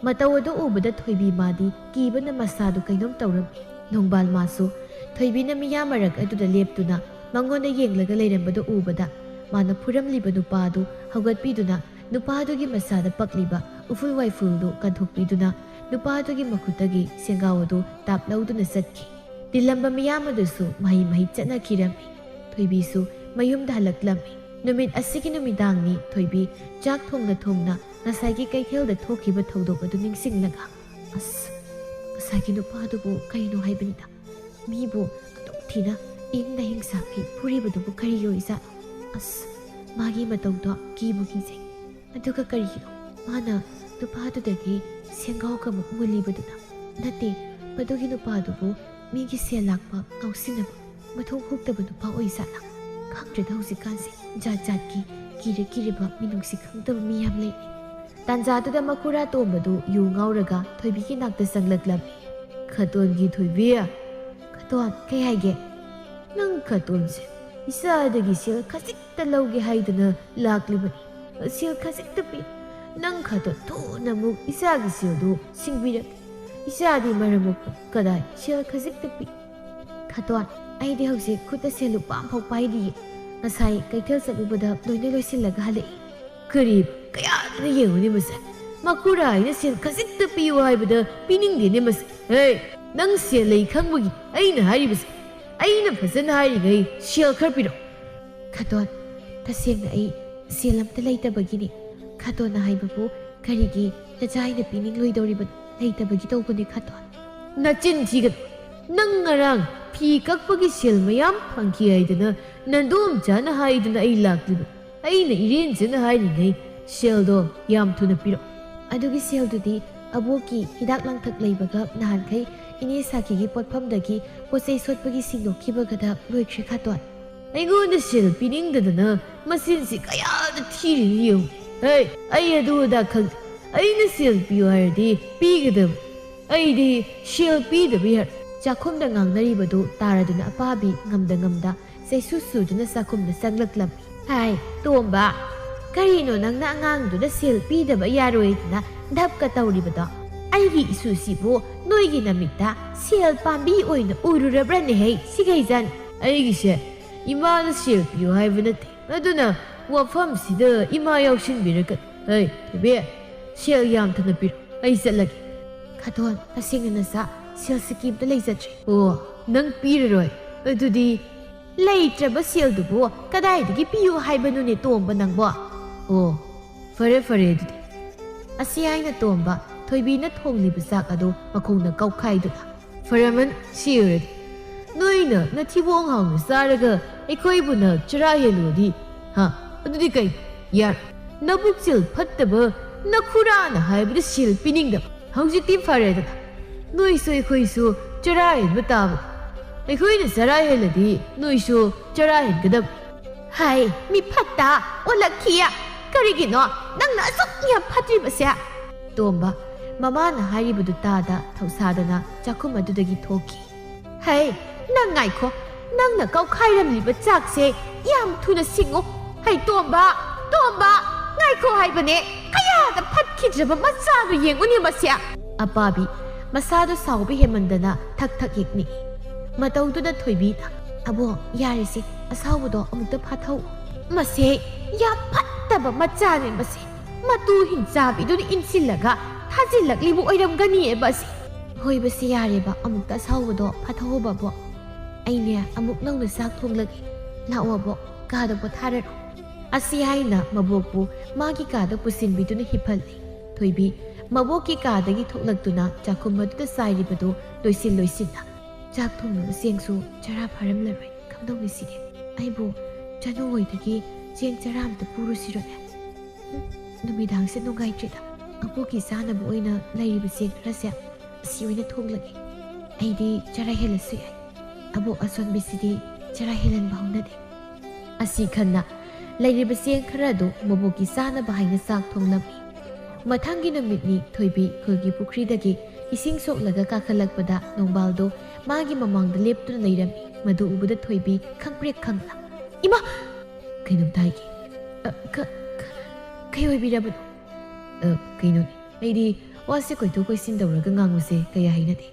ꯃꯇꯧ ꯑꯗꯨ ꯎꯕꯗ ꯊꯣꯏꯕꯤ ꯃꯥꯗꯤ ꯀꯤꯕꯅ ꯃꯁꯥꯗꯨ ꯀꯩꯅꯣꯝ ꯇꯧꯔꯝꯃꯤ꯫ ꯅꯣꯡꯕꯥꯜ ꯃꯥꯁꯨ ꯊꯣꯏꯕꯤꯅ ꯃꯤꯌꯥꯝ ꯃꯔꯛ ꯑꯗꯨꯗ ꯂꯦꯞꯇꯨꯅ ꯃꯉꯣꯟꯗ ꯌꯦꯡꯂꯒ ꯂꯩꯔꯝꯕꯗꯨ ꯎꯕꯗ ꯃꯥꯅ ꯐꯨꯔꯝꯂꯤꯕ ꯅꯨꯄꯥ ꯑꯗꯨ ꯍꯧꯒꯠꯄꯤꯗꯨꯅ ꯅꯨꯄꯥꯗꯨꯒꯤ ꯃꯁꯥꯗ ꯄꯛꯂꯤꯕ ꯎꯐꯨꯜ ꯋꯥꯏꯐꯨꯜꯗꯨ ꯀꯟꯊꯣꯛꯄꯤꯗꯨꯅ ꯅꯨꯄꯥꯗꯨꯒꯤ ꯃꯈꯨꯠꯇꯒꯤ ꯁꯦꯡꯒꯥꯎ ꯑꯗꯨ ꯇꯥꯞ ꯂꯧꯗꯨꯅ ꯆꯠꯈꯤ꯫ ꯇꯤꯜꯂꯝꯕ ꯃꯤꯌꯥꯝ ꯑꯗꯨꯁꯨ ꯃꯍꯩ ꯃꯍꯩ ꯆꯠꯅꯈꯤꯔꯝꯃꯤ꯫ ꯊꯣꯏꯕꯤꯁꯨ ꯃꯌꯨꯝꯗ ꯍꯜꯂꯛꯂꯝꯃꯤ꯫ ꯅꯨꯃꯤꯠ ꯑꯁꯤꯒꯤ ꯅꯨꯃꯤꯗꯥꯡꯅꯤ ꯊꯣꯏꯕꯤ ꯆꯥꯛ ꯊꯣꯡꯅ ꯊꯣꯡꯅ ꯉꯁꯥꯏꯒꯤ ꯀꯩꯊꯦꯜꯗ ꯊꯣꯛꯈꯤꯕ ꯊꯧꯗꯣꯛ ꯑꯗꯨ ꯅꯤꯡꯁꯤꯡꯂꯒ, "ꯑꯁ, ꯉꯁꯥꯏꯒꯤ ꯅꯨꯄꯥꯗꯨꯕꯨ ꯀꯩꯅꯣ ꯍꯥꯏꯕꯅꯤꯗ? ꯃꯤꯕꯨ ꯑꯗꯨꯛ ꯊꯤꯅ ꯏꯪꯅ ꯍꯤꯡꯁꯥ ꯐꯤ ꯐꯨꯔꯤꯕꯗꯨꯕꯨ ꯀꯔꯤꯒꯤ ꯑꯣꯏꯖꯥꯠꯅꯣ? ꯑꯁ, ꯃꯥꯒꯤ ꯃꯇꯧꯗꯣ ꯀꯤꯕꯨ ꯀꯤꯖꯩ꯫ ꯑꯗꯨꯒ ꯀꯔꯤꯒꯤꯅꯣ? ꯃꯥꯅ ꯅꯨꯄꯥꯗꯨꯗꯒꯤ ꯁꯦꯟꯒꯥꯎ ꯀꯃꯨꯛ ꯃꯨꯜꯂꯤꯕꯗꯨꯅ꯫ ꯅꯠꯇꯦ, ꯃꯗꯨꯒꯤ ꯅꯨꯄꯥꯗꯨꯕꯨ ꯃꯤꯒꯤ ꯁꯦꯜ ꯂꯥꯛꯄ ꯉꯥꯎꯁꯤꯟꯅꯕ, ꯃꯊꯣꯡ ꯍꯨꯛꯇꯕ ꯅꯨꯄꯥ ꯑꯣꯏꯖꯥꯠꯂꯥ? ꯈꯪꯗ꯭ꯔꯦꯗ ꯍꯧꯖꯤꯛꯀꯥꯟꯁꯦ, ꯖꯥꯠ ꯖꯥꯠꯀꯤ ꯀꯤꯔ ꯀꯤꯔꯤꯕ ꯃꯤꯅꯨꯡꯁꯤ ꯈꯪꯗꯕ ꯃꯤ ꯌꯥꯝ ꯂꯩ꯫ ꯇꯥꯟꯖꯥꯗꯨꯗ ꯃꯈꯨꯔꯥ ꯇꯣꯝꯕꯗꯨ ꯌꯨ ꯉꯥꯎꯔꯒ ꯊꯣꯏꯕꯤꯒꯤ ꯅꯥꯛꯇ ꯆꯪꯂꯛꯂꯝꯃꯤ꯫ "ꯈꯇꯣꯟꯒꯤ ꯊꯣꯏꯕꯤ!" "ꯈꯇꯣꯟ, ꯀꯩ ꯍꯥꯏꯒꯦ?" "ꯅꯪ ꯈꯇꯣꯟꯁꯦ ꯏꯆꯥꯗꯒꯤ ꯁꯦꯜ ꯈꯖꯤꯛꯇ ꯂꯧꯒꯦ ꯍꯥꯏꯗꯨꯅ ꯂꯥꯛꯂꯤꯕꯅꯤ꯫ ꯁꯦꯜ ꯈꯖꯤꯛꯇ ꯄꯤ꯫ ꯅꯪ ꯈꯇꯣꯟ ꯊꯨꯅ ꯑꯃꯨꯛ ꯏꯆꯥꯒꯤ ꯁꯦꯜꯗꯨ ꯁꯤꯡꯕꯤꯔꯛꯀꯦ꯫ ꯏꯆꯥꯗꯤ ꯃꯔꯝ ꯃꯣꯛꯄ ꯀꯗꯥꯏ ꯁꯦꯜ ꯈꯖꯤꯛꯇ ꯄꯤ?" "ꯈꯇꯣꯟ, ꯑꯩꯗꯤ ꯍꯧꯖꯤꯛ ꯈꯨꯠꯇ ꯁꯦꯜ ꯂꯨꯄꯥ ꯑꯃꯐꯥꯎ ꯄꯥꯏꯗꯤꯌꯦ꯫ ꯉꯁꯥꯏ ꯀꯩꯊꯦꯜ ꯆꯠꯂꯨꯕꯗ ꯂꯣꯏꯅ ꯂꯣꯏꯁꯤꯜꯂꯒ ꯍꯜꯂꯛꯏ꯫" "ꯀꯔꯤ? ꯀꯌꯥꯗꯅ ꯌꯦꯡꯉꯨꯅꯦ ꯃꯁꯦ꯫ ꯃꯈꯨꯔꯥ ꯍꯥꯏꯅ ꯁꯦꯜ ꯈꯖꯤꯛꯇ ꯄꯤꯌꯨ ꯍꯥꯏꯕꯗ ꯄꯤꯅꯤꯡꯗꯦꯅꯦ ꯃꯁꯦ꯫ ꯍꯦ, ꯅꯪ ꯁꯦꯜ ꯂꯩ ꯈꯪꯕꯒꯤ ꯑꯩꯅ ꯍꯥꯏꯔꯤꯕꯁꯦ꯫ ꯑꯩꯅ ꯐꯖꯅ ꯍꯥꯏꯔꯤꯉꯩ ꯁꯦꯜ ꯈꯔ ꯄꯤꯔꯛꯑꯣ꯫" "ꯈꯇꯣꯟ, ꯇꯁꯦꯡꯅ ꯑꯩ ꯁꯦꯜ ꯑꯝꯇ ꯂꯩꯇꯕꯒꯤꯅꯤ꯫ ꯈꯇꯣꯟꯅ ꯍꯥꯏꯕꯕꯨ ꯀꯔꯤꯒꯤ ꯅꯆꯥ ꯑꯩꯅ ꯄꯤꯅꯤꯡꯂꯣꯏꯗꯧꯔꯤꯕꯅꯣ? ꯂꯩꯇꯕꯒꯤ ꯇꯧꯕꯅꯦ ꯈꯇꯣꯟ꯫" "ꯅꯆꯤꯟ ꯊꯤꯒꯅꯨ꯫ ꯅꯪ ꯉꯔꯥꯡ ꯐꯤ ꯀꯛꯄꯒꯤ ꯁꯦꯜ ꯃꯌꯥꯝ ꯐꯪꯈꯤ ꯍꯥꯏꯗꯅ ꯅꯟꯗꯣꯝꯆꯥꯅ ꯍꯥꯏꯗꯨꯅ ꯑꯩ ꯂꯥꯛꯂꯤꯕ꯫ ꯑꯩꯅ ꯏꯔꯦꯟꯖꯅ ꯍꯥꯏꯔꯤꯉꯩ ꯁꯦꯜꯗꯣ ꯌꯥꯝ ꯊꯨꯅ ꯄꯤꯔꯛꯑꯣ꯫" "ꯑꯗꯨꯒꯤ ꯁꯦꯜꯗꯨꯗꯤ ꯑꯕꯣꯛꯀꯤ ꯍꯤꯗꯥꯛ ꯂꯥꯡꯊꯛ ꯂꯩꯕꯒ ꯅꯍꯥꯟꯈꯩ ꯏꯅꯦ ꯁꯥꯈꯤꯒꯤ ꯄꯣꯠꯐꯝꯗꯒꯤ ꯄꯣꯠ ꯆꯩ ꯁꯣꯠꯄꯒꯤ ꯁꯤꯡꯗꯣꯛꯈꯤꯕꯒꯗ ꯂꯣꯏꯈ꯭ꯔꯦ ꯈꯇꯣꯟ꯫" "ꯑꯩꯉꯣꯟꯗ ꯁꯦꯜ ꯄꯤꯅꯤꯡꯗꯗꯅ ꯃꯆꯤꯟꯁꯤ ꯀꯌꯥꯗ ꯊꯤꯔꯤꯅꯤ ꯌꯦꯡꯉꯨ꯫ ꯍꯦ, ꯑꯩ ꯑꯗꯨ ꯑꯗꯥ ꯈꯪꯗꯦ꯫ ꯑꯩꯅ ꯁꯦꯜ ꯄꯤꯌꯨ ꯍꯥꯏꯔꯗꯤ ꯄꯤꯒꯗꯕ꯫ ꯑꯩꯗꯤ ꯁꯦꯜ ꯄꯤꯗꯕ ꯌꯥꯔꯣꯏ꯫" ꯆꯥꯛꯈꯨꯝꯗ ꯉꯥꯡꯅꯔꯤꯕꯗꯨ ꯇꯥꯔꯗꯨꯅ ꯑꯄꯥꯕꯤ ꯉꯝꯗ ꯉꯝꯗ ꯆꯩꯁꯨ ꯁꯨꯗꯨꯅ ꯆꯥꯛꯈꯨꯝꯗ ꯆꯪꯂꯛꯂꯝꯃꯤ꯫ "ꯍꯥꯏ, ꯇꯣꯝꯕ, ꯀꯔꯤꯅꯣ ꯅꯪꯅ ꯑꯉꯥꯡꯗꯨꯗ ꯁꯦꯜ ꯄꯤꯗꯕ ꯌꯥꯔꯣꯏꯗꯅ ꯙꯞꯀ ꯇꯧꯔꯤꯕꯗꯣ? ꯑꯩꯒꯤ ꯏꯁꯨꯁꯤꯕꯨ ꯅꯣꯏꯒꯤ ꯅꯃꯤꯠꯇ ꯁꯦꯜ ꯄꯥꯝꯕꯤ ꯑꯣꯏꯅ ꯎꯔꯨꯔꯕ꯭ꯔꯅꯦꯍꯦ, ꯁꯤꯒꯩꯖꯟ?" "ꯑꯩꯒꯤꯁꯦ ꯏꯃꯥꯅ ꯁꯦꯜ ꯄꯤꯌꯨ ꯍꯥꯏꯕ ꯅꯠꯇꯦ, ꯑꯗꯨꯅ ꯋꯥꯐꯝꯁꯤꯗ ꯏꯃꯥ ꯌꯥꯎꯁꯤꯟꯕꯤꯔꯛꯀꯅꯨ꯫ ꯍꯩ, ꯊꯣꯏꯕꯤ, ꯁꯦꯜ ꯌꯥꯝ ꯊꯨꯅ ꯄꯤꯔꯛꯑꯣ, ꯑꯩ ꯆꯠꯂꯒꯦ꯫" "ꯈꯇꯣꯟ, ꯇꯁꯦꯡꯅ ꯅꯆꯥ ꯁꯦꯜ ꯁꯤꯀꯤ ꯑꯝꯇ ꯂꯩꯖꯗ꯭ꯔꯦ꯫" "ꯑꯣ, ꯅꯪ ꯄꯤꯔꯔꯣꯏ? ꯑꯗꯨꯗꯤ..." "ꯂꯩꯇ꯭ꯔꯕ ꯁꯦꯜꯗꯨꯕꯨ ꯀꯗꯥꯏꯗꯒꯤ ꯄꯤꯌꯨ ꯍꯥꯏꯕꯅꯣꯅꯦ ꯇꯣꯝꯕ ꯅꯪꯕꯣ?" "ꯑꯣ, ꯐꯔꯦ ꯐꯔꯦ ꯑꯗꯨꯗꯤ꯫" ꯑꯁꯤ ꯍꯥꯏꯅ ꯇꯣꯝꯕ ꯊꯣꯏꯕꯤꯅ ꯊꯣꯡꯂꯤꯕ ꯆꯥꯛ ꯑꯗꯨ ꯃꯈꯣꯡꯅ ꯀꯥꯎꯈꯥꯏꯗꯨꯅ, "ꯐꯔꯦꯃꯟ, ꯁꯤ ꯑꯣꯏꯔꯗꯤ ꯅꯣꯏꯅ ꯅꯊꯤꯕꯣꯡ ꯍꯥꯎꯅ ꯆꯥꯔꯒ ꯑꯩꯈꯣꯏꯕꯨꯅ ꯆꯔꯥ ꯍꯦꯜꯂꯨꯔꯗꯤ, ꯍꯥ? ꯑꯗꯨꯗꯤ ꯀꯩ? ꯌꯥꯔꯣꯏ꯫ ꯅꯕꯨꯛꯆꯦꯜ ꯐꯠꯇꯕ ꯅꯈꯨꯔꯥꯅ ꯍꯥꯏꯕꯗ ꯁꯦꯜ ꯄꯤꯅꯤꯡꯗꯕ꯫ ꯍꯧꯖꯤꯛꯇꯤ ꯐꯔꯦꯗꯅ, ꯅꯣꯏꯁꯨ ꯑꯩꯈꯣꯏꯁꯨ ꯆꯔꯥ ꯍꯦꯟꯕ ꯇꯥꯕꯅꯤ꯫ ꯑꯩꯈꯣꯏꯅ ꯆꯔꯥ ꯍꯦꯜꯂꯗꯤ ꯅꯣꯏꯁꯨ ꯆꯔꯥ ꯍꯦꯟꯒꯗꯕꯅꯤ꯫ ꯍꯥꯏ, ꯃꯤ ꯐꯠꯇ ꯑꯣꯜꯂꯛꯈꯤꯌꯦ꯫ ꯀꯔꯤꯒꯤꯅꯣ ꯅꯪꯅ ꯑꯁꯨꯛ ꯌꯥꯝ ꯐꯠꯇ꯭ꯔꯤꯕꯁꯦ? ꯇꯣꯝꯕ, ꯃꯃꯥꯅ ꯍꯥꯏꯔꯤꯕꯗꯨ ꯇꯥꯗ ꯊꯧꯁꯥꯗꯅ ꯆꯥꯛꯈꯨꯝ ꯑꯗꯨꯗꯒꯤ ꯊꯣꯛꯈꯤ꯫ ꯍꯩ, ꯅꯪ ꯉꯥꯏꯈꯣ꯫ ꯅꯪꯅ ꯀꯧꯈꯥꯏꯔꯝꯂꯤꯕ ꯆꯥꯛꯁꯦ ꯌꯥꯝ ꯊꯨꯅ ꯁꯤꯡꯉꯨ꯫ ꯍꯩ, ꯇꯣꯝꯕ, ꯇꯣꯝꯕ, ꯉꯥꯏꯈꯣ ꯍꯥꯏꯕꯅꯦ꯫ ꯀꯌꯥꯗ ꯐꯠꯈꯤꯗ꯭ꯔꯕ ꯃꯆꯥꯗꯣ ꯌꯦꯡꯉꯨꯅꯦ ꯃꯁꯦ꯫ ꯑꯄꯥꯕꯤ, ꯃꯁꯥꯗꯣ ꯁꯥꯎꯕ ꯍꯦꯟꯃꯟꯗꯅ ꯊꯛ ꯊꯛ ꯍꯦꯛ ꯅꯤꯛꯏ꯫ ꯃꯇꯧꯗꯨꯗ ꯊꯣꯏꯕꯤꯅ, "ꯑꯕꯣ, ꯌꯥꯔꯦꯁꯦ, ꯑꯁꯥꯎꯕꯗꯣ ꯑꯃꯨꯛꯇ ꯐꯥꯊꯧ꯫ ꯃꯁꯦ ꯌꯥꯝ ꯐꯠꯇꯕ ꯃꯆꯥꯅꯦ ꯃꯁꯦ꯫ ꯃꯇꯨ ꯍꯤꯡꯆꯥꯕꯤꯗꯨꯅ ꯏꯟꯁꯤꯜꯂꯒ ꯊꯥꯖꯤꯜꯂꯛꯂꯤꯕ ꯑꯣꯏꯔꯝꯒꯅꯤꯑꯕ ꯑꯁꯦ꯫" "ꯍꯣꯏꯕꯁꯦ, ꯌꯥꯔꯦꯕ, ꯑꯃꯨꯛꯇ ꯑꯁꯥꯎꯕꯗꯣ ꯐꯥꯊꯧꯕꯕꯣ꯫ ꯑꯩꯅꯦ ꯑꯃꯨꯛ ꯅꯧꯅ ꯆꯥꯛ ꯊꯣꯡꯂꯒꯦ꯫ ꯂꯥꯛꯑꯣꯕꯣ, ꯀꯥꯗ ꯄꯣꯊꯥꯔꯔꯣ꯫" ꯑꯁꯤ ꯍꯥꯏꯅ ꯃꯕꯣꯛꯄꯨ ꯃꯥꯒꯤ ꯀꯥꯗ ꯄꯨꯁꯤꯟꯕꯤꯗꯨꯅ ꯍꯤꯞꯍꯜꯂꯤ꯫ ꯊꯣꯏꯕꯤ ꯃꯕꯣꯛꯀꯤ ꯀꯥꯗꯒꯤ ꯊꯣꯛꯂꯛꯇꯨꯅ ꯆꯥꯛꯈꯨꯝ ꯑꯗꯨꯗ ꯆꯥꯏꯔꯤꯕꯗꯨ ꯂꯣꯏꯁꯤꯟ ꯂꯣꯏꯁꯤꯟꯅ, "ꯆꯥꯛ ꯊꯣꯡꯂꯕ ꯆꯦꯡꯁꯨ ꯆꯔꯥ ꯐꯥꯔꯝꯂꯔꯣꯏ꯫ ꯀꯝꯗꯧꯅꯤ ꯁꯤꯗꯤ? ꯑꯩꯕꯨ ꯆꯅꯨ ꯍꯣꯏꯗꯒꯤ ꯆꯦꯡ ꯆꯔꯥ ꯑꯝꯇ ꯄꯨꯔꯨꯁꯤꯔꯣꯅꯦ? ꯍꯨꯝ, ꯅꯨꯃꯤꯗꯥꯡꯁꯦ ꯅꯨꯡꯉꯥꯏꯇ꯭ꯔꯦꯗ꯫ ꯑꯕꯣꯛꯀꯤ ꯆꯥꯅꯕ ꯑꯣꯏꯅ ꯂꯩꯔꯤꯕ ꯆꯦꯡ ꯈꯔꯁꯦ ꯑꯁꯤ ꯑꯣꯏꯅ ꯊꯣꯡꯂꯒꯦ꯫ ꯑꯩꯗꯤ ꯆꯔꯥ ꯍꯦꯜꯂꯁꯨ ꯌꯥꯏ꯫ ꯑꯕꯣꯛ ꯑꯁꯣꯟꯕꯤꯁꯤꯗꯤ ꯆꯔꯥ ꯍꯦꯜꯍꯟꯕ ꯍꯧꯅꯗꯦ꯫" ꯑꯁꯤ ꯈꯟꯅ ꯂꯩꯔꯤꯕ ꯆꯦꯡ ꯈꯔ ꯑꯗꯨ ꯃꯕꯣꯛꯀꯤ ꯆꯥꯅꯕ ꯍꯥꯏꯅ ꯆꯥꯛ ꯊꯣꯡꯂꯝꯃꯤ꯫ ꯃꯊꯪꯒꯤ ꯅꯨꯃꯤꯠꯅꯤ ꯊꯣꯏꯕꯤ ꯈꯨꯜꯒꯤ ꯄꯨꯈ꯭ꯔꯤꯗꯒꯤ ꯏꯁꯤꯡ ꯁꯣꯛꯂꯒ ꯀꯥꯈꯠꯂꯛꯄꯗ ꯅꯣꯡꯕꯥꯜꯗꯣ ꯃꯥꯒꯤ ꯃꯃꯥꯡꯗ ꯂꯦꯞꯇꯨꯅ ꯂꯩꯔꯝꯃꯤ꯫ ꯃꯗꯨ ꯎꯕꯗ ꯊꯣꯏꯕꯤ ꯈꯪꯄ꯭ꯔꯦꯛ ꯈꯪꯅ, "ꯏꯃꯥ!" ꯀꯩꯅꯣꯝꯇ ꯍꯥꯏꯒꯦ꯫ "ꯑ, ꯀ-, ꯀ-, ꯀꯩ ꯑꯣꯏꯕꯤꯔꯕꯅꯣ?" "ꯑ, ꯀꯩꯅꯣꯅꯦ, ꯑꯩꯗꯤ ꯋꯥꯁꯦ ꯀꯣꯏꯊꯣꯛ ꯀꯣꯏꯁꯤꯟ ꯇꯧꯔꯒ ꯉꯥꯡꯕꯁꯦ ꯀꯌꯥ ꯍꯩꯅꯗꯦ꯫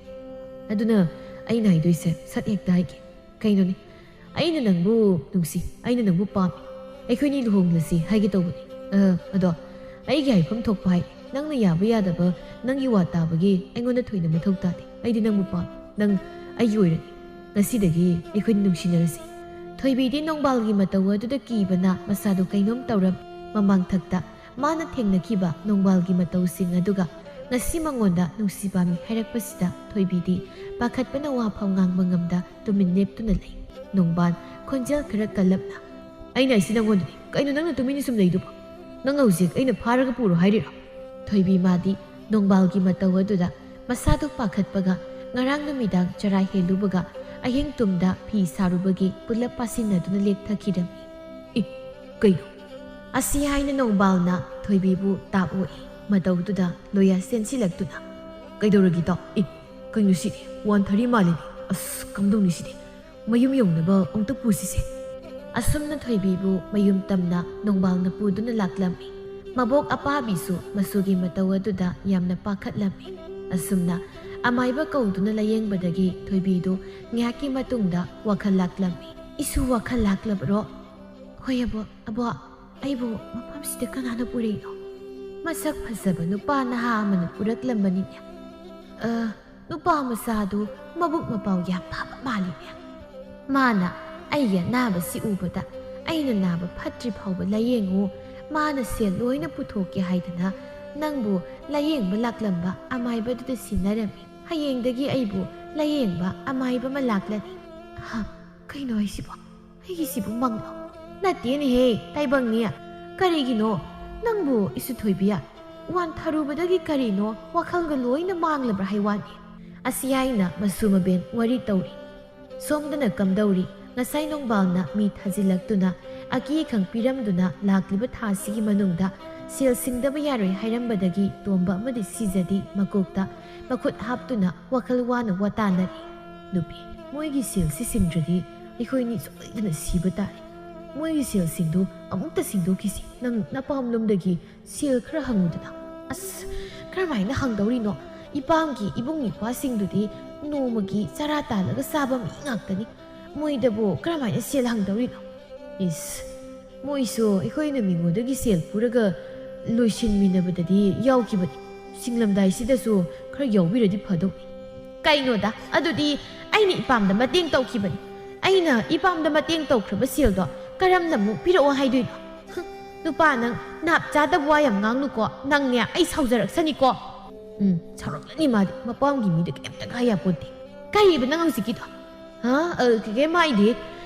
ꯑꯗꯨꯅ ꯑꯩꯅ ꯍꯥꯏꯗꯣꯏꯁꯦ ꯁꯠ ꯍꯦꯛꯇ ꯍꯥꯏꯒꯦ꯫ ꯀꯩꯅꯣꯅꯦ, ꯑꯩꯅ ꯅꯪꯕꯨ ꯅꯨꯡꯁꯤ, ꯑꯩꯅ ꯅꯪꯕꯨ ꯄꯥꯝꯃꯤ, ꯑꯩꯈꯣꯏꯅꯤ ꯂꯨꯍꯣꯡꯂꯁꯤ ꯍꯥꯏꯒꯦ ꯇꯧꯕꯅꯤ꯫ ꯑ, ꯑꯗꯣ ꯑꯩꯒꯤ ꯍꯥꯏꯐꯝ ꯊꯣꯛꯄ ꯍꯥꯏ, ꯅꯪꯅ ꯌꯥꯕ ꯌꯥꯗꯕ ꯅꯪꯒꯤ ꯋꯥ ꯇꯥꯕꯒꯤ ꯑꯩꯉꯣꯟꯗ ꯊꯣꯏꯅ ꯃꯊꯧ ꯇꯥꯗꯦ꯫ ꯑꯩꯗꯤ ꯅꯪꯕꯨ ꯄꯥꯝꯃꯤ, ꯅꯪ ꯑꯩꯒꯤ ꯑꯣꯏꯔꯅꯤ꯫ ꯉꯁꯤꯗꯒꯤ ꯑꯩꯈꯣꯏꯅꯤ ꯅꯨꯡꯁꯤꯅꯔꯁꯤ꯫" ꯊꯣꯏꯕꯤꯗꯤ ꯅꯣꯡꯕꯥꯜꯒꯤ ꯃꯇꯧ ꯑꯗꯨꯗ ꯀꯤꯕꯅ ꯃꯁꯥꯗꯨ ꯀꯩꯅꯣꯝ ꯇꯧꯔꯝꯃꯤ꯫ ꯃꯃꯥꯡꯊꯛꯇ ꯃꯥꯅ ꯊꯦꯡꯅꯈꯤꯕ ꯅꯣꯡꯕꯥꯜꯒꯤ ꯃꯇꯧꯁꯤꯡ ꯑꯗꯨꯒ ꯉꯁꯤ ꯃꯉꯣꯟꯗ ꯅꯨꯡꯁꯤ ꯄꯥꯝꯃꯤ ꯍꯥꯏꯔꯛꯄꯁꯤꯗ ꯊꯣꯏꯕꯤꯗꯤ ꯄꯥꯈꯠꯄꯅ ꯋꯥꯐꯝ ꯉꯥꯡꯕ ꯉꯝꯗ ꯇꯨꯃꯤꯟ ꯂꯦꯞꯇꯨꯅ ꯂꯩ꯫ ꯅꯣꯡꯕꯥꯜ ꯈꯣꯟꯖꯦꯜ ꯈꯔ ꯀꯜꯂꯞꯅ, "ꯑꯩꯅ ꯍꯥꯏꯁꯤ ꯅꯪꯉꯣꯟꯗꯅꯤ, ꯀꯩꯅꯣ ꯅꯪꯅ ꯇꯨꯃꯤꯟꯅ ꯁꯨꯝ ꯂꯩꯗꯨꯕꯣ? ꯅꯪ ꯍꯧꯖꯤꯛ ꯑꯩꯅ ꯐꯥꯔꯒ ꯄꯨꯔꯣ ꯍꯥꯏꯔꯤꯔꯣ?" ꯊꯣꯏꯕꯤ ꯃꯥꯗꯤ ꯅꯣꯡꯕꯥꯜꯒꯤ ꯃꯇꯧ ꯑꯗꯨꯗ ꯃꯁꯥꯗꯨ ꯄꯥꯈꯠꯄꯒ ꯉꯔꯥꯡ ꯅꯨꯃꯤꯗꯥꯡ ꯆꯔꯥ ꯍꯦꯜꯂꯨꯕꯒ ꯑꯍꯤꯡ ꯇꯨꯝꯗ ꯐꯤ ꯁꯥꯔꯨꯕꯒꯤ ꯄꯨꯂꯞ ꯄꯥꯁꯤꯟꯅꯗꯨꯅ ꯂꯦꯛꯊꯈꯤꯔꯝꯃꯤ꯫ "ꯏ, ꯀꯩꯅꯣ?" ꯑꯁꯤ ꯍꯥꯏꯅ ꯅꯣꯡꯕꯥꯜꯅ ꯊꯣꯏꯕꯤꯕꯨ ꯇꯥꯛ ꯑꯣꯛꯏ꯫ ꯃꯇꯧꯗꯨꯗ ꯂꯣꯌꯥ ꯆꯦꯟꯁꯤꯜꯂꯛꯇꯨꯅ, "ꯀꯩꯗꯧꯔꯒꯦ ꯇꯥꯎ? ꯏ, ꯀꯩꯅꯣ ꯁꯤꯗꯤ? ꯋꯥꯟ ꯊꯥꯔꯇꯤ ꯃꯥꯜꯂꯤꯅꯦ꯫ ꯑꯁ, ꯀꯝꯗꯧꯅꯤ ꯁꯤꯗꯤ? ꯃꯌꯨꯝ ꯌꯧꯅꯕ ꯑꯃꯨꯛꯇ ꯄꯨꯁꯤꯁꯦ꯫" ꯑꯁꯨꯝꯅ ꯊꯣꯏꯕꯤꯕꯨ ꯃꯌꯨꯝ ꯇꯝꯅ ꯅꯣꯡꯕꯥꯜꯅ ꯄꯨꯗꯨꯅ ꯂꯥꯛꯂꯝꯃꯤ꯫ ꯃꯕꯣꯛ ꯑꯄꯥꯕꯤꯁꯨ ꯃꯆꯨꯒꯤ ꯃꯇꯧ ꯑꯗꯨꯗ ꯌꯥꯝꯅ ꯄꯥꯈꯠꯂꯝꯃꯤ꯫ ꯑꯁꯨꯝꯅ ꯑꯃꯥꯏꯕ ꯀꯧꯗꯨꯅ ꯂꯥꯌꯦꯡꯕꯗꯒꯤ ꯊꯣꯏꯕꯤꯗꯨ ꯉꯥꯏꯍꯥꯛꯀꯤ ꯃꯇꯨꯡꯗ ꯋꯥꯈꯜ ꯂꯥꯛꯂꯝꯃꯤ꯫ "ꯏꯁꯨ ꯋꯥꯈꯜ ꯂꯥꯛꯂꯕꯔꯣ? ꯍꯣꯏ ꯑꯕꯣ, ꯑꯕꯣ, ꯑꯩꯕꯨ ꯃꯐꯝꯁꯤꯗ ꯀꯅꯥꯅ ꯄꯨꯔꯛꯏꯅꯣ? ꯃꯁꯛ ꯐꯖꯕ ꯅꯨꯄꯥ ꯅꯍꯥ ꯑꯃꯅ ꯄꯨꯔꯛꯂꯝꯕꯅꯤꯅꯦ꯫ ꯑ, ꯅꯨꯄꯥ ꯃꯆꯥꯗꯨ ꯃꯕꯨꯛ ꯃꯄꯥꯎ ꯌꯥꯝ ꯐꯕ ꯃꯥꯜꯂꯤꯅꯦ꯫ ꯃꯥꯅ ꯑꯩꯒꯤ ꯑꯅꯥꯕꯁꯤ ꯎꯕꯗ ꯑꯩꯅ ꯅꯥꯕ ꯐꯠꯇ꯭ꯔꯤ ꯐꯥꯎꯕ ꯂꯥꯌꯦꯡꯉꯨ, ꯃꯥꯅ ꯁꯦꯜ ꯂꯣꯏꯅ ꯄꯨꯊꯣꯛꯀꯦ ꯍꯥꯏꯗꯅ ꯅꯪꯕꯨ ꯂꯥꯌꯦꯡꯕ ꯂꯥꯛꯂꯝꯕ ꯑꯃꯥꯏꯕꯗꯨꯗ ꯁꯤꯟꯅꯔꯝꯃꯤ꯫ ꯍꯌꯦꯡꯗꯒꯤ ꯑꯩꯕꯨ ꯂꯥꯌꯦꯡꯕ ꯑꯃꯥꯏꯕ ꯑꯃ ꯂꯥꯛꯂꯅꯤ꯫" ꯍꯥ, ꯀꯩꯅꯣ ꯍꯥꯏꯁꯤꯕꯣ? ꯑꯩꯒꯤꯁꯤꯕꯨ ꯃꯪꯂꯣ? ꯅꯠꯇꯦꯅꯦꯍꯦ, ꯇꯥꯏꯕꯪꯅꯤ꯫ ꯀꯔꯤꯒꯤꯅꯣ? ꯅꯪꯕꯨ ꯏꯁꯨ ꯊꯣꯏꯕꯤ, ꯋꯥꯟ ꯊꯥꯔꯨꯕꯗꯒꯤ ꯀꯔꯤꯅꯣ ꯋꯥꯈꯜꯒ ꯂꯣꯏꯅ ꯃꯥꯡꯂꯕ꯭ꯔꯥ ꯍꯥꯏ ꯋꯥꯅꯤ꯫ ꯑꯁꯤ ꯍꯥꯏꯅ ꯃꯁꯨ ꯃꯕꯦꯟ ꯋꯥꯔꯤ ꯇꯧꯔꯤ꯫ ꯁꯣꯝꯗꯅ ꯀꯝꯗꯧꯔꯤ? ꯉꯁꯥꯏ ꯅꯣꯡꯕꯥꯜꯅ ꯃꯤ ꯊꯥꯖꯤꯜꯂꯛꯇꯨꯅ ꯑꯀꯤ ꯑꯈꯪ ꯄꯤꯔꯝꯗꯨꯅ ꯂꯥꯛꯂꯤꯕ ꯊꯥꯁꯤꯒꯤ ꯃꯅꯨꯡꯗ ꯁꯦꯜ ꯁꯤꯡꯗꯕ ꯌꯥꯔꯣꯏ ꯍꯥꯏꯔꯝꯕꯗꯒꯤ ꯇꯣꯝꯕ ꯑꯃꯗꯤ ꯁꯤꯖꯗꯤ ꯃꯀꯣꯛꯇ ꯃꯈꯨꯠ ꯍꯥꯞꯇꯨꯅ ꯋꯥꯈꯜ ꯋꯥꯅ ꯋꯥꯇꯥꯅꯔꯤ꯫ ꯅꯨꯄꯤ, ꯃꯣꯏꯒꯤ ꯁꯦꯜꯁꯤ ꯁꯤꯡꯗ꯭ꯔꯗꯤ ꯑꯩꯈꯣꯏꯅꯤ ꯁꯣꯏꯗꯅ ꯁꯤꯕ ꯇꯥꯔꯦ꯫ ꯃꯣꯏꯒꯤ ꯁꯦꯜꯁꯤꯡꯗꯨ ꯑꯃꯨꯛꯇ ꯁꯤꯡꯗꯣꯛꯈꯤꯁꯤ꯫ ꯅꯪ ꯅꯄꯥꯝꯂꯣꯝꯗꯒꯤ ꯁꯦꯜ ꯈꯔ ꯍꯪꯉꯨꯗꯅ꯫ ꯑꯁ, ꯀꯔꯝꯍꯥꯏꯅ ꯍꯪꯗꯧꯔꯤꯅꯣ? ꯏꯄꯥꯝꯒꯤ ꯏꯕꯨꯡ ꯏꯄ꯭ꯋꯥꯁꯤꯡꯗꯨꯗꯤ ꯅꯣꯡꯃꯒꯤ ꯆꯔꯥ ꯇꯥꯜꯂꯒ ꯆꯥꯕ ꯃꯤ ꯉꯥꯛꯇꯅꯤ꯫ ꯃꯣꯏꯗꯕꯨ ꯀꯔꯝꯍꯥꯏꯅ ꯁꯦꯜ ꯍꯪꯗꯧꯔꯤꯅꯣ? ꯏꯁ, ꯃꯣꯏꯁꯨ ꯑꯩꯈꯣꯏꯅ ꯃꯤꯉꯣꯟꯗꯒꯤ ꯁꯦꯜ ꯄꯨꯔꯒ ꯂꯣꯏꯁꯤꯟꯃꯤꯟꯅꯕꯗꯗꯤ ꯌꯥꯎꯈꯤꯕꯅꯤ꯫ ꯁꯤꯡꯂꯝꯗꯥꯏꯁꯤꯗꯁꯨ ꯈꯔ ꯌꯥꯎꯕꯤꯔꯗꯤ ꯐꯗꯧꯅꯤ꯫ ꯀꯩꯅꯣꯗ, ꯑꯗꯨꯗꯤ ꯑꯩꯅ ꯏꯄꯥꯝꯗ ꯃꯇꯦꯡ ꯇꯧꯈꯤꯕꯅꯤ꯫ ꯑꯩꯅ ꯏꯄꯥꯝꯗ ꯃꯇꯦꯡ ꯇꯧꯈ꯭ꯔꯕ ꯁꯦꯜꯗꯣ ꯀꯔꯝꯅ ꯑꯃꯨꯛ ꯄꯤꯔꯛꯑꯣ ꯍꯥꯏꯗꯣꯏꯅꯣ? ꯍꯨꯝ, ꯅꯨꯄꯥ ꯅꯪ ꯅꯥꯞ ꯆꯥꯗꯕ ꯋꯥ ꯌꯥꯝ ꯉꯥꯡꯅꯨꯀꯣ꯫ ꯅꯪꯅꯦ ꯑꯩ ꯁꯥꯎꯖꯔꯛꯁꯅꯤꯀꯣ꯫ ꯎꯝ, ꯁꯥꯎꯔꯛꯂꯅꯤ ꯃꯥꯗꯤ꯫ ꯃꯄꯥꯝꯒꯤ ꯃꯤꯗ ꯀꯩꯝꯇꯒ ꯍꯥꯏ ꯌꯥꯄꯣꯟꯇꯦ꯫ ꯀꯔꯤꯕ ꯅꯪ ꯍꯧꯖꯤꯛꯀꯤꯗꯣ? ꯍꯥ? ꯑ, ꯀꯩꯝ ꯍꯥꯏꯗꯦ꯫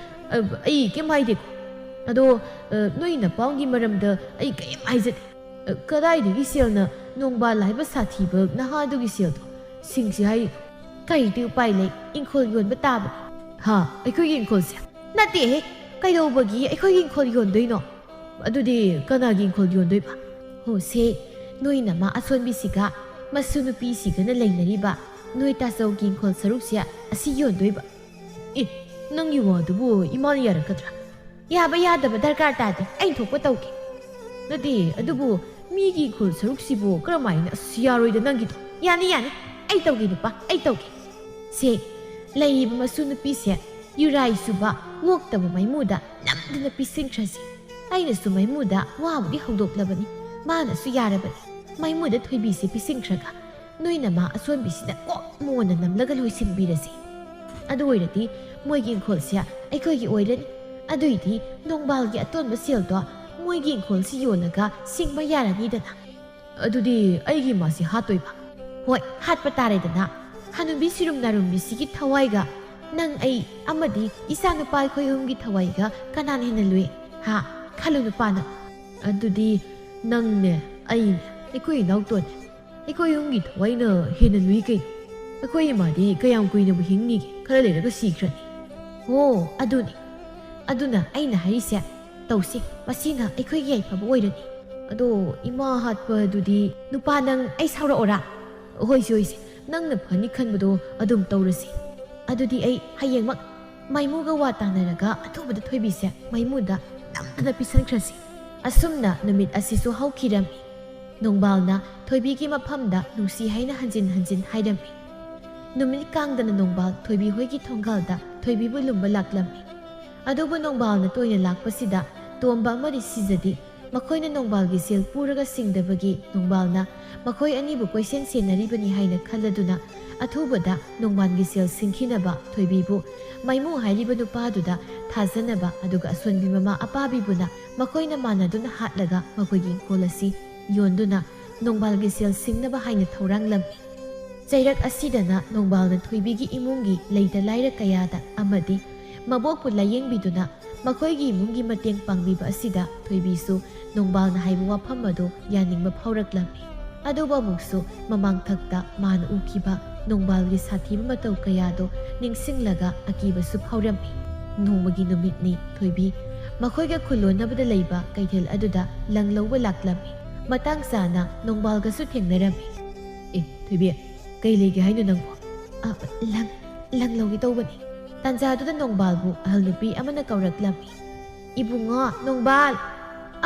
ꯑ, ꯑꯩ ꯀꯩꯝ ꯍꯥꯏꯗꯦꯀꯣ꯫ ꯑꯗꯣ, ꯑ, ꯅꯣꯏ ꯅꯄꯥꯝꯒꯤ ꯃꯔꯝꯗ ꯑꯩ ꯀꯩꯝ ꯍꯥꯏꯖꯗꯦ꯫ ꯀꯗꯥꯏꯗꯒꯤ ꯁꯦꯜꯅ ꯅꯣꯡꯕꯥꯜ ꯍꯥꯏꯕ ꯁꯥꯊꯤꯕ ꯅꯍꯥꯗꯨꯒꯤ ꯁꯦꯜꯗꯣ ꯁꯤꯡꯁꯤ ꯍꯥꯏꯔꯤꯅꯣ? ꯀꯔꯤꯗꯤ ꯎꯄꯥꯏ ꯂꯩ, ꯏꯪꯈꯣꯜ ꯌꯣꯟꯕ ꯇꯥꯕꯅꯤ꯫ ꯍꯥ, ꯑꯩꯈꯣꯏꯒꯤ ꯏꯪꯈꯣꯜꯁꯦ? ꯅꯠꯇꯦꯍꯦ, ꯀꯩꯗꯧꯕꯒꯤ ꯑꯩꯈꯣꯏꯒꯤ ꯏꯪꯈꯣꯜ ꯌꯣꯟꯗꯣꯏꯅꯣ? ꯑꯗꯨꯗꯤ ꯀꯅꯥꯒꯤ ꯏꯪꯈꯣꯜ ꯌꯣꯟꯗꯣꯏꯕ? ꯍꯣ ꯁꯦ, ꯅꯣꯏ ꯅꯃꯥ ꯑꯁꯣꯟꯕꯤꯁꯤꯒ ꯃꯁꯨ ꯅꯨꯄꯤꯁꯤꯒꯅ ꯂꯩꯅꯔꯤꯕ ꯅꯣꯏ ꯇꯥꯆꯧꯒꯤ ꯏꯪꯈꯣꯜ ꯁꯔꯨꯛꯁꯦ ꯑꯁꯤ ꯌꯣꯟꯗꯣꯏꯕ꯫ ꯑꯦ, ꯅꯪꯒꯤ ꯋꯥꯗꯨꯕꯨ ꯏꯃꯥꯅ ꯌꯥꯔꯛꯀꯗ꯭ꯔꯥ? ꯌꯥꯕ ꯌꯥꯗꯕ ꯗꯔꯀꯥꯔ ꯇꯥꯗꯦ, ꯑꯩꯅ ꯊꯣꯛꯄ ꯇꯧꯒꯦ꯫ ꯅꯠꯇꯦ, ꯑꯗꯨꯕꯨ ꯃꯤꯒꯤ ꯏꯪꯈꯣꯜ ꯁꯔꯨꯛꯁꯤꯕꯨ ꯀꯔꯝꯍꯥꯏꯅ? ꯑꯁ, ꯌꯥꯔꯣꯏꯗ ꯅꯪꯒꯤꯗꯣ꯫ ꯌꯥꯅꯤ, ꯌꯥꯅꯤ, ꯑꯩ ꯇꯧꯒꯦ ꯅꯨꯄꯥ, ꯑꯩ ꯇꯧꯒꯦ꯫ ꯁꯦ, ꯂꯩꯔꯤꯕ ꯃꯁꯨ ꯅꯨꯄꯤꯁꯦ ꯌꯨꯔꯥꯏ ꯆꯨꯕ, ꯋꯣꯛꯇꯕ ꯃꯩꯃꯨꯗ ꯅꯝꯗꯅ ꯄꯤꯁꯤꯟꯈ꯭ꯔꯁꯤ꯫ ꯑꯩꯅꯁꯨ ꯃꯩꯃꯨꯗ ꯋꯥꯕꯨꯗꯤ ꯍꯧꯗꯣꯛꯂꯕꯅꯤ, ꯃꯥꯅꯁꯨ ꯌꯥꯔꯕꯅꯤ꯫ ꯃꯩꯃꯨꯗ ꯊꯣꯏꯕꯤꯁꯦ ꯄꯤꯁꯤꯟꯈ꯭ꯔꯒ ꯅꯣꯏ ꯅꯃꯥ ꯑꯁꯣꯟꯕꯤꯁꯤꯅ ꯀꯣꯛ ꯃꯣꯟꯅ ꯅꯝꯂꯒ ꯂꯣꯏꯁꯤꯟꯕꯤꯔꯁꯤ꯫ ꯑꯗꯨ ꯑꯣꯏꯔꯗꯤ ꯃꯣꯏꯒꯤ ꯏꯪꯈꯣꯜꯁꯦ ꯑꯩꯈꯣꯏꯒꯤ ꯑꯣꯏꯔꯅꯤ꯫ ꯑꯗꯨꯏꯗꯤ ꯅꯣꯡꯕꯥꯜꯒꯤ ꯑꯇꯣꯟꯕ ꯁꯦꯜꯗꯣ ꯃꯣꯏꯒꯤ ꯏꯪꯈꯣꯜꯁꯤ ꯌꯣꯜꯂꯒ ꯁꯤꯡꯕ ꯌꯥꯔꯅꯤꯗꯅ꯫ ꯑꯗꯨꯗꯤ ꯑꯩꯒꯤ ꯏꯃꯥꯁꯤ ꯍꯥꯠꯇꯣꯏꯕ? ꯍꯣꯏ, ꯍꯥꯠꯄ ꯇꯥꯔꯦꯗꯅ꯫ ꯍꯅꯨꯕꯤ ꯁꯤꯔꯨꯝ ꯅꯥꯔꯨꯝꯕꯤꯁꯤꯒꯤ ꯊꯋꯥꯏꯒ ꯅꯪ, ꯑꯩ ꯑꯃꯗꯤ ꯏꯆꯥ ꯅꯨꯄꯥ ꯑꯩꯈꯣꯏ ꯑꯍꯨꯝꯒꯤ ꯊꯋꯥꯏꯒ ꯀꯅꯥꯅ ꯍꯦꯟꯅ ꯂꯨꯏ? ꯍꯥ? ꯈꯜꯂꯨ ꯅꯨꯄꯥ ꯅꯪ꯫ ꯑꯗꯨꯗꯤ ꯅꯪꯅꯦ, ꯑꯩꯅꯦ, ꯑꯩꯈꯣꯏ ꯏꯅꯥꯎꯇꯣꯟꯅꯦ, ꯑꯩꯈꯣꯏ ꯑꯍꯨꯝꯒꯤ ꯊꯋꯥꯏꯅ ꯍꯦꯟꯅ ꯂꯨꯏ ꯀꯩꯅꯣ? ꯑꯩꯈꯣꯏ ꯏꯃꯥꯗꯤ ꯀꯌꯥꯝ ꯀꯨꯏꯅꯕꯨ ꯍꯤꯡꯅꯤꯒꯦ? ꯈꯔ ꯂꯩꯔꯒ ꯁꯤꯈ꯭ꯔꯅꯤ꯫ ꯑꯣ, ꯑꯗꯨꯅꯤ꯫ ꯑꯗꯨꯅ ꯑꯩꯅ ꯍꯥꯏꯔꯤꯁꯦ, ꯇꯧꯁꯤ, ꯃꯁꯤꯅ ꯑꯩꯈꯣꯏꯒꯤ ꯌꯥꯏꯐꯕ ꯑꯣꯏꯔꯅꯤ꯫ ꯑꯗꯣ ꯏꯃꯥ ꯍꯥꯠꯄ ꯑꯗꯨꯗꯤ? ꯅꯨꯄꯥ ꯅꯪ, ꯑꯩ ꯁꯥꯎꯔꯛꯑꯣꯔꯥ? ꯍꯣꯏꯁꯦ, ꯍꯣꯏꯁꯦ, ꯅꯪꯅ ꯐꯅꯤ ꯈꯟꯕꯗꯣ ꯑꯗꯨꯝ ꯇꯧꯔꯁꯤ꯫ ꯑꯗꯨꯗꯤ ꯑꯩ ꯍꯌꯦꯡꯃꯛ ꯃꯥꯏꯃꯨꯒ ꯋꯥ ꯇꯥꯅꯔꯒ ꯑꯊꯨꯕꯗ ꯊꯣꯏꯕꯤꯁꯦ ꯃꯥꯏꯃꯨꯗ ꯅꯝꯗꯅ ꯄꯤꯁꯟꯈ꯭ꯔꯁꯤ꯫ ꯑꯁꯨꯝꯅ ꯅꯨꯃꯤꯠ ꯑꯁꯤꯁꯨ ꯍꯧꯈꯤꯔꯝꯃꯤ꯫ ꯅꯣꯡꯕꯥꯜꯅ ꯊꯣꯏꯕꯤꯒꯤ ꯃꯐꯝꯗ ꯅꯨꯡꯁꯤ ꯍꯥꯏꯅ ꯍꯟꯖꯤꯟ ꯍꯟꯖꯤꯟ ꯍꯥꯏꯔꯝꯃꯤ꯫ ꯅꯨꯃꯤꯠ ꯀꯥꯡꯗꯅ ꯅꯣꯡꯕꯥꯜ ꯊꯣꯏꯕꯤ ꯍꯣꯏꯒꯤ ꯊꯣꯡꯒꯥꯜꯗ ꯊꯣꯏꯕꯤꯕꯨ ꯂꯨꯝꯕ ꯂꯥꯛꯂꯝꯃꯤ꯫ ꯑꯗꯨꯕꯨ ꯅꯣꯡꯕꯥꯜꯅ ꯇꯣꯏꯅ ꯂꯥꯛꯄꯁꯤꯗ ꯇꯣꯝꯕ ꯑꯃꯗꯤ ꯁꯤꯖꯗꯤ ꯃꯈꯣꯏꯅ ꯅꯣꯡꯕꯥꯜꯒꯤ ꯁꯦꯜ ꯄꯨꯔꯒ ꯁꯤꯡꯗꯕꯒꯤ ꯅꯣꯡꯕꯥꯜꯅ ꯃꯈꯣꯏ ꯑꯅꯤꯕꯨ ꯀꯣꯏꯁꯦꯟ ꯁꯦꯟꯅꯔꯤꯕꯅꯤ ꯍꯥꯏꯅ ꯈꯜꯂꯗꯨꯅ ꯑꯊꯨꯕꯗ ꯅꯣꯡꯕꯥꯜꯒꯤ ꯁꯦꯜ ꯁꯤꯡꯈꯤꯅꯕ ꯊꯣꯏꯕꯤꯕꯨ ꯃꯥꯏꯃꯨ ꯍꯥꯏꯔꯤꯕ ꯅꯨꯄꯥꯗꯨꯗ ꯊꯥꯖꯅꯕ, ꯑꯗꯨꯒ ꯑꯁꯣꯟꯕꯤ ꯃꯃꯥ ꯑꯄꯥꯕꯤꯕꯨꯅ ꯃꯈꯣꯏꯅ ꯃꯥꯟꯅꯗꯨꯅ ꯍꯥꯠꯂꯒ ꯃꯈꯣꯏꯒꯤ ꯏꯪꯈꯣꯜ ꯑꯁꯤ ꯌꯣꯟꯗꯨꯅ ꯅꯣꯡꯕꯥꯜꯒꯤ ꯁꯦꯜ ꯁꯤꯡꯅꯕ ꯍꯥꯏꯅ ꯊꯧꯔꯥꯡꯂꯝꯃꯤ꯫ ꯆꯩꯔꯛ ꯑꯁꯤꯗꯅ ꯅꯣꯡꯕꯥꯜꯅ ꯊꯣꯏꯕꯤꯒꯤ ꯏꯃꯨꯡꯒꯤ ꯂꯩꯇ ꯂꯥꯏꯔ ꯀꯌꯥꯗ ꯑꯃꯗꯤ ꯃꯕꯣꯛꯄꯨ ꯂꯥꯌꯦꯡꯕꯤꯗꯨꯅ ꯃꯈꯣꯏꯒꯤ ꯏꯃꯨꯡꯒꯤ ꯃꯇꯦꯡ ꯄꯥꯡꯕꯤꯕ ꯑꯁꯤꯗ ꯊꯣꯏꯕꯤꯁꯨ ꯅꯣꯡꯕꯥꯜꯅ ꯍꯥꯏꯕ ꯋꯥꯐꯝ ꯑꯗꯨ ꯌꯥꯅꯤꯡꯕ ꯐꯥꯎꯔꯛꯂꯝꯃꯤ꯫ ꯑꯗꯨꯕꯨ ꯑꯃꯨꯛꯁꯨ ꯃꯃꯥꯡꯊꯛꯇ ꯃꯥꯅ ꯎꯈꯤꯕ ꯅꯣꯡꯕꯥꯜꯒꯤ ꯁꯥꯊꯤꯕ ꯃꯇꯧ ꯀꯌꯥꯗꯣ ꯅꯤꯡꯁꯤꯡꯂꯒ ꯑꯀꯤꯕꯁꯨ ꯐꯥꯎꯔꯝꯃꯤ꯫ ꯅꯣꯡꯃꯒꯤ ꯅꯨꯃꯤꯠꯅꯤ ꯊꯣꯏꯕꯤ ꯃꯈꯣꯏꯒ ꯈꯨꯜꯂꯣꯟꯅꯕꯗ ꯂꯩꯕ ꯀꯩꯊꯦꯜ ꯑꯗꯨꯗ ꯂꯪ ꯂꯧꯕ ꯂꯥꯛꯂꯝꯃꯤ꯫ ꯃꯇꯥꯡ ꯆꯥꯅ ꯅꯣꯡꯕꯥꯜꯒꯁꯨ ꯊꯦꯡꯅꯔꯝꯃꯤ꯫ "ꯑꯦ ꯊꯣꯏꯕꯤ, ꯀꯩ ꯂꯩꯒꯦ ꯍꯥꯏꯅꯣ ꯅꯪꯕꯣ?" "ꯑ, ꯂꯪ, ꯂꯪ ꯂꯧꯒꯦ ꯇꯧꯕꯅꯤ꯫" ꯇꯥꯟꯖꯥꯗꯨꯗ ꯅꯣꯡꯕꯥꯜꯕꯨ ꯑꯍꯜ ꯅꯨꯄꯤ ꯑꯃꯅ ꯀꯧꯔꯛꯂꯝꯃꯤ꯫ "ꯏꯕꯨꯡꯉꯣ ꯅꯣꯡꯕꯥꯜ,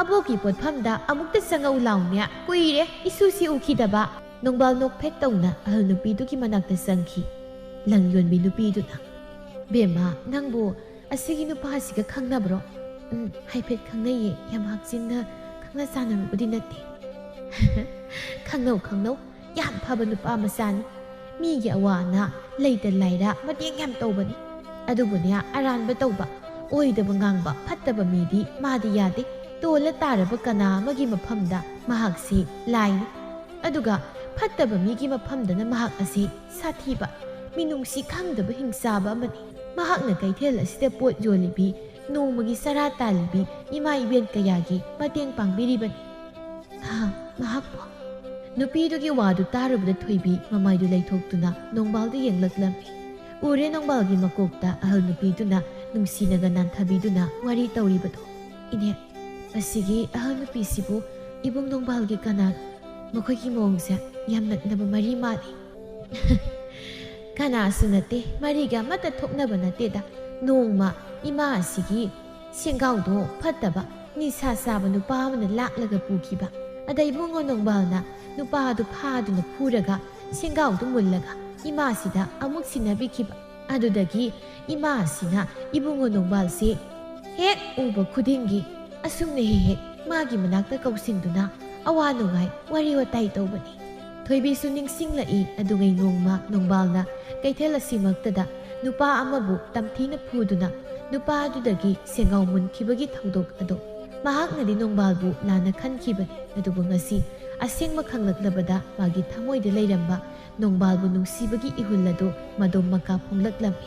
ꯑꯕꯣꯛꯀꯤ ꯄꯣꯠꯐꯝꯗ ꯑꯃꯨꯛꯇ ꯆꯪꯉꯧ ꯂꯥꯎꯅꯦ, ꯀꯨꯏꯔꯦ ꯏꯁꯨꯁꯤ ꯎꯈꯤꯗꯕ꯫" ꯅꯣꯡꯕꯥꯜ ꯅꯣꯛꯐꯦꯠ ꯇꯧꯅ ꯑꯍꯜ ꯅꯨꯄꯤꯗꯨꯒꯤ ꯃꯅꯥꯛꯇ ꯆꯪꯈꯤ꯫ ꯂꯪ ꯌꯣꯟꯕꯤ ꯅꯨꯄꯤꯗꯨꯅ, "ꯕꯦꯝꯃ, ꯅꯪꯕꯨ ꯑꯁꯤꯒꯤ ꯅꯨꯄꯥꯁꯤꯒ ꯈꯪꯅꯕ꯭ꯔꯣ?" "ꯎꯝ, ꯍꯥꯏꯐꯦꯠ ꯈꯪꯅꯩꯌꯦ, ꯌꯥꯝ ꯍꯛꯆꯤꯟꯅ ꯈꯪꯅ ꯆꯥꯟꯅꯔꯨꯕꯗꯤ ꯅꯠꯇꯦ꯫" "ꯈꯪꯅꯧ, ꯈꯪꯅꯧ, ꯌꯥꯝ ꯐꯕ ꯅꯨꯄꯥ ꯃꯆꯥꯅꯤ꯫ ꯃꯤꯒꯤ ꯑꯋꯥ ꯑꯅꯥ, ꯂꯩꯇ ꯂꯥꯏꯔ ꯃꯇꯦꯡ ꯌꯥꯝ ꯇꯧꯕꯅꯤ꯫ ꯑꯗꯨꯕꯨꯅꯦ, ꯑꯔꯥꯟꯕ ꯇꯧꯕ, ꯑꯣꯏꯗꯕ ꯉꯥꯡꯕ, ꯐꯠꯇꯕ ꯃꯤꯗꯤ ꯃꯥꯗꯤ ꯌꯥꯗꯦ꯫ ꯇꯣꯜꯂ ꯇꯥꯔꯕ ꯀꯅꯥ ꯑꯃꯒꯤ ꯃꯐꯝꯗ ꯃꯍꯥꯛꯁꯤ ꯂꯥꯏꯅꯤ꯫ ꯑꯗꯨꯒ ꯐꯠꯇꯕ ꯃꯤꯒꯤ ꯃꯐꯝꯗꯅ ꯃꯍꯥꯛ ꯑꯁꯤ ꯁꯥꯊꯤꯕ, ꯃꯤꯅꯨꯡꯁꯤ ꯈꯪꯗꯕ ꯍꯤꯡꯆꯥꯕ ꯑꯃꯅꯤ꯫ ꯃꯍꯥꯛꯅ ꯀꯩꯊꯦꯜ ꯑꯁꯤꯗ ꯄꯣꯠ ꯌꯣꯜꯂꯤꯕꯤ, ꯅꯣꯡꯃꯒꯤ ꯆꯔꯥ ꯇꯥꯜꯂꯤꯕꯤ ꯏꯃꯥ ꯏꯕꯦꯟ ꯀꯌꯥꯒꯤ ꯃꯇꯦꯡ ꯄꯥꯡꯕꯤꯔꯤꯕꯅꯤ꯫" "ꯍꯥ, ꯃꯍꯥꯛꯄꯨ?" ꯅꯨꯄꯤꯗꯨꯒꯤ ꯋꯥꯗꯨ ꯇꯥꯔꯨꯕꯗ ꯊꯣꯏꯕꯤ ꯃꯃꯥꯏꯗꯨ ꯂꯩꯊꯣꯛꯇꯨꯅ ꯅꯣꯡꯕꯥꯜꯗ ꯌꯦꯡꯂꯛꯂꯝꯃꯤ꯫ ꯎꯔꯦ ꯅꯣꯡꯕꯥꯜꯒꯤ ꯃꯀꯣꯛꯇ ꯑꯍꯜ ꯅꯨꯄꯤꯗꯨꯅ ꯅꯨꯡꯁꯤꯅꯒ ꯅꯥꯟꯊꯕꯤꯗꯨꯅ ꯋꯥꯔꯤ ꯇꯧꯔꯤꯕꯗꯨ꯫ "ꯏꯅꯦ, ꯑꯁꯤꯒꯤ ꯑꯍꯜ ꯅꯨꯄꯤꯁꯤꯕꯨ ꯏꯕꯨꯡ ꯅꯣꯡꯕꯥꯜꯒꯤ ꯀꯅꯥ? ꯃꯈꯣꯏꯒꯤ ꯃꯑꯣꯡꯁꯦ ꯌꯥꯝ ꯅꯛꯅꯕ ꯃꯔꯤ ꯃꯥꯜꯂꯤ꯫" "ꯀꯅꯥꯁꯨ ꯅꯠꯇꯦ, ꯃꯔꯤꯒ ꯑꯃꯠꯇ ꯊꯣꯛꯅꯕ ꯅꯠꯇꯦꯗ꯫ ꯅꯣꯡꯃ ꯏꯃꯥ ꯑꯁꯤꯒꯤ ꯁꯦꯡꯒꯥꯎꯗꯣ ꯐꯠꯇꯕ, ꯅꯤꯁꯥ ꯆꯥꯕ ꯅꯨꯄꯥ ꯑꯃꯅ ꯂꯥꯛꯂꯒ ꯄꯨꯈꯤꯕ꯫ ꯑꯗ ꯏꯕꯨꯡꯉꯣ ꯅꯣꯡꯕꯥꯜꯅ ꯅꯨꯄꯥꯗꯨ ꯐꯥꯗꯨꯅ ꯐꯨꯔꯒ ꯁꯦꯡꯒꯥꯎꯗꯨ ꯃꯨꯜꯂꯒ ꯏꯃꯥꯁꯤꯗ ꯑꯃꯨꯛ ꯁꯤꯟꯅꯕꯤꯈꯤꯕ꯫ ꯑꯗꯨꯗꯒꯤ ꯏꯃꯥ ꯑꯁꯤꯅ ꯏꯕꯨꯡꯉꯣ ꯅꯣꯡꯕꯥꯜꯁꯦ ꯍꯦꯛ ꯎꯕ ꯈꯨꯗꯤꯡꯒꯤ ꯑꯁꯨꯝꯅ ꯍꯦꯛ ꯍꯦꯛ ꯃꯥꯒꯤ ꯃꯅꯥꯛꯇ ꯀꯧꯁꯤꯟꯗꯨꯅ ꯑꯋꯥ ꯅꯨꯡꯉꯥꯏ ꯋꯥꯔꯤ ꯋꯥꯇꯥꯏ ꯇꯧꯕꯅꯤ꯫" ꯊꯣꯏꯕꯤꯁꯨ ꯅꯤꯡꯁꯤꯡꯂꯛꯏ꯫ ꯑꯗꯨꯉꯩ ꯅꯣꯡꯃ ꯅꯣꯡꯕꯥꯜꯅ ꯀꯩꯊꯦꯜ ꯑꯁꯤꯃꯛꯇꯗ ꯅꯨꯄꯥ ꯑꯃꯕꯨ ꯇꯝꯊꯤꯅ ꯐꯨꯗꯨꯅ ꯅꯨꯄꯥ ꯑꯗꯨꯗꯒꯤ ꯁꯦꯡꯒꯥꯎ ꯃꯨꯟꯈꯤꯕꯒꯤ ꯊꯧꯗꯣꯛ ꯑꯗꯨ꯫ ꯃꯍꯥꯛꯅꯗꯤ ꯅꯣꯡꯕꯥꯜꯕꯨ ꯂꯥꯟꯅ ꯈꯟꯈꯤꯕꯅꯤ, ꯑꯗꯨꯕꯨ ꯉꯁꯤ ꯑꯁꯦꯡꯕ ꯈꯪꯂꯛꯂꯕꯗ ꯃꯥꯒꯤ ꯊꯃꯣꯏꯗ ꯂꯩꯔꯝꯕ ꯅꯣꯡꯕꯥꯜꯕꯨ ꯅꯨꯡꯁꯤꯕꯒꯤ ꯏꯍꯨꯜ ꯑꯗꯨ ꯃꯗꯣꯝ ꯃꯀꯥ ꯐꯣꯡꯂꯛꯂꯝꯃꯤ꯫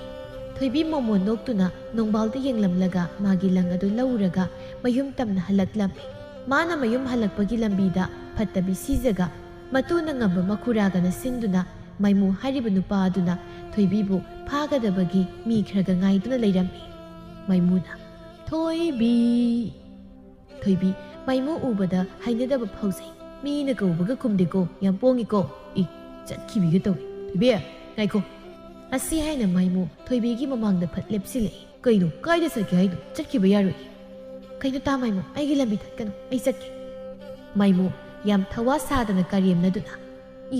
ꯊꯣꯏꯕꯤ ꯃꯣꯃꯣꯟ ꯅꯣꯛꯇꯨꯅ ꯅꯣꯡꯕꯥꯜꯗ ꯌꯦꯡꯂꯝꯂꯒ ꯃꯥꯒꯤ ꯂꯪ ꯑꯗꯨ ꯂꯧꯔꯒ ꯃꯌꯨꯝ ꯇꯝꯅ ꯍꯜꯂꯛꯂꯝꯃꯤ꯫ ꯃꯥꯅ ꯃꯌꯨꯝ ꯍꯜꯂꯛꯄꯒꯤ ꯂꯝꯕꯤꯗ ꯐꯠꯇꯕꯤ ꯁꯤꯖꯒ ꯃꯇꯨꯅ ꯉꯝꯕ ꯃꯈꯨꯔꯥꯒꯅ ꯁꯤꯟꯗꯨꯅ ꯃꯥꯏꯃꯨ ꯍꯥꯏꯔꯤꯕ ꯅꯨꯄꯥ ꯑꯗꯨꯅ ꯊꯣꯏꯕꯤꯕꯨ ꯐꯥꯒꯗꯕꯒꯤ ꯃꯤ ꯈꯔꯒ ꯉꯥꯏꯗꯨꯅ ꯂꯩꯔꯝꯃꯤ꯫ ꯃꯥꯏꯃꯨꯅ, "ꯊꯣꯏꯕꯤ!" ꯊꯣꯏꯕꯤ, ꯃꯥꯏꯃꯨ ꯎꯕꯗ ꯍꯩꯅꯗꯕ ꯐꯥꯎꯖꯩ꯫ "ꯃꯤꯅ ꯀꯧꯕꯒ ꯈꯨꯝꯗꯦꯀꯣ, ꯌꯥꯝ ꯄꯣꯡꯉꯤꯀꯣ꯫ ꯏ, ꯆꯠꯈꯤꯕꯤꯒ ꯇꯧꯏ꯫ ꯊꯣꯏꯕꯤ, ꯉꯥꯏꯈꯣ!" ꯑꯁꯤ ꯍꯥꯏꯅ ꯃꯥꯏꯃꯨ ꯊꯣꯏꯕꯤꯒꯤ ꯃꯃꯥꯡꯗ ꯐꯠ ꯂꯦꯞꯁꯤꯜꯂꯛꯏ꯫ "ꯀꯩꯅꯣ, ꯀꯥꯏꯗ ꯆꯠꯀꯦ ꯍꯥꯏꯅꯣ? ꯆꯠꯈꯤꯕ ꯌꯥꯔꯣꯏ!" "ꯀꯩꯅꯣ ꯇꯥ ꯃꯥꯏꯃꯨ, ꯑꯩꯒꯤ ꯂꯝꯕꯤ ꯊꯠꯀꯅꯨ, ꯑꯩ ꯆꯠꯀꯦ!" ꯃꯥꯏꯃꯨ ꯌꯥꯝ ꯊꯋꯥ ꯁꯥꯗꯅ ꯀꯔꯦꯝꯅꯗꯨꯅ,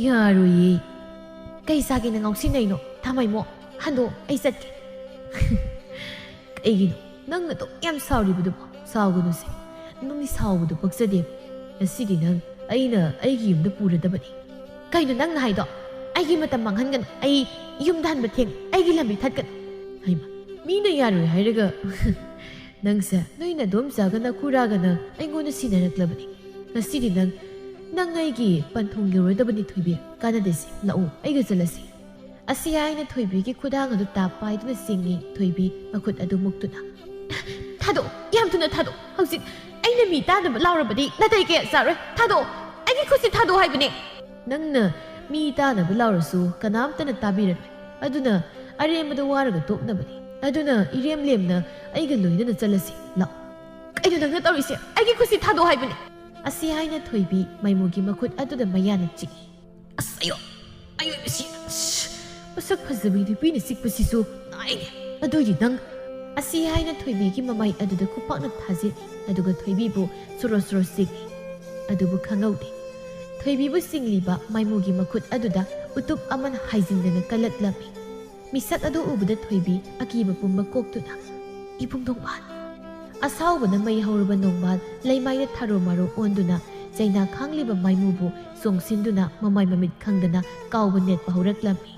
"ꯌꯥꯔꯣꯏꯌꯦ!" "ꯀꯩ ꯆꯥꯒꯦ ꯅꯪ ꯉꯥꯎꯁꯤꯟꯅꯩꯅꯣ? ꯇꯥ ꯃꯥꯏꯃꯨ, ꯍꯟꯗꯣꯛ, ꯑꯩ ꯆꯠꯀꯦ!" "ꯀꯩꯒꯤꯅꯣ ꯅꯪꯅ ꯑꯗꯨꯛ ꯌꯥꯝ ꯁꯥꯎꯔꯤꯕꯗꯨꯕꯣ?" "ꯁꯥꯎꯒꯅꯨꯁꯦ, ꯅꯪꯗꯤ ꯁꯥꯎꯕꯗꯨ ꯄꯛꯆꯗꯦꯕ꯫ ꯉꯁꯤꯗꯤ ꯅꯪ ꯑꯩꯅ ꯑꯩꯒꯤ ꯌꯨꯝꯗ ꯄꯨꯔꯗꯕꯅꯤ꯫" "ꯀꯩꯅꯣ ꯅꯪꯅ ꯍꯥꯏꯗꯣ? ꯑꯩꯒꯤ ꯃꯇꯝ ꯃꯥꯡꯍꯟꯒꯅꯨ, ꯑꯩ ꯌꯨꯝꯗ ꯍꯟꯕ ꯊꯦꯡ, ꯑꯩꯒꯤ ꯂꯝꯕꯤ ꯊꯠꯀꯅꯨ!" "ꯍꯩꯃꯥ, ꯃꯤꯅ ꯌꯥꯔꯣꯏ ꯍꯥꯏꯔꯒ!" "ꯅꯪꯁꯦ ꯅꯣꯏ ꯅꯗꯣꯝꯆꯥꯒ ꯅꯈꯨꯔꯥꯒꯅ ꯑꯩꯉꯣꯟꯗ ꯁꯤꯟꯅꯔꯛꯂꯕꯅꯤ꯫ ꯉꯁꯤꯗꯤ ꯅꯪ, ꯅꯪ ꯑꯩꯒꯤ ꯄꯟꯊꯨꯡ ꯌꯧꯔꯗꯕꯅꯤ ꯊꯣꯏꯕꯤ꯫ ꯀꯥꯟꯅꯗꯦꯁꯦ, ꯂꯥꯛꯎ, ꯑꯩꯒ ꯆꯠꯂꯁꯤ꯫" ꯑꯁꯤ ꯍꯥꯏꯅ ꯊꯣꯏꯕꯤꯒꯤ ꯈꯨꯗꯥꯡ ꯑꯗꯨ ꯇꯥꯞ ꯄꯥꯏꯗꯨꯅ ꯆꯤꯡꯏ ꯊꯣꯏꯕꯤ, ꯃꯈꯨꯠ ꯑꯗꯨ ꯃꯨꯛꯇꯨꯅ꯫ "ꯊꯥꯗꯣꯛ, ꯌꯥꯝ ꯊꯨꯅ ꯊꯥꯗꯣꯛ! ꯍꯧꯖꯤꯛ ꯑꯩꯅ ꯃꯤ ꯇꯥꯅꯕ ꯂꯥꯎꯔꯕꯗꯤ ꯅꯥꯇꯩ ꯀꯌꯥ ꯆꯥꯔꯣꯏ꯫ ꯊꯥꯗꯣꯛ! ꯑꯩꯒꯤ ꯈꯨꯠꯁꯤ ꯊꯥꯗꯣꯛ ꯍꯥꯏꯕꯅꯦ!" "ꯅꯪꯅ ꯃꯤ ꯇꯥꯅꯕ ꯂꯥꯎꯔꯁꯨ ꯀꯅꯥꯝꯇꯅ ꯇꯥꯕꯤꯔꯔꯣꯏ꯫ ꯑꯗꯨꯅ ꯑꯔꯦꯝꯕꯗ ꯋꯥꯔꯒ ꯇꯣꯛꯅꯕꯅꯤ꯫ ꯑꯗꯨꯅ ꯏꯔꯦꯝ ꯂꯦꯝꯅ ꯑꯩꯒ ꯂꯣꯏꯅꯅ ꯆꯠꯂꯁꯤ꯫ ꯂꯥꯛꯑꯣ꯫" "ꯀꯩꯅꯣ ꯅꯪꯅ ꯇꯧꯔꯤꯁꯦ? ꯑꯩꯒꯤ ꯈꯨꯠꯁꯤ ꯊꯥꯗꯣꯛ ꯍꯥꯏꯕꯅꯦ!" ꯑꯁꯤ ꯍꯥꯏꯅ ꯊꯣꯏꯕꯤ ꯃꯥꯏꯃꯨꯒꯤ ꯃꯈꯨꯠ ꯑꯗꯨꯗ ꯃꯌꯥꯅ ꯆꯤꯛꯏ꯫ "ꯑꯁ, ꯑꯌꯣ! ꯑꯌꯣ, ꯁꯤ, ꯑꯁ, ꯃꯁꯛ ꯐꯖꯕꯤ ꯅꯨꯄꯤꯅ ꯆꯤꯛꯄꯁꯤꯁꯨ ꯅꯥꯏꯅꯦ꯫ ꯑꯗꯨꯗꯤ ꯅꯪ!" ꯑꯁꯤ ꯍꯥꯏꯅ ꯊꯣꯏꯕꯤꯒꯤ ꯃꯃꯥꯏ ꯑꯗꯨꯗ ꯈꯨꯄꯥꯛꯅ ꯊꯥꯖꯤꯜꯂꯤ꯫ ꯑꯗꯨꯒ ꯊꯣꯏꯕꯤꯕꯨ ꯁꯣꯔꯣ ꯁꯣꯔꯣ ꯆꯤꯡꯏ꯫ ꯑꯗꯨꯕꯨ ꯈꯪꯍꯧꯗꯦ, ꯊꯣꯏꯕꯤꯕꯨ ꯆꯤꯡꯂꯤꯕ ꯃꯥꯏꯃꯨꯒꯤ ꯃꯈꯨꯠ ꯑꯗꯨꯗ ꯎꯇꯨꯞ ꯑꯃꯅ ꯍꯥꯏꯖꯤꯟꯗꯅ ꯀꯜꯂꯛꯂꯝꯃꯤ꯫ ꯃꯤꯁꯛ ꯑꯗꯨ ꯎꯕꯗ ꯊꯣꯏꯕꯤ ꯑꯀꯤꯕ ꯄꯨꯝꯕ ꯀꯣꯛꯇꯨꯅ, "ꯏꯕꯨꯡ ꯅꯣꯡꯕꯥꯜ!" ꯑꯁꯥꯎꯕꯅ ꯃꯩ ꯍꯧꯔꯕ ꯅꯣꯡꯕꯥꯜ ꯂꯩꯃꯥꯏꯗ ꯊꯥꯔꯣ ꯃꯥꯔꯣ ꯑꯣꯟꯗꯨꯅ ꯆꯩꯅꯥ ꯈꯥꯡꯂꯤꯕ ꯃꯥꯏꯃꯨꯕꯨ ꯆꯣꯡꯁꯤꯟꯗꯨꯅ ꯃꯃꯥꯏ ꯃꯃꯤꯠ ꯈꯪꯗꯅ ꯀꯥꯎꯕ ꯅꯦꯠꯄ ꯍꯧꯔꯛꯂꯝꯃꯤ꯫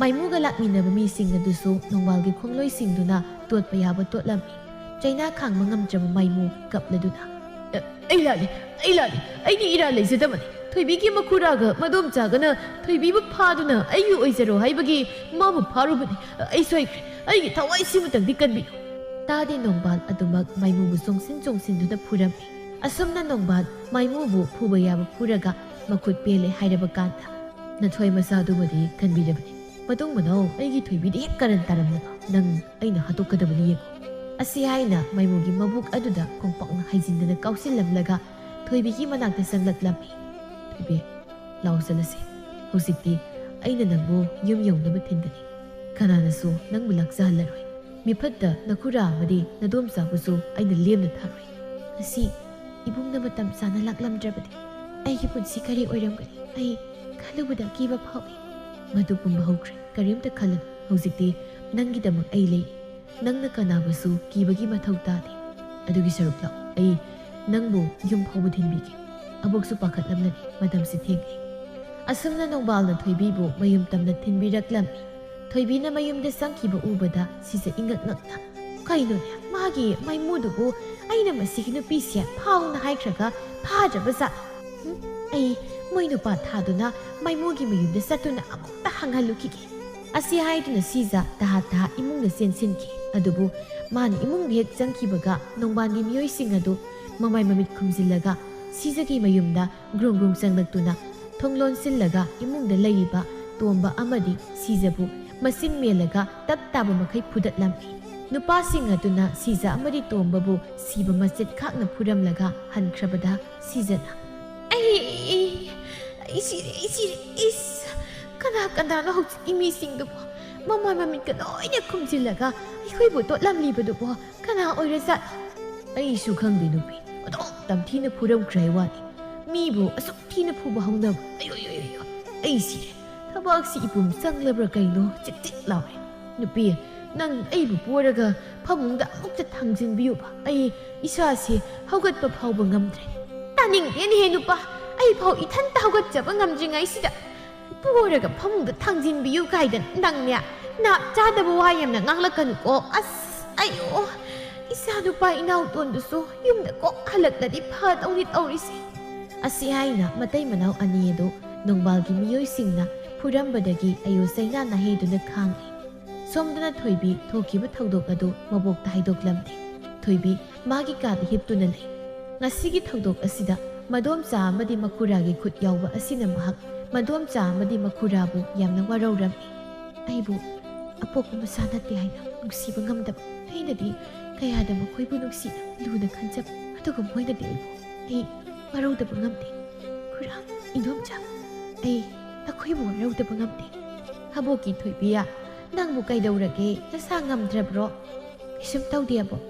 ꯃꯥꯏꯃꯨꯒ ꯂꯥꯛꯃꯤꯟꯅꯕ ꯃꯤꯁꯤꯡ ꯑꯗꯨꯁꯨ ꯅꯣꯡꯕꯥꯜꯒꯤ ꯈꯣꯡꯂꯣꯏꯁꯤꯡꯗꯨꯅ ꯇꯣꯠꯄ ꯌꯥꯕ ꯇꯣꯠꯂꯝꯃꯤ꯫ ꯆꯩꯅꯥ ꯈꯥꯡꯕ ꯉꯝꯗ꯭ꯔꯕ ꯃꯥꯏꯃꯨ ꯀꯞꯂꯗꯨꯅ, ꯑꯩ ꯂꯥꯜꯂꯤ, ꯑꯩ ꯂꯥꯜꯂꯤ, ꯑꯩꯗꯤ ꯏꯔꯥꯜ ꯂꯩꯖꯗꯕꯅꯤ꯫ ꯊꯣꯏꯕꯤꯒꯤ ꯃꯈꯨꯔꯥꯒ ꯃꯗꯣꯝꯆꯥꯒꯅ ꯊꯣꯏꯕꯤꯕꯨ ꯐꯥꯗꯨꯅ ꯑꯩꯒꯤ ꯑꯣꯏꯖꯔꯣ ꯍꯥꯏꯕꯒꯤ ꯃꯥꯕꯨ ꯐꯥꯔꯨꯕꯅꯤ꯫ ꯑꯩ ꯁꯣꯏꯈ꯭ꯔꯦ, ꯑꯩꯒꯤ ꯊꯋꯥꯏꯁꯤꯃꯇꯪꯗꯤ ꯀꯟꯕꯤꯌꯨ꯫ ꯇꯥꯗꯦ ꯅꯣꯡꯕꯥꯜ ꯑꯗꯨꯃꯛ ꯃꯥꯏꯃꯨꯕꯨ ꯆꯣꯡꯁꯤꯟ ꯆꯣꯡꯁꯤꯟꯗꯨꯅ ꯐꯨꯔꯝꯃꯤ꯫ ꯑꯁꯨꯝꯅ ꯅꯣꯡꯕꯥꯜ ꯃꯥꯏꯃꯨꯕꯨ ꯐꯨꯕ ꯌꯥꯕ ꯐꯨꯔꯒ ꯃꯈꯨꯠ ꯄꯦꯜꯂꯦ ꯍꯥꯏꯔꯕ ꯀꯥꯟꯗ, ꯅꯊ꯭ꯋꯥꯏ ꯃꯆꯥꯗꯨꯃꯗꯤ ꯀꯟꯕꯤꯔꯕꯅꯤ꯫ ꯃꯇꯨꯡ ꯃꯅꯥꯎ ꯑꯩꯒꯤ ꯊꯣꯏꯕꯤꯗ ꯍꯦꯛ ꯀꯔꯟ ꯇꯥꯔꯝꯂꯕ ꯅꯪ ꯑꯩꯅ ꯍꯥꯠꯇꯣꯛꯀꯗꯕꯅꯤ ꯌꯦꯡꯉꯨ꯫ ꯑꯁꯤ ꯍꯥꯏꯅ ꯃꯥꯏꯃꯨꯒꯤ ꯃꯕꯨꯛ ꯑꯗꯨꯗ ꯈꯣꯡꯄꯥꯛꯅ ꯍꯩꯖꯤꯟꯗꯅ ꯀꯥꯎꯁꯤꯜꯂꯝꯂꯒ ꯊꯣꯏꯕꯤꯒꯤ ꯃꯅꯥꯛꯇ ꯆꯪꯂꯛꯂꯝꯃꯤ꯫ ꯊꯣꯏꯕꯤ, ꯂꯥꯎ ꯆꯠꯂꯁꯤ꯫ ꯍꯧꯖꯤꯛꯇꯤ ꯑꯩꯅ ꯅꯪꯕꯨ ꯌꯨꯝ ꯌꯧꯅꯕ ꯊꯤꯟꯒꯅꯤ꯫ ꯀꯅꯥꯅꯁꯨ ꯅꯪꯕꯨ ꯂꯥꯛꯆꯍꯜꯂꯔꯣꯏ꯫ ꯃꯤꯐꯠꯇ ꯅꯈꯨꯔꯥ ꯑꯃꯗꯤ ꯅꯗꯣꯝꯆꯥꯕꯨꯁꯨ ꯑꯩꯅ ꯂꯦꯝꯅ ꯊꯥꯔꯣꯏ꯫ ꯉꯁꯤ ꯏꯕꯨꯡꯅ ꯃꯇꯝ ꯆꯥꯅ ꯂꯥꯛꯂꯝꯗ꯭ꯔꯕꯗꯤ ꯑꯩꯒꯤ ꯄꯨꯟꯁꯤ ꯀꯔꯤ ꯑꯣꯏꯔꯝꯒꯅꯤ? ꯑꯩ ꯈꯜꯂꯨꯕꯗ ꯀꯤꯕ ꯐꯥꯎꯏ꯫ ꯃꯗꯨ ꯄꯨꯝꯕ ꯍꯧꯈ꯭ꯔꯦ꯫ ꯀꯔꯤꯝꯇ ꯈꯜꯂꯨꯅꯨ꯫ ꯍꯧꯖꯤꯛꯇꯤ ꯅꯪꯒꯤꯗꯃꯛ ꯑꯩ ꯂꯩ꯫ ꯅꯪꯅ ꯀꯅꯥꯕꯨꯁꯨ ꯀꯤꯕꯒꯤ ꯃꯊꯧ ꯇꯥꯗꯦ꯫ ꯑꯗꯨꯒꯤ ꯁꯔꯨꯛ ꯂꯧ꯫ ꯑꯩ ꯅꯪꯕꯨ ꯌꯨꯝ ꯐꯥꯎꯕ ꯊꯤꯟꯕꯤꯒꯦ꯫ ꯑꯕꯣꯛꯁꯨ ꯄꯥꯈꯠꯂꯝꯂꯅꯤ꯫ ꯃꯇꯝꯁꯤ ꯊꯦꯡꯂꯦ꯫ ꯑꯁꯨꯝꯅ ꯅꯣꯡꯕꯥꯜꯅ ꯊꯣꯏꯕꯤꯕꯨ ꯃꯌꯨꯝ ꯇꯝꯅ ꯊꯤꯟꯕꯤꯔꯛꯂꯝꯃꯤ꯫ ꯊꯣꯏꯕꯤꯅ ꯃꯌꯨꯝꯗ ꯆꯪꯈꯤꯕ ꯎꯕꯗ ꯁꯤꯖ ꯏꯉꯛ ꯉꯛꯅ, "ꯀꯩꯅꯣꯅꯦ, ꯃꯥꯒꯤ ꯃꯥꯏꯃꯨꯗꯨꯕꯨ ꯑꯩꯅ ꯃꯁꯤꯒꯤ ꯅꯨꯄꯤꯁꯦ ꯐꯥꯎꯅ ꯍꯥꯏꯈ꯭ꯔꯒ ꯐꯥꯗ꯭ꯔꯕ ꯖꯥꯠꯂꯣ? ꯍꯨꯝ, ꯑꯩ ꯃꯣꯏ ꯅꯨꯄꯥ ꯊꯥꯗꯨꯅ ꯃꯥꯏꯃꯨꯒꯤ ꯃꯌꯨꯝꯗ ꯆꯠꯇꯨꯅ ꯑꯃꯨꯛꯇ ꯍꯪꯍꯜꯂꯨꯈꯤꯒꯦ"꯫ ꯑꯁꯤ ꯍꯥꯏꯗꯨꯅ ꯁꯤꯖ ꯇꯍꯥ ꯇꯍꯥ ꯏꯃꯨꯡꯗ ꯆꯦꯟꯁꯤꯟꯈꯤ꯫ ꯑꯗꯨꯕꯨ ꯃꯥꯅ ꯏꯃꯨꯡꯗ ꯍꯦꯛ ꯆꯪꯈꯤꯕꯒ ꯅꯣꯡꯕꯥꯜꯒꯤ ꯃꯤꯑꯣꯏꯁꯤꯡ ꯑꯗꯨ ꯃꯃꯥꯏ ꯃꯃꯤꯠ ꯈꯨꯝꯖꯤꯜꯂꯒ ꯁꯤꯖꯒꯤ ꯃꯌꯨꯝꯗ ꯒ꯭ꯔꯨꯡ ꯒ꯭ꯔꯨꯡ ꯆꯪꯂꯛꯇꯨꯅ ꯊꯣꯡ ꯂꯣꯟꯁꯤꯜꯂꯒ ꯏꯃꯨꯡꯗ ꯂꯩꯔꯤꯕ ꯇꯣꯝꯕ ꯑꯃꯗꯤ ꯁꯤꯖꯕꯨ ꯃꯆꯤꯟ ꯃꯦꯜꯂꯒ ꯇꯞ ꯇꯥꯕ ꯃꯈꯩ ꯐꯨꯗꯠꯂꯝꯃꯤ꯫ ꯅꯨꯄꯥꯁꯤꯡ ꯑꯗꯨꯅ ꯁꯤꯖ ꯑꯃꯗꯤ ꯇꯣꯝꯕꯕꯨ ꯁꯤꯕ ꯃꯆꯦꯠ ꯈꯥꯛꯅ ꯐꯨꯔꯝꯂꯒ ꯍꯟꯈ꯭ꯔꯕꯗ ꯁꯤꯖꯅ, "ꯑꯩ, ꯑꯩ ꯁꯤꯔꯦ, ꯑꯩ ꯁꯤꯔꯦ, ꯏꯁ! ꯀꯅꯥ ꯀꯅꯥꯅꯣ ꯍꯧꯖꯤꯛꯀꯤ ꯃꯤꯁꯤꯡꯗꯨꯕꯣ? ꯃꯃꯥꯏ ꯃꯃꯤꯠꯀ ꯂꯣꯏꯅ ꯈꯨꯝꯖꯤꯜꯂꯒ ꯑꯩꯈꯣꯏꯕꯨ ꯇꯣꯠꯂꯝꯂꯤꯕꯗꯨꯕꯣ ꯀꯅꯥ ꯑꯣꯏꯔꯖꯥꯠꯅꯣ?" "ꯑꯩꯁꯨ ꯈꯪꯗꯦ ꯅꯨꯄꯤ, ꯑꯗꯨꯛ ꯇꯝꯊꯤꯅ ꯐꯨꯔꯝꯈ꯭ꯔꯦ ꯋꯥꯅꯤ꯫ ꯃꯤꯕꯨ ꯑꯁꯨꯛ ꯊꯤꯅ ꯐꯨꯕ ꯍꯧꯅꯕ꯫ ꯑꯌꯣ, ꯑꯌꯣ, ꯑꯌꯣ, ꯑꯩ ꯁꯤꯔꯦ꯫ ꯊꯕꯥꯛꯁꯤ ꯏꯄꯨꯝ ꯆꯪꯂꯕ꯭ꯔꯥ ꯀꯩꯅꯣ? ꯆꯤꯛ ꯆꯤꯛ ꯂꯥꯎꯔꯦ꯫ ꯅꯨꯄꯤ, ꯅꯪ ꯑꯩꯕꯨ ꯄꯣꯔꯒ ꯐꯃꯨꯡꯗ ꯑꯃꯨꯛꯇ ꯊꯥꯡꯖꯤꯟꯕꯤꯌꯨꯕ꯫ ꯑꯩ ꯏꯁꯥꯁꯦ ꯍꯧꯒꯠꯄ ꯐꯥꯎꯕ ꯉꯝꯗ꯭ꯔꯦ꯫" "ꯇꯥꯅꯤꯡꯗꯦꯅꯦꯍꯦ ꯅꯨꯄꯥ, ꯑꯩ ꯐꯥꯎ ꯏꯊꯟꯇ ꯍꯧꯒꯠꯆꯕ ꯉꯝꯗ꯭ꯔꯤꯉꯩꯁꯤꯗ ꯄꯣꯔꯒ ꯐꯃꯨꯡꯗ ꯊꯥꯡꯖꯤꯟꯕꯤꯌꯨ ꯀꯥꯏꯗꯅ ꯅꯪꯅꯦ꯫ ꯅꯥ ꯆꯥꯗꯕ ꯋꯥ ꯌꯥꯝꯅ ꯉꯥꯡꯂꯛꯀꯅꯨꯀꯣ꯫ ꯑꯁ, ꯑꯌꯣ, "ꯏꯆꯥ ꯅꯨꯄꯥ ꯏꯅꯥꯎꯇꯣꯟꯗꯨꯁꯨ ꯌꯨꯝꯗ ꯀꯣꯛ ꯍꯜꯂꯛꯂꯗꯤ ꯐꯗꯧꯅꯤ ꯇꯧꯔꯤꯁꯦ"꯫ ꯑꯁꯤ ꯍꯥꯏꯅ ꯃꯇꯩ ꯃꯅꯥꯎ ꯑꯅꯤ ꯑꯗꯨ ꯅꯣꯡꯕꯥꯜꯒꯤ ꯃꯤꯑꯣꯏꯁꯤꯡꯅ ꯐꯨꯔꯝꯕꯗꯒꯤ ꯑꯌꯣ ꯆꯩꯅꯥ ꯅꯥꯍꯦꯗꯨꯅ ꯈꯥꯡꯏ꯫ ꯁꯣꯝꯗꯅ ꯊꯣꯏꯕꯤ ꯊꯣꯛꯈꯤꯕ ꯊꯧꯗꯣꯛ ꯑꯗꯨ ꯃꯕꯣꯛꯇ ꯍꯥꯏꯗꯣꯛꯂꯝꯗꯦ꯫ ꯊꯣꯏꯕꯤ ꯃꯥꯒꯤ ꯀꯥꯗ ꯍꯤꯞꯇꯨꯅ ꯂꯩ꯫ ꯉꯁꯤꯒꯤ ꯊꯧꯗꯣꯛ ꯑꯁꯤꯗ ꯃꯗꯣꯝꯆꯥ ꯑꯃꯗꯤ ꯃꯈꯨꯔꯥꯒꯤ ꯈꯨꯠ ꯌꯥꯎꯕ ꯑꯁꯤꯅ ꯃꯍꯥꯛ ꯃꯗꯣꯝꯆꯥ ꯑꯃꯗꯤ ꯃꯈꯨꯔꯥꯕꯨ ꯌꯥꯝꯅ ꯋꯥꯔꯧꯔꯝꯃꯤ꯫ "ꯑꯩꯕꯨ ꯑꯄꯣꯛꯄ ꯃꯆꯥ ꯅꯠꯇꯦ ꯍꯥꯏꯅ ꯅꯨꯡꯁꯤꯕ ꯉꯝꯗꯕ ꯑꯩꯅꯗꯤ ꯀꯌꯥꯗ ꯃꯈꯣꯏꯕꯨ ꯅꯨꯡꯁꯤꯅ ꯂꯨꯅ ꯈꯟꯖꯕ, ꯑꯗꯨꯒ ꯃꯣꯏꯅꯗꯤ ꯑꯩꯕꯨ ꯑꯩ ꯋꯥꯔꯧꯗꯕ ꯉꯝꯗꯦ꯫ ꯈꯨꯔꯥ, ꯏꯗꯣꯝꯆꯥ, ꯑꯩ ꯅꯈꯣꯏꯕꯨ ꯋꯥꯔꯧꯗꯕ ꯉꯝꯗꯦ"꯫ "ꯑꯕꯣꯛꯀꯤ ꯊꯣꯏꯕꯤꯌꯥ, ꯅꯪꯕꯨ ꯀꯩꯗꯧꯔꯒꯦ? ꯅꯁꯥ ꯉꯝꯗ꯭ꯔꯕ꯭ꯔꯣ?" "ꯀꯩꯁꯨꯝ ꯇꯧꯗꯦ ꯑꯕꯣꯛ꯫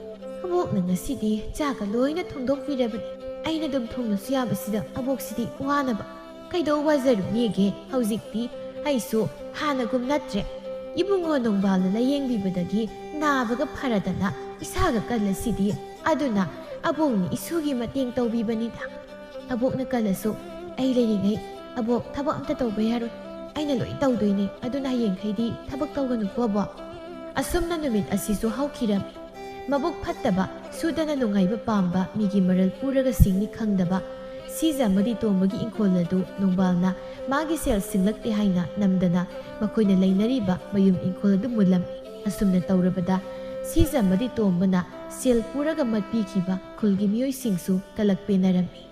ꯑꯕꯣꯛꯅ ꯉꯁꯤꯗꯤ ꯆꯥꯛꯀ ꯂꯣꯏꯅ ꯊꯣꯡꯗꯣꯛꯄꯤꯔꯕꯅꯤ꯫ ꯑꯩꯅ ꯑꯗꯨꯝ ꯊꯣꯡꯂꯁꯨ ꯌꯥꯕꯁꯤꯗ ꯑꯕꯣꯛꯁꯤꯗꯤ ꯋꯥꯅꯕ꯫ ꯀꯩꯗꯧ ꯋꯥꯖꯔꯨꯅꯤꯒꯦ? ꯍꯧꯖꯤꯛꯇꯤ ꯑꯩꯁꯨ ꯍꯥꯟꯅꯒꯨꯝ ꯅꯠꯇ꯭ꯔꯦ꯫ ꯏꯕꯨꯡꯉꯣ ꯅꯣꯡꯕꯥꯜꯅ ꯂꯥꯌꯦꯡꯕꯤꯕꯗꯒꯤ ꯅꯥꯕꯒ ꯐꯔꯗꯅ ꯏꯁꯥꯒ ꯀꯜꯂꯁꯤꯗꯤ꯫ ꯑꯗꯨꯅ ꯑꯕꯣꯛꯅ ꯏꯁꯨꯒꯤ ꯃꯇꯦꯡ ꯇꯧꯕꯤꯕꯅꯤꯗ꯫ ꯑꯕꯣꯛꯅ ꯀꯜꯂꯁꯨ ꯑꯩ ꯂꯩꯔꯤꯉꯩ ꯑꯕꯣꯛ ꯊꯕꯛ ꯑꯝꯇ ꯇꯧꯕ ꯌꯥꯔꯣꯏ꯫ ꯑꯩꯅ ꯂꯣꯏ ꯇꯧꯗꯣꯏꯅꯦ꯫ ꯑꯗꯨꯅ ꯍꯌꯦꯡꯈꯩꯗꯤ ꯊꯕꯛ ꯇꯧꯒꯅꯨꯀꯣ ꯑꯕꯣꯛ"꯫ ꯑꯁꯨꯝꯅ ꯅꯨꯃꯤꯠ ꯑꯁꯤꯁꯨ ꯍꯧꯈꯤꯔꯝꯃꯤ꯫ ꯃꯕꯨꯛ ꯐꯠꯇꯕ, ꯁꯨꯗꯅ ꯅꯨꯡꯉꯥꯏꯕ ꯄꯥꯝꯕ, ꯃꯤꯒꯤ ꯃꯔꯜ ꯄꯨꯔꯒ ꯁꯤꯡꯅꯤ ꯈꯪꯗꯕ ꯁꯤꯖ ꯑꯃꯗꯤ ꯇꯣꯝꯕꯒꯤ ꯏꯪꯈꯣꯜ ꯑꯗꯨ ꯅꯣꯡꯕꯥꯜꯅ ꯃꯥꯒꯤ ꯁꯦꯜ ꯁꯤꯡꯂꯛꯇꯦ ꯍꯥꯏꯅ ꯅꯝꯗꯅ ꯃꯈꯣꯏꯅ ꯂꯩꯅꯔꯤꯕ ꯃꯌꯨꯝ ꯏꯪꯈꯣꯜ ꯑꯗꯨ ꯃꯨꯜꯂꯝꯃꯤ꯫ ꯑꯁꯨꯝꯅ ꯇꯧꯔꯕꯗ ꯁꯤꯖ ꯑꯃꯗꯤ ꯇꯣꯝꯕꯅ ꯁꯦꯜ ꯄꯨꯔꯒ ꯃꯠꯄꯤꯈꯤꯕ ꯈꯨꯜꯒꯤ ꯃꯤꯑꯣꯏꯁꯤꯡꯁꯨ ꯀꯂꯛ ꯄꯦꯟꯅꯔꯝꯃꯤ꯫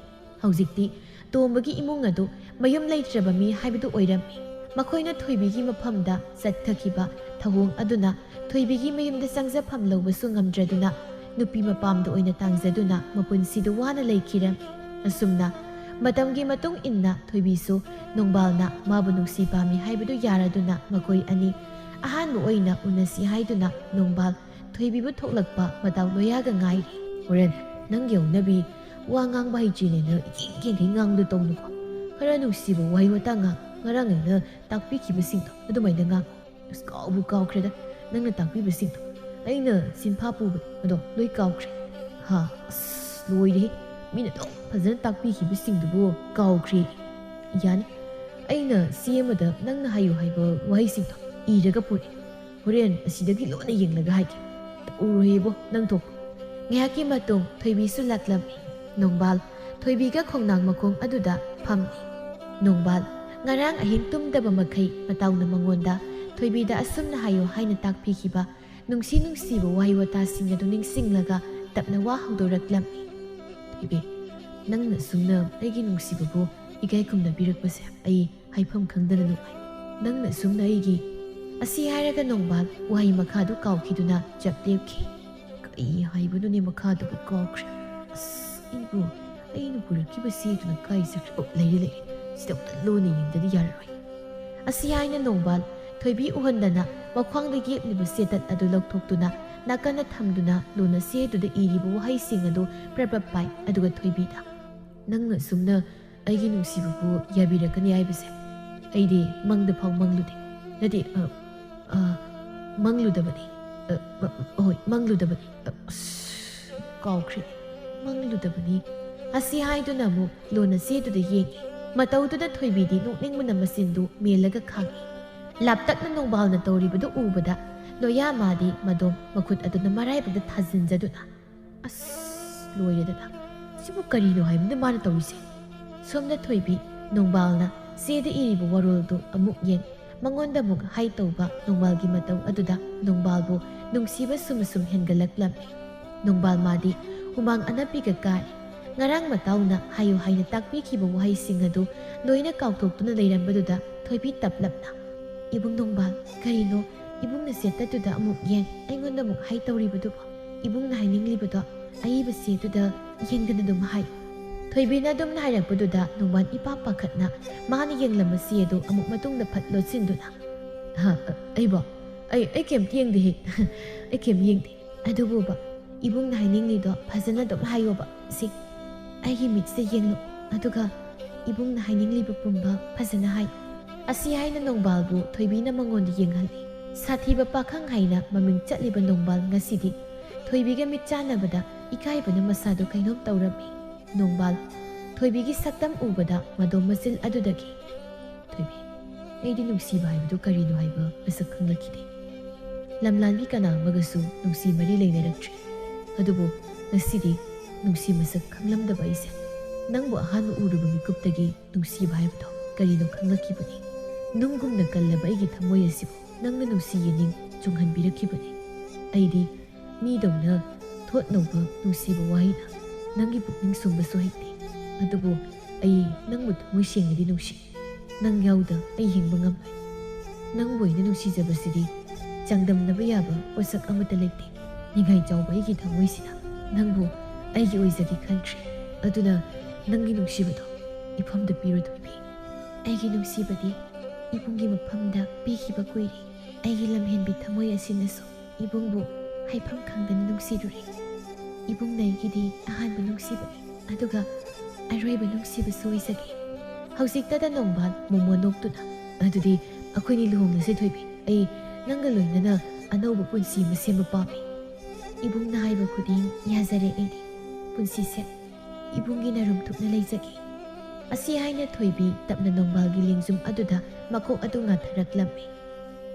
ꯍꯧꯖꯤꯛꯇꯤ ꯇꯣꯝꯕꯒꯤ ꯏꯃꯨꯡ ꯑꯗꯨ ꯃꯌꯨꯝ ꯂꯩꯇ꯭ꯔꯕ ꯃꯤ ꯍꯥꯏꯕꯗꯨ ꯑꯣꯏꯔꯝꯃꯤ꯫ ꯃꯈꯣꯏꯅ ꯊꯣꯏꯕꯤꯒꯤ ꯃꯐꯝꯗ ꯆꯠꯊꯈꯤꯕ ꯊꯧꯑꯣꯡ ꯑꯗꯨꯅ ꯊꯣꯏꯕꯤꯒꯤ ꯃꯌꯨꯝꯗ ꯆꯪꯖꯐꯝ ꯂꯧꯕꯁꯨ ꯉꯝꯗ꯭ꯔꯗꯨꯅ ꯅꯨꯄꯤ ꯃꯄꯥꯝꯗ ꯑꯣꯏꯅ ꯇꯥꯡꯖꯗꯨꯅ ꯃꯄꯨꯟꯁꯤꯗꯨ ꯋꯥꯅ ꯂꯩꯈꯤꯔꯝꯃꯤ꯫ ꯑꯁꯨꯝꯅ ꯃꯇꯝꯒꯤ ꯃꯇꯨꯡ ꯏꯟꯅ ꯊꯣꯏꯕꯤꯁꯨ ꯅꯣꯡꯕꯥꯜꯅ ꯃꯥꯕꯨ ꯅꯨꯡꯁꯤ ꯄꯥꯝꯃꯤ ꯍꯥꯏꯕꯗꯨ ꯌꯥꯔꯗꯨꯅ ꯃꯈꯣꯏ ꯑꯅꯤ ꯑꯍꯥꯟꯕ ꯑꯣꯏꯅ ꯎꯅꯁꯤ ꯍꯥꯏꯗꯨꯅ ꯅꯣꯡꯕꯥꯜ ꯊꯣꯏꯕꯤꯕꯨ ꯊꯣꯛꯂꯛꯄ ꯃꯇꯥꯎ ꯂꯣꯌꯥꯒ ꯉꯥꯏꯔꯤ꯫ "ꯍꯣꯔꯦꯟ ꯅꯪꯒꯤ ꯍꯧꯅꯕꯤ ꯋꯥ ꯉꯥꯡꯕ ꯍꯩꯇ꯭ꯔꯤꯅꯦꯅ ꯌꯦꯡ ꯌꯦꯡꯈꯩ ꯉꯥꯡꯗ ꯇꯧꯅꯨꯀꯣ꯫ ꯈꯔ ꯅꯨꯡꯁꯤꯕ ꯋꯥꯍꯩ ꯋꯥꯇꯥ ꯉꯥꯡ, ꯉꯔꯥꯡ ꯑꯩꯅ ꯇꯥꯛꯄꯤꯈꯤꯕꯁꯤꯡꯗꯣ ꯑꯗꯨꯃꯥꯏꯅ ꯉꯥꯡ"꯫ "ꯑꯁ, ꯀꯥꯎꯕꯨ ꯀꯥꯎꯈ꯭ꯔꯦꯗ ꯅꯪꯅ ꯇꯥꯛꯄꯤꯕꯁꯤꯡꯗꯣ꯫ ꯑꯩꯅ ꯁꯤꯟꯐꯥ ꯄꯨꯕꯅꯦ ꯑꯗꯣ ꯂꯣꯏ ꯀꯥꯎꯈ꯭ꯔꯦ"꯫ "ꯍꯥ? ꯑꯁ, ꯂꯣꯏꯔꯦꯍꯦ꯫ ꯃꯤꯅ ꯑꯗꯨꯝ ꯐꯖꯅ ꯇꯥꯛꯄꯤꯈꯤꯕꯁꯤꯡꯗꯨꯕꯨ ꯀꯥꯎꯈ꯭ꯔꯦ꯫ ꯌꯥꯅꯤ, ꯑꯩꯅ ꯆꯦ ꯑꯃꯗ ꯅꯪꯅ ꯍꯥꯏꯌꯨ ꯍꯥꯏꯕ ꯋꯥꯍꯩꯁꯤꯡꯗꯣ ꯏꯔꯒ ꯄꯨꯔꯛꯑꯦ꯫ ꯍꯣꯔꯦꯟ ꯑꯁꯤꯗꯒꯤ ꯂꯣꯏꯅ ꯌꯦꯡꯂꯒ ꯍꯥꯏꯒꯦ꯫ ꯇꯧꯔꯣꯏꯌꯦꯕꯣ, ꯅꯪ ꯊꯣꯛꯄ"꯫ ꯉꯥꯏꯍꯥꯛꯀꯤ ꯃꯇꯨꯡ ꯊꯣꯏꯕꯤꯁꯨ ꯂꯥꯛꯂꯝꯃꯤ꯫ ꯅꯣꯡꯕꯥꯜ ꯊꯣꯏꯕꯤꯒ ꯈꯣꯡꯅꯥꯡ ꯃꯈꯣꯡ ꯑꯗꯨꯗ ꯐꯝꯃꯤ꯫ ꯅꯣꯡꯕꯥꯜ ꯉꯔꯥꯡ ꯑꯍꯤꯡ ꯇꯨꯝꯗꯕ ꯃꯈꯩ ꯃꯇꯥꯎꯅ ꯃꯉꯣꯟꯗ ꯊꯣꯏꯕꯤꯗ ꯑꯁꯨꯝꯅ ꯍꯥꯏꯌꯨ ꯍꯥꯏꯅ ꯇꯥꯛꯄꯤꯈꯤꯕ ꯅꯨꯡꯁꯤ ꯅꯨꯡꯁꯤꯕ ꯋꯥꯍꯩ ꯋꯥꯇꯥꯁꯤꯡ ꯑꯗꯨ ꯅꯤꯡꯁꯤꯡꯂꯒ ꯇꯞꯅ ꯋꯥ ꯍꯧꯗꯣꯔꯛꯂꯝꯃꯤ꯫ ꯊꯣꯏꯕꯤ, ꯅꯪꯅ ꯑꯁꯨꯝꯅ ꯑꯩꯒꯤ ꯅꯨꯡꯁꯤꯕꯕꯨ ꯏꯀꯥꯏ ꯈꯨꯝꯅꯕꯤꯔꯛꯄꯁꯦ ꯑꯩ ꯍꯥꯏꯐꯝ ꯈꯪꯗꯅ ꯅꯨꯡꯉꯥꯏ꯫ ꯅꯪꯅ ꯑꯁꯨꯝꯅ ꯑꯩꯒꯤ, ꯑꯁꯤ ꯍꯥꯏꯔꯒ ꯅꯣꯡꯕꯥꯜ ꯋꯥꯍꯩ ꯃꯈꯥꯗꯨ ꯀꯥꯎꯈꯤꯗꯨꯅ ꯆꯞ ꯂꯦꯞꯈꯤ꯫ ꯀꯩ ꯍꯥꯏꯕꯅꯣꯅꯦ ꯃꯈꯥꯗꯨꯕꯨ ꯀꯥꯎꯈ꯭ꯔꯦ꯫ ꯑꯁ, ꯑꯩꯕꯨ, ꯑꯩꯅ ꯄꯨꯔꯛꯈꯤꯕ ꯆꯦꯗꯨꯅ ꯀꯥꯏ ꯆꯠꯈ꯭ꯔꯦ? ꯑꯣ, ꯂꯩꯔꯦ, ꯂꯩꯔꯦ꯫ ꯁꯤꯗ ꯑꯝꯇ ꯂꯨꯅ ꯌꯦꯡꯗꯗꯤ ꯌꯥꯔꯔꯣꯏ꯫ ꯑꯁꯤ ꯍꯥꯏꯅ ꯅꯣꯡꯕꯥꯜ ꯊꯣꯏꯕꯤ ꯎꯍꯟꯗꯅ ꯃꯈ꯭ꯋꯥꯡꯗ ꯌꯦꯞꯂꯤꯕ ꯆꯦꯇꯠ ꯑꯗꯨ ꯂꯧꯊꯣꯛꯇꯨꯅ ꯅꯥꯀꯟꯗ ꯊꯝꯗꯨꯅ ꯂꯨꯅ ꯆꯦꯗꯨꯗ ꯏꯔꯤꯕ ꯋꯥꯍꯩꯁꯤꯡ ꯑꯗꯨ ꯄ꯭ꯔꯞ ꯄ꯭ꯔꯞ ꯄꯥꯏ, ꯑꯗꯨꯒ ꯊꯣꯏꯕꯤꯗ, "ꯅꯪꯅ ꯑꯁꯨꯝꯅ ꯑꯩꯒꯤ ꯅꯨꯡꯁꯤꯕꯕꯨ ꯌꯥꯕꯤꯔꯛꯀꯅꯤ ꯍꯥꯏꯕꯁꯦ ꯑꯩꯗꯤ ꯃꯪꯗ ꯐꯥꯎ ꯃꯪꯂꯨꯗꯦ꯫ ꯅꯠꯇꯦ, ꯑ, ꯑ, ꯃꯪꯂꯨꯗꯕꯅꯤ꯫ ꯑ, ꯑ, ꯍꯣꯏ, ꯃꯪꯂꯨꯗꯕꯅꯤ꯫ ꯑ, ꯑꯁ, ꯀꯥꯎꯈ꯭ꯔꯦ꯫ ꯃꯪꯂꯨꯗꯕꯅꯤ꯫" ꯑꯁꯤ ꯍꯥꯏꯗꯨꯅ ꯑꯃꯨꯛ ꯂꯣꯟꯅ ꯆꯦꯗꯨꯗ ꯌꯦꯡꯉꯤ꯫ ꯃꯇꯧꯗꯨꯗ ꯊꯣꯏꯕꯤꯗꯤ ꯅꯣꯛꯅꯤꯡꯕꯅ ꯃꯆꯤꯟꯗꯨ ꯃꯦꯜꯂꯒ ꯈꯥꯡꯉꯤ꯫ ꯂꯥꯞꯇꯛꯅ ꯅꯣꯡꯕꯥꯜꯅ ꯇꯧꯔꯤꯕꯗꯨ ꯎꯕꯗ ꯂꯣꯌꯥ ꯃꯥꯗꯤ ꯃꯗꯣꯝ ꯃꯈꯨꯠ ꯑꯗꯨꯅ ꯃꯔꯥꯏꯕꯛꯇ ꯊꯥꯖꯤꯟꯖꯗꯨꯅ, "ꯑꯁ, ꯂꯣꯏꯔꯦꯗꯅ꯫ ꯁꯤꯕꯨ ꯀꯔꯤꯅꯣ ꯍꯥꯏꯕꯅꯤꯗ ꯃꯥꯅ ꯇꯧꯔꯤꯁꯦ?" ꯁꯣꯝꯗ ꯊꯣꯏꯕꯤ, ꯅꯣꯡꯕꯥꯜꯅ ꯆꯦꯗ ꯏꯔꯤꯕ ꯋꯥꯔꯣꯜꯗꯨ ꯑꯃꯨꯛ ꯌꯦꯡ, ꯃꯉꯣꯟꯗ ꯑꯃꯨꯛ ꯍꯥꯏ ꯇꯧꯕ ꯅꯣꯡꯕꯥꯜꯒꯤ ꯃꯇꯧ ꯑꯗꯨꯗ ꯅꯣꯡꯕꯥꯜꯕꯨ ꯅꯨꯡꯁꯤꯕ ꯁꯨꯝ ꯁꯨꯝ ꯍꯦꯟꯒꯠꯂꯛꯂꯝꯃꯤ꯫ ꯅꯣꯡꯕꯥꯜ ꯃꯥꯗꯤ ꯍꯨꯃꯥꯡ ꯑꯅꯞꯄꯤꯒ ꯀꯥꯔꯤ꯫ ꯉꯔꯥꯡ ꯃꯇꯥꯎꯅ ꯍꯥꯏꯌꯨ ꯍꯥꯏꯅ ꯇꯥꯛꯄꯤꯈꯤꯕ ꯋꯥꯍꯩꯁꯤꯡ ꯑꯗꯨ ꯂꯣꯏꯅ ꯀꯥꯎꯊꯣꯛꯇꯨꯅ ꯂꯩꯔꯝꯕꯗꯨꯗ ꯊꯣꯏꯕꯤ ꯇꯞꯂꯞꯅ, "ꯏꯕꯨꯡ ꯅꯣꯡꯕꯥꯜ, ꯀꯔꯤꯅꯣ? ꯏꯕꯨꯡꯅ ꯆꯦꯠꯇꯠꯇꯨꯗ ꯑꯃꯨꯛ ꯌꯦꯡ, ꯑꯩꯉꯣꯟꯗ ꯑꯃꯨꯛ ꯍꯥꯏ ꯇꯧꯔꯤꯕꯗꯨꯕꯣ? ꯏꯕꯨꯡꯅ ꯍꯥꯏꯅꯤꯡꯂꯤꯕꯗꯣ ꯑꯏꯕ ꯆꯦꯗꯨꯗ ꯌꯦꯡꯗꯅ ꯑꯗꯨꯝ ꯍꯥꯏ꯫" ꯊꯣꯏꯕꯤꯅ ꯑꯗꯨꯝꯅ ꯍꯥꯏꯔꯛꯄꯗꯨꯗ ꯅꯣꯡꯕꯥꯜ ꯏꯄꯥ ꯄꯥꯈꯠꯅ ꯃꯥꯅ ꯌꯦꯡꯂꯝꯕ ꯆꯦ ꯑꯗꯨ ꯑꯃꯨꯛ ꯃꯇꯨꯡꯗ ꯐꯠ ꯂꯣꯠꯁꯤꯟꯗꯨꯅ, "ꯍꯥ, ꯑ, ꯑꯩꯕꯣ? ꯑꯩ, ꯑꯩ ꯀꯩꯝꯇ ꯌꯦꯡꯗꯦꯍꯦ꯫ ꯑꯩ ꯀꯩꯝ ꯌꯦꯡꯗꯦ꯫ ꯑꯗꯨꯕꯨꯕ, ꯏꯕꯨꯡꯅ ꯍꯥꯏꯅꯤꯡꯂꯤꯗꯣ ꯐꯖꯅ ꯑꯗꯨꯝ ꯍꯥꯏꯌꯣꯕ꯫ ꯁꯤ, ꯑꯩꯒꯤ ꯃꯤꯠꯁꯤꯗ ꯌꯦꯡꯂꯣ꯫ ꯑꯗꯨꯒ ꯏꯕꯨꯡꯅ ꯍꯥꯏꯅꯤꯡꯂꯤꯕ ꯄꯨꯝꯕ ꯐꯖꯅ ꯍꯥꯏ꯫" ꯑꯁꯤ ꯍꯥꯏꯅ ꯅꯣꯡꯕꯥꯜꯕꯨ ꯊꯣꯏꯕꯤꯅ ꯃꯉꯣꯟꯗ ꯌꯦꯡꯍꯜꯂꯤ꯫ ꯁꯥꯊꯤꯕ ꯄꯥꯈꯪ ꯍꯥꯏꯅ ꯃꯃꯤꯡ ꯆꯠꯂꯤꯕ ꯅꯣꯡꯕꯥꯜ ꯉꯁꯤꯗꯤ ꯊꯣꯏꯕꯤꯒ ꯃꯤꯠ ꯆꯥꯟꯅꯕꯗ ꯏꯀꯥꯏꯕꯅ ꯃꯁꯥꯗꯨ ꯀꯩꯅꯣꯝ ꯇꯧꯔꯝꯃꯤ꯫ ꯅꯣꯡꯕꯥꯜ ꯊꯣꯏꯕꯤꯒꯤ ꯁꯛꯇꯝ ꯎꯕꯗ ꯃꯗꯣꯝ ꯃꯆꯤꯜ ꯑꯗꯨꯗꯒꯤ, "ꯊꯣꯏꯕꯤ, ꯑꯩꯗꯤ ꯅꯨꯡꯁꯤꯕ ꯍꯥꯏꯕꯗꯨ ꯀꯔꯤꯅꯣ ꯍꯥꯏꯕ ꯃꯁꯛ ꯈꯪꯂꯛꯈꯤꯗꯦ꯫ ꯂꯝꯂꯥꯟꯕꯤ ꯀꯅꯥ ꯑꯃꯒꯁꯨ ꯅꯨꯡꯁꯤ ꯃꯔꯤ ꯂꯩꯅꯔꯛꯇ꯭ꯔꯤ꯫ ꯑꯗꯨꯕꯨ ꯉꯁꯤꯗꯤ ꯅꯨꯡꯁꯤ ꯃꯁꯛ ꯈꯪꯂꯝꯗꯕ ꯑꯩꯁꯦ ꯅꯪꯕꯨ ꯑꯍꯥꯟꯕ ꯎꯔꯨꯕ ꯃꯤꯀꯨꯞꯇꯒꯤ ꯅꯨꯡꯁꯤꯕ ꯍꯥꯏꯕꯗꯣ ꯀꯔꯤꯅꯣ ꯈꯪꯂꯛꯈꯤꯕꯅꯤ꯫ ꯅꯨꯡꯒꯨꯝꯅ ꯀꯜꯂꯕ ꯑꯩꯒꯤ ꯊꯃꯣꯏ ꯑꯁꯤꯕꯨ ꯅꯪꯅ ꯅꯨꯡꯁꯤ ꯌꯦꯅꯤꯡ ꯆꯨꯡꯍꯟꯕꯤꯔꯛꯈꯤꯕꯅꯤ꯫ ꯑꯩꯗꯤ ꯃꯤꯗꯧꯅ ꯊꯣꯠ ꯅꯧꯕ ꯅꯨꯡꯁꯤꯕ ꯋꯥꯍꯩꯅ ꯅꯪꯒꯤ ꯄꯨꯛꯅꯤꯡ ꯁꯨꯝꯕꯁꯨ ꯍꯩꯇꯦ꯫ ꯑꯗꯨꯕꯨ ꯑꯩ ꯅꯪꯕꯨ ꯊꯃꯣꯏ ꯁꯦꯡꯅꯗꯤ ꯅꯨꯡꯁꯤ꯫ ꯅꯪ ꯌꯥꯎꯗ ꯑꯩ ꯍꯤꯡꯕ ꯉꯝꯂꯣꯏ꯫ ꯅꯪꯕꯨ ꯑꯩꯅ ꯅꯨꯡꯁꯤꯖꯕꯁꯤꯗꯤ ꯆꯥꯡꯗꯝꯅꯕ ꯌꯥꯕ ꯄꯣꯠꯁꯛ ꯑꯃꯠꯇ ꯂꯩꯇꯦ꯫ ꯅꯤꯡꯉꯥꯏ ꯆꯥꯎꯕ ꯑꯩꯒꯤ ꯊꯃꯣꯏꯁꯤꯅ ꯅꯪꯕꯨ ꯑꯩꯒꯤ ꯑꯣꯏꯖꯒꯦ ꯈꯟꯈ꯭ꯔꯦ꯫ ꯑꯗꯨꯅ ꯅꯪꯒꯤ ꯅꯨꯡꯁꯤꯕꯗꯣ ꯏꯐꯝꯗ ꯄꯤꯔꯣ ꯊꯣꯏꯕꯤ꯫ ꯑꯩꯒꯤ ꯅꯨꯡꯁꯤꯕꯗꯤ ꯏꯕꯨꯡꯒꯤ ꯃꯐꯝꯗ ꯄꯤꯈꯤꯕ ꯀꯨꯏꯔꯦ꯫ ꯑꯩꯒꯤ ꯂꯝꯍꯦꯟꯕꯤ ꯊꯃꯣꯏ ꯑꯁꯤꯅꯁꯨ ꯏꯕꯨꯡꯕꯨ ꯍꯥꯏꯐꯝ ꯈꯪꯗꯅ ꯅꯨꯡꯁꯤꯔꯨꯔꯦ꯫ ꯏꯕꯨꯡꯅ ꯑꯩꯒꯤꯗꯤ ꯑꯍꯥꯟꯕ ꯅꯨꯡꯁꯤꯕꯅꯤ, ꯑꯗꯨꯒ ꯑꯔꯣꯏꯕ ꯅꯨꯡꯁꯤꯕꯁꯨ ꯑꯣꯏꯖꯒꯦ꯫ ꯍꯧꯖꯤꯛꯇꯗ ꯅꯣꯡꯕꯥꯜ ꯃꯣꯃꯣꯟ ꯅꯣꯛꯇꯨꯅ, "ꯑꯗꯨꯗꯤ ꯑꯩꯈꯣꯏꯅꯤ ꯂꯨꯍꯣꯡꯂꯁꯦ ꯊꯣꯏꯕꯤ꯫ ꯑꯩ ꯅꯪꯒ ꯂꯣꯏꯅꯅ ꯑꯅꯧꯕ ꯄꯨꯟꯁꯤ ꯑꯃ ꯁꯦꯝꯕ ꯄꯥꯝꯃꯤ꯫ ꯏꯕꯨꯡꯅ ꯍꯥꯏꯕ ꯈꯨꯗꯤꯡ ꯌꯥꯖꯔꯦ ꯑꯩꯗꯤ꯫ ꯄꯨꯟꯁꯤꯁꯦ ꯏꯕꯨꯡꯒꯤ ꯅꯔꯨꯝ ꯊꯨꯞꯅ ꯂꯩꯖꯒꯦ"꯫ ꯑꯁꯤ ꯍꯥꯏꯅ ꯊꯣꯏꯕꯤ ꯇꯞꯅ ꯅꯣꯡꯕꯥꯜꯒꯤ ꯂꯦꯡꯖꯨꯝ ꯑꯗꯨꯗ ꯃꯈꯣꯛ ꯑꯗꯨ ꯉꯥꯊꯔꯛꯂꯝꯃꯤ꯫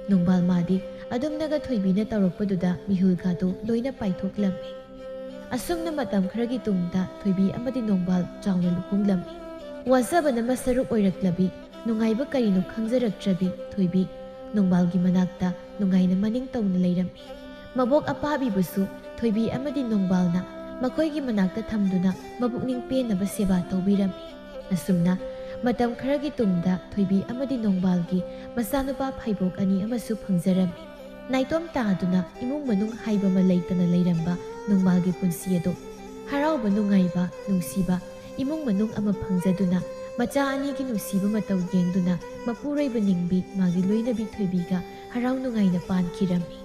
ꯅꯣꯡꯕꯥꯜ ꯃꯥꯗꯤ ꯑꯗꯨꯝꯅꯒ ꯊꯣꯏꯕꯤꯅ ꯇꯧꯔꯛꯄꯗꯨꯗ ꯃꯤꯍꯨꯜꯒꯗꯨ ꯂꯣꯏꯅ ꯄꯥꯏꯊꯣꯛꯂꯝꯃꯤ꯫ ꯑꯁꯨꯝꯅ ꯃꯇꯝ ꯈꯔꯒꯤ ꯇꯨꯡꯗ ꯊꯣꯏꯕꯤ ꯑꯃꯗꯤ ꯅꯣꯡꯕꯥꯜ ꯆꯥꯎꯅ ꯂꯨꯍꯣꯡꯂꯝꯃꯤ꯫ ꯋꯥꯖꯕꯅ ꯃꯁꯔꯨꯛ ꯑꯣꯏꯔꯛꯂꯕꯤ, ꯅꯨꯡꯉꯥꯏꯕ ꯀꯔꯤꯅꯣ ꯈꯪꯖꯔꯛꯇ꯭ꯔꯕꯤ ꯊꯣꯏꯕꯤ ꯅꯣꯡꯕꯥꯜꯒꯤ ꯃꯅꯥꯛꯇ ꯅꯨꯡꯉꯥꯏꯅ ꯃꯅꯤꯡ ꯇꯧꯅ ꯂꯩꯔꯝꯃꯤ꯫ ꯃꯕꯣꯛ ꯑꯄꯥꯕꯤꯕꯨꯁꯨ ꯊꯣꯏꯕꯤ ꯑꯃꯗꯤ ꯅꯣꯡꯕꯥꯜꯅ ꯃꯈꯣꯏꯒꯤ ꯃꯅꯥꯛꯇ ꯊꯝꯗꯨꯅ ꯃꯄꯨꯛꯅꯤꯡ ꯄꯦꯟꯅꯕ ꯁꯦꯕꯥ ꯇꯧꯕꯤꯔꯝꯃꯤ꯫ ꯑꯁꯨꯝꯅ ꯃꯇꯝ ꯈꯔꯒꯤ ꯇꯨꯡꯗ ꯊꯣꯏꯕꯤ ꯑꯃꯗꯤ ꯅꯣꯡꯕꯥꯜꯒꯤ ꯃꯆꯥꯅꯨꯄꯥ ꯐꯩꯕꯣꯛ ꯑꯅꯤ ꯑꯃꯁꯨ ꯐꯪꯖꯔꯝꯃꯤ꯫ ꯅꯥꯏꯇꯣꯝ ꯇꯥꯗꯨꯅ ꯏꯃꯨꯡ ꯃꯅꯨꯡ ꯍꯥꯏꯕ ꯑꯃ ꯂꯩꯇꯅ ꯂꯩꯔꯝꯕ ꯅꯣꯡꯕꯥꯜꯒꯤ ꯄꯨꯟꯁꯤ ꯑꯗꯨ ꯍꯔꯥꯎꯕ ꯅꯨꯡꯉꯥꯏꯕ ꯅꯨꯡꯁꯤꯕ ꯏꯃꯨꯡ ꯃꯅꯨꯡ ꯑꯃ ꯐꯪꯖꯗꯨꯅ, ꯃꯆꯥ ꯑꯅꯤꯒꯤ ꯅꯨꯡꯁꯤꯕ ꯃꯇꯧ ꯌꯦꯡꯗꯨꯅ ꯃꯄꯨꯔꯣꯏꯕ ꯅꯤꯡꯕꯤ ꯃꯥꯒꯤ ꯂꯣꯏꯅꯕꯤ ꯊꯣꯏꯕꯤꯒ ꯍꯔꯥꯎ ꯅꯨꯡꯉꯥꯏꯅ ꯄꯥꯟꯈꯤꯔꯝꯃꯤ꯫